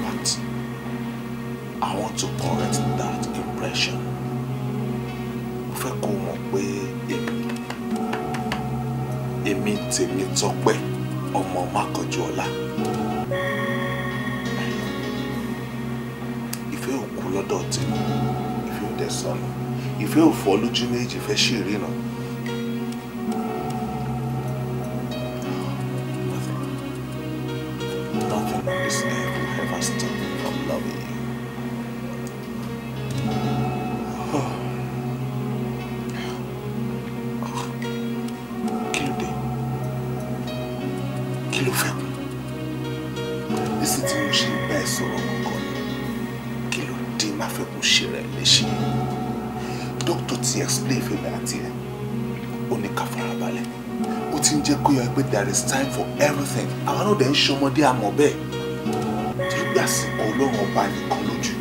But I want to correct that impression. Mo fẹ́ kó mọ̀ pé èmi tèmi Tọ́pẹ́ ọmọ Mákànjúọlá. Ìfẹ́ ò kú lọ́dọ̀ tèmi, ìfẹ́ ò dẹ̀ sọnù. Ìfẹ́ ò fọ́ lójú méjì, fẹ́ ṣì ríran. Nothing. Nothing on this earth will ever stop me from loving you. Oh. Kí ló dé? Kí ló fẹ́ kú? Nísìnyí tí mo ṣe bá ẹ sọ̀rọ̀ kankan ni, kí ló dé má fẹ́ kó ṣe rẹ̀ léṣe? Dókítà ti explain fèmí àti ẹ̀, ó ní ká farabalẹ̀. Ó ti ń jẹ́ kó yọ pé there is time for everything. Àwọn náà dẹ̀ ń ṣọmọdé àmọ́ bẹ́ẹ̀. Torí pé àsìkò Ọlọ́run ọba nìkan lójú.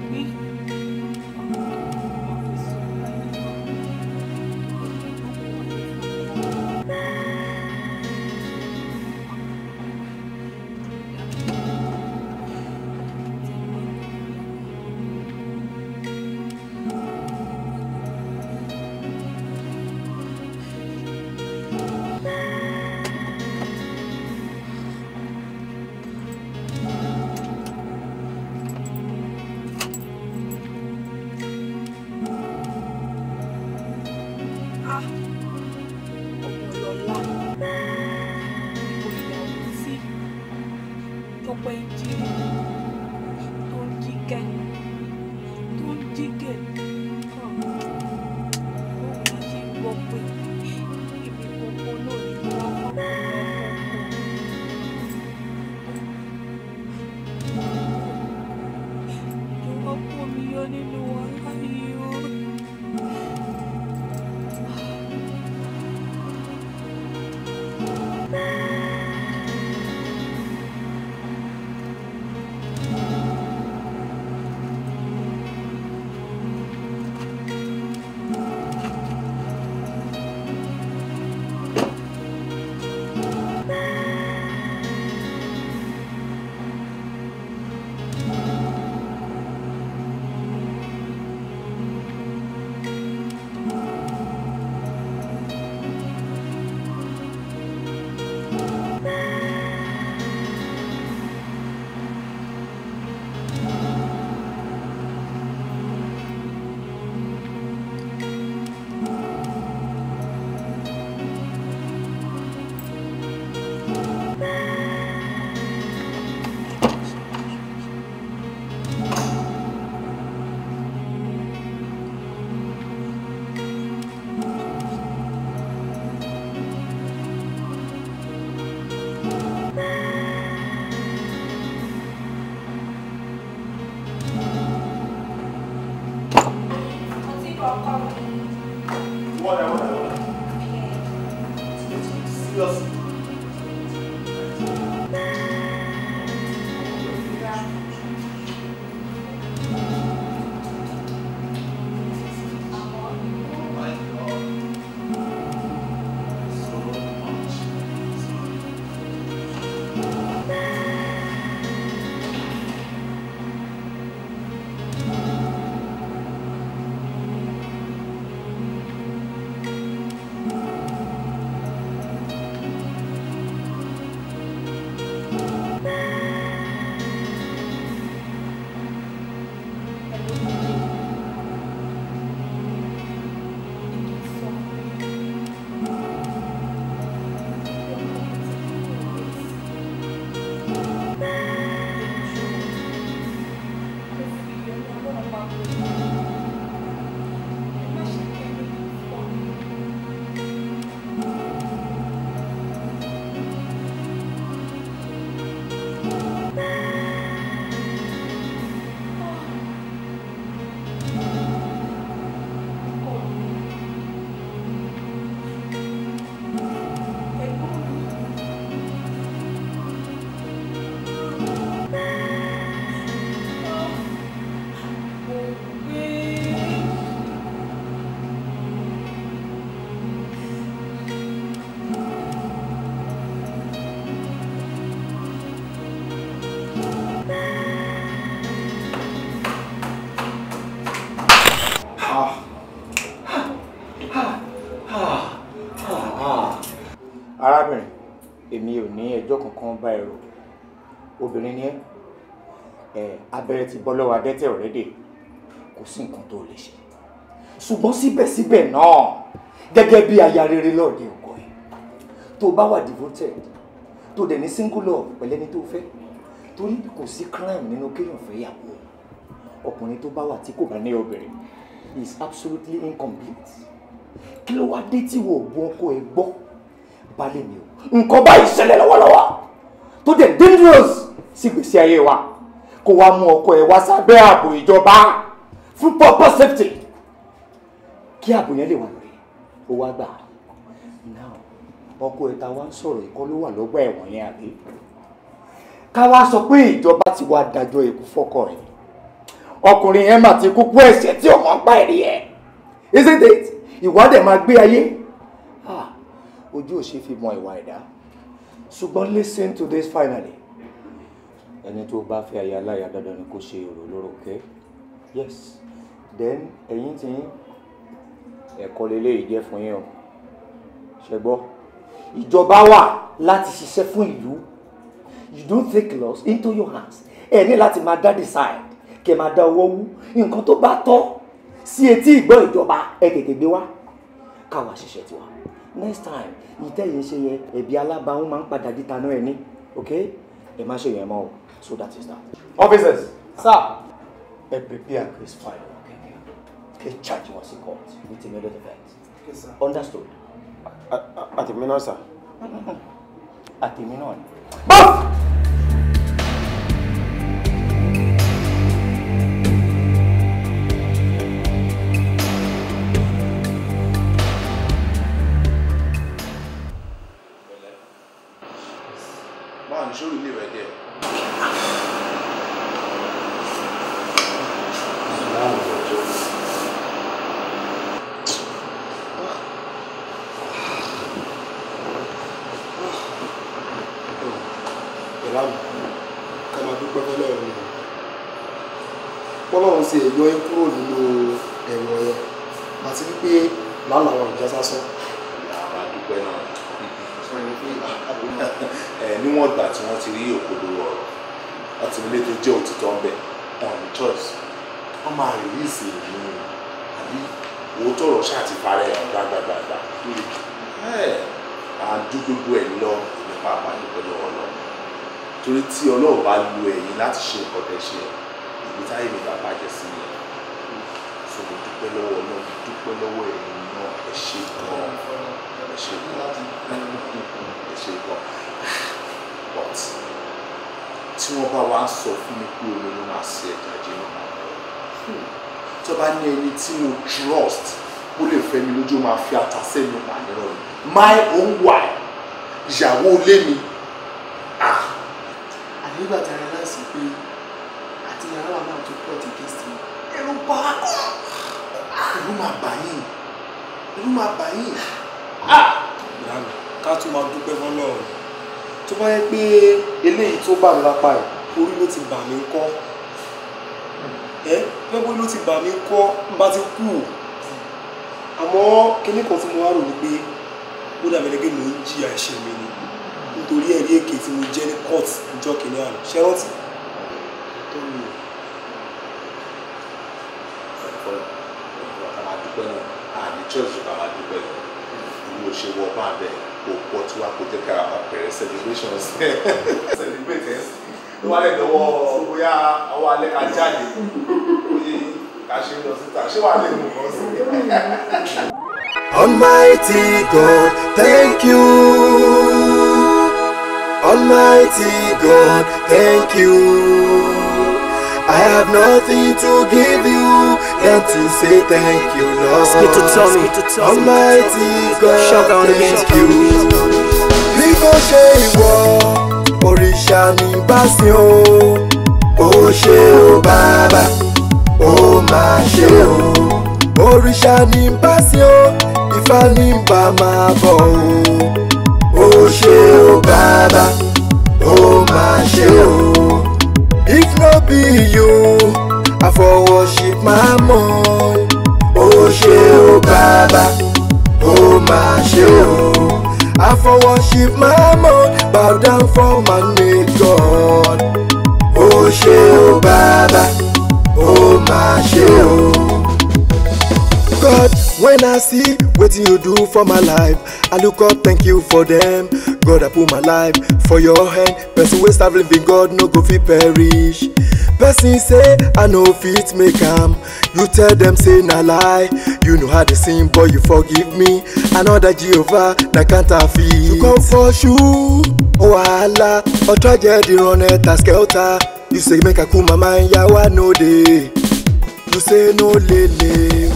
Please. Tọ́pẹ́ ń jí rí, tó ń jí kẹ́, tó ń jí gẹ̀. Báwo la ṣe ń gbọ́ pé èmi gbogbo náà ni mo wá fọ́pọ̀ jọ̀wọ́ kó mi yọ nínú wàhálà yìí o. Seriously. Arábìnrin, èmi ò ní ẹjọ́ kankan bá ẹ rò. Obìnrin ni ẹ́, abẹ́rẹ́ ti bọ́ lọ́wọ́ adẹ́tẹ̀ already, kò sí nǹkan tó lè ṣe. Ṣùgbọ́n síbẹ̀síbẹ̀ náà, gẹ́gẹ́ bí aya rere lọ́ọ̀dẹ ọkọ ẹ̀, tó bá wà devoted, tó dẹ̀ ní single love pẹ̀lú ẹni tó fẹ́, torí kò sí crime nínú kéèyàn fẹ́ yàwó. Ọkùnrin tó bá wà tí kò bá ní obìnrin is absolutely incomplete. Kí ló wá dé tí wo ògùn ọkọ ẹ gbọ́? Balẹ̀ mi o, nǹkan báyìí ṣẹlẹ̀ lọ́wọ́lọ́wọ́ tó dẹ̀ dangerous sí gbèsè ayé wa, kó wá mú ọkọ ẹ wá sábẹ́ ààbò ìjọba fún proper safety, kí ààbò yẹn lè wà lórí ó wá gbà. Now ọkọ ẹ ta wá ń sọ̀rọ̀ ìkọ́ ló wà lọ́gbà ẹ̀wọ̀n yẹn àbí? Ká wá sọ pé ìjọba ti wá dájọ́ ikú fọ́kọ ẹ̀, ọkùnrin yẹn mà ti kúkú ẹ̀ṣẹ̀ tí ò mọ̀ ń pa ẹ̀rí ẹ̀, isn't it? Ìwádìí máa gbé ayé, ojú ò ṣe fi mọ ìwà ẹ̀dá. Ṣùgbọ́n listen to this finally, ẹni tó bá fẹ́ aya aláya dandan ni kó ṣe èrò lóró, okay? Yes. Then ẹ̀yin tí ẹ̀kọ́ lélẹ́yìí jẹ́ fún yín o, ṣe gbọ́? Ìjọba wà láti ṣiṣẹ́ fún ìlú. You don't take laws into your hands. Ẹ ní láti máa dá decide, kẹ́ máa dá owó wú. Nǹkan tó bá tọ́ sí etí ìgbọ́ ìjọba, ẹ tètè gbé wá káwa ṣiṣẹ́ tiwa. Next time, ìtẹ́yìn ṣe yẹ ẹ̀bí alábàáhùn máa ń padà di tanú ẹ̀ ní, okay? Ẹ má ṣe yẹn mọ́ o. So that is that. Officers, sir, ẹ prepare case file, okay? Case charge wọn sí court with immediate effect. Yes, sir. Understood? Àtẹ̀mí náà, sir. Àtẹ̀mí náà ni. Ọlọ́run ṣe yọ ẹ́ kúrò nínú ẹ̀wọ̀n yẹn àti wípé lálàá ìjà sásán. Àwọn àdúpẹ́ náà níwọ̀n ìgbà tí wọ́n ti rí òkodoro ọ̀rọ̀ láti ilé tó jẹ́ òtítọ́ ń bẹ̀ on choice wọ́n máa rìlíìsì èmi àbí òótọ́ ọ̀rọ̀ ṣáà ti parẹ́ ẹ̀ gbàgbàgbà. À ń dú gbogbo ẹ̀ lọ èmi pàápàá dúpẹ́ lọ́wọ́ lọ torí tí Ọlọ́run bá lu ẹ̀yin láti ṣe nǹkan tẹ́ ṣe ìgbé táyé mi bá bàjẹ́ sí mi. So mo dúpẹ́ lọ́wọ́ Ọlọ́run, dúpẹ́ lọ́wọ́ ẹ̀yin náà, ẹ ṣé gan, ẹ ṣé gan, ẹ ṣé gan. But tí wọ́n bá wá sọ fún mi pé omi ló máa ṣe ẹja jiná, tó bá ní ẹni tí mo trust ó lè fẹ́ mi lójú máa fi ata sẹ́nu màá nírọ̀ mi. My own wife Ìyàwó ilé mi. Ànígbà tí a realize pé àti yàrá wa náà tó plot against me. Ẹ̀rù bà á. Ẹ̀rù máa bà yín. Ẹ̀rù máa bà yín. Ìyá mi, ká tún máa dúpẹ́ fọ́lọ́run. Tó bá yẹ pé eléyìí tó bà mí lápá ẹ̀, orí ló ti bà mí kọ́. Ẹ pẹ́pẹ́ ló ti bà mí kọ́, n bá ti kú. Àmọ́ kinní kan tí mo wá rò ni pé ó dàbí ẹni pé mò ń jìyà ẹ̀ṣẹ̀ mi ni nítorí ẹ̀rí èké tí mo jẹ́ ní court ìjọ kìíní àná. Ṣé rántí? Celebrations. Celebrate ẹ̀ ló wá lè dọwọ́ bóyá ọwọ́ alẹ́ ká jáde bóyá ká ṣe lọ síta ṣé wàá lè mú kan sí. Almighty God, thank you. Almighty God, thank you. I have nothing to give you than to say thank you, Lord. Almighty God, thank you. Bí kò ṣe ìwọ, òrìṣà ní bá sìn o. Ó ṣé o bàbá, ó máa ṣe o. Òrìṣà ní bá sìn o, Ifá ní bá máa bọ̀ o. Ó ṣé o bàbá, ó máa ṣe o. If no be you, I for worship Mammon. Ó ṣé o bàbá, ó máa ṣe o. I for worship Mammon, bow down for my made God. Ó ṣé o bàbá, ó máa ṣe o. God, when I see wetin you do for my life, I look up, thank you for them. God, I put my life for your hand. Person wey serve living God no go fit perish. Person say I no fit make am, you tell them say na lie. You know how to sin, but you forgive me. Another Jehovah na counterfeit. You come for shoe, wahala, or tragedy run helter skelter. You say make I cool my mind, yawa no dey. You say no lele.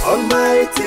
Almighty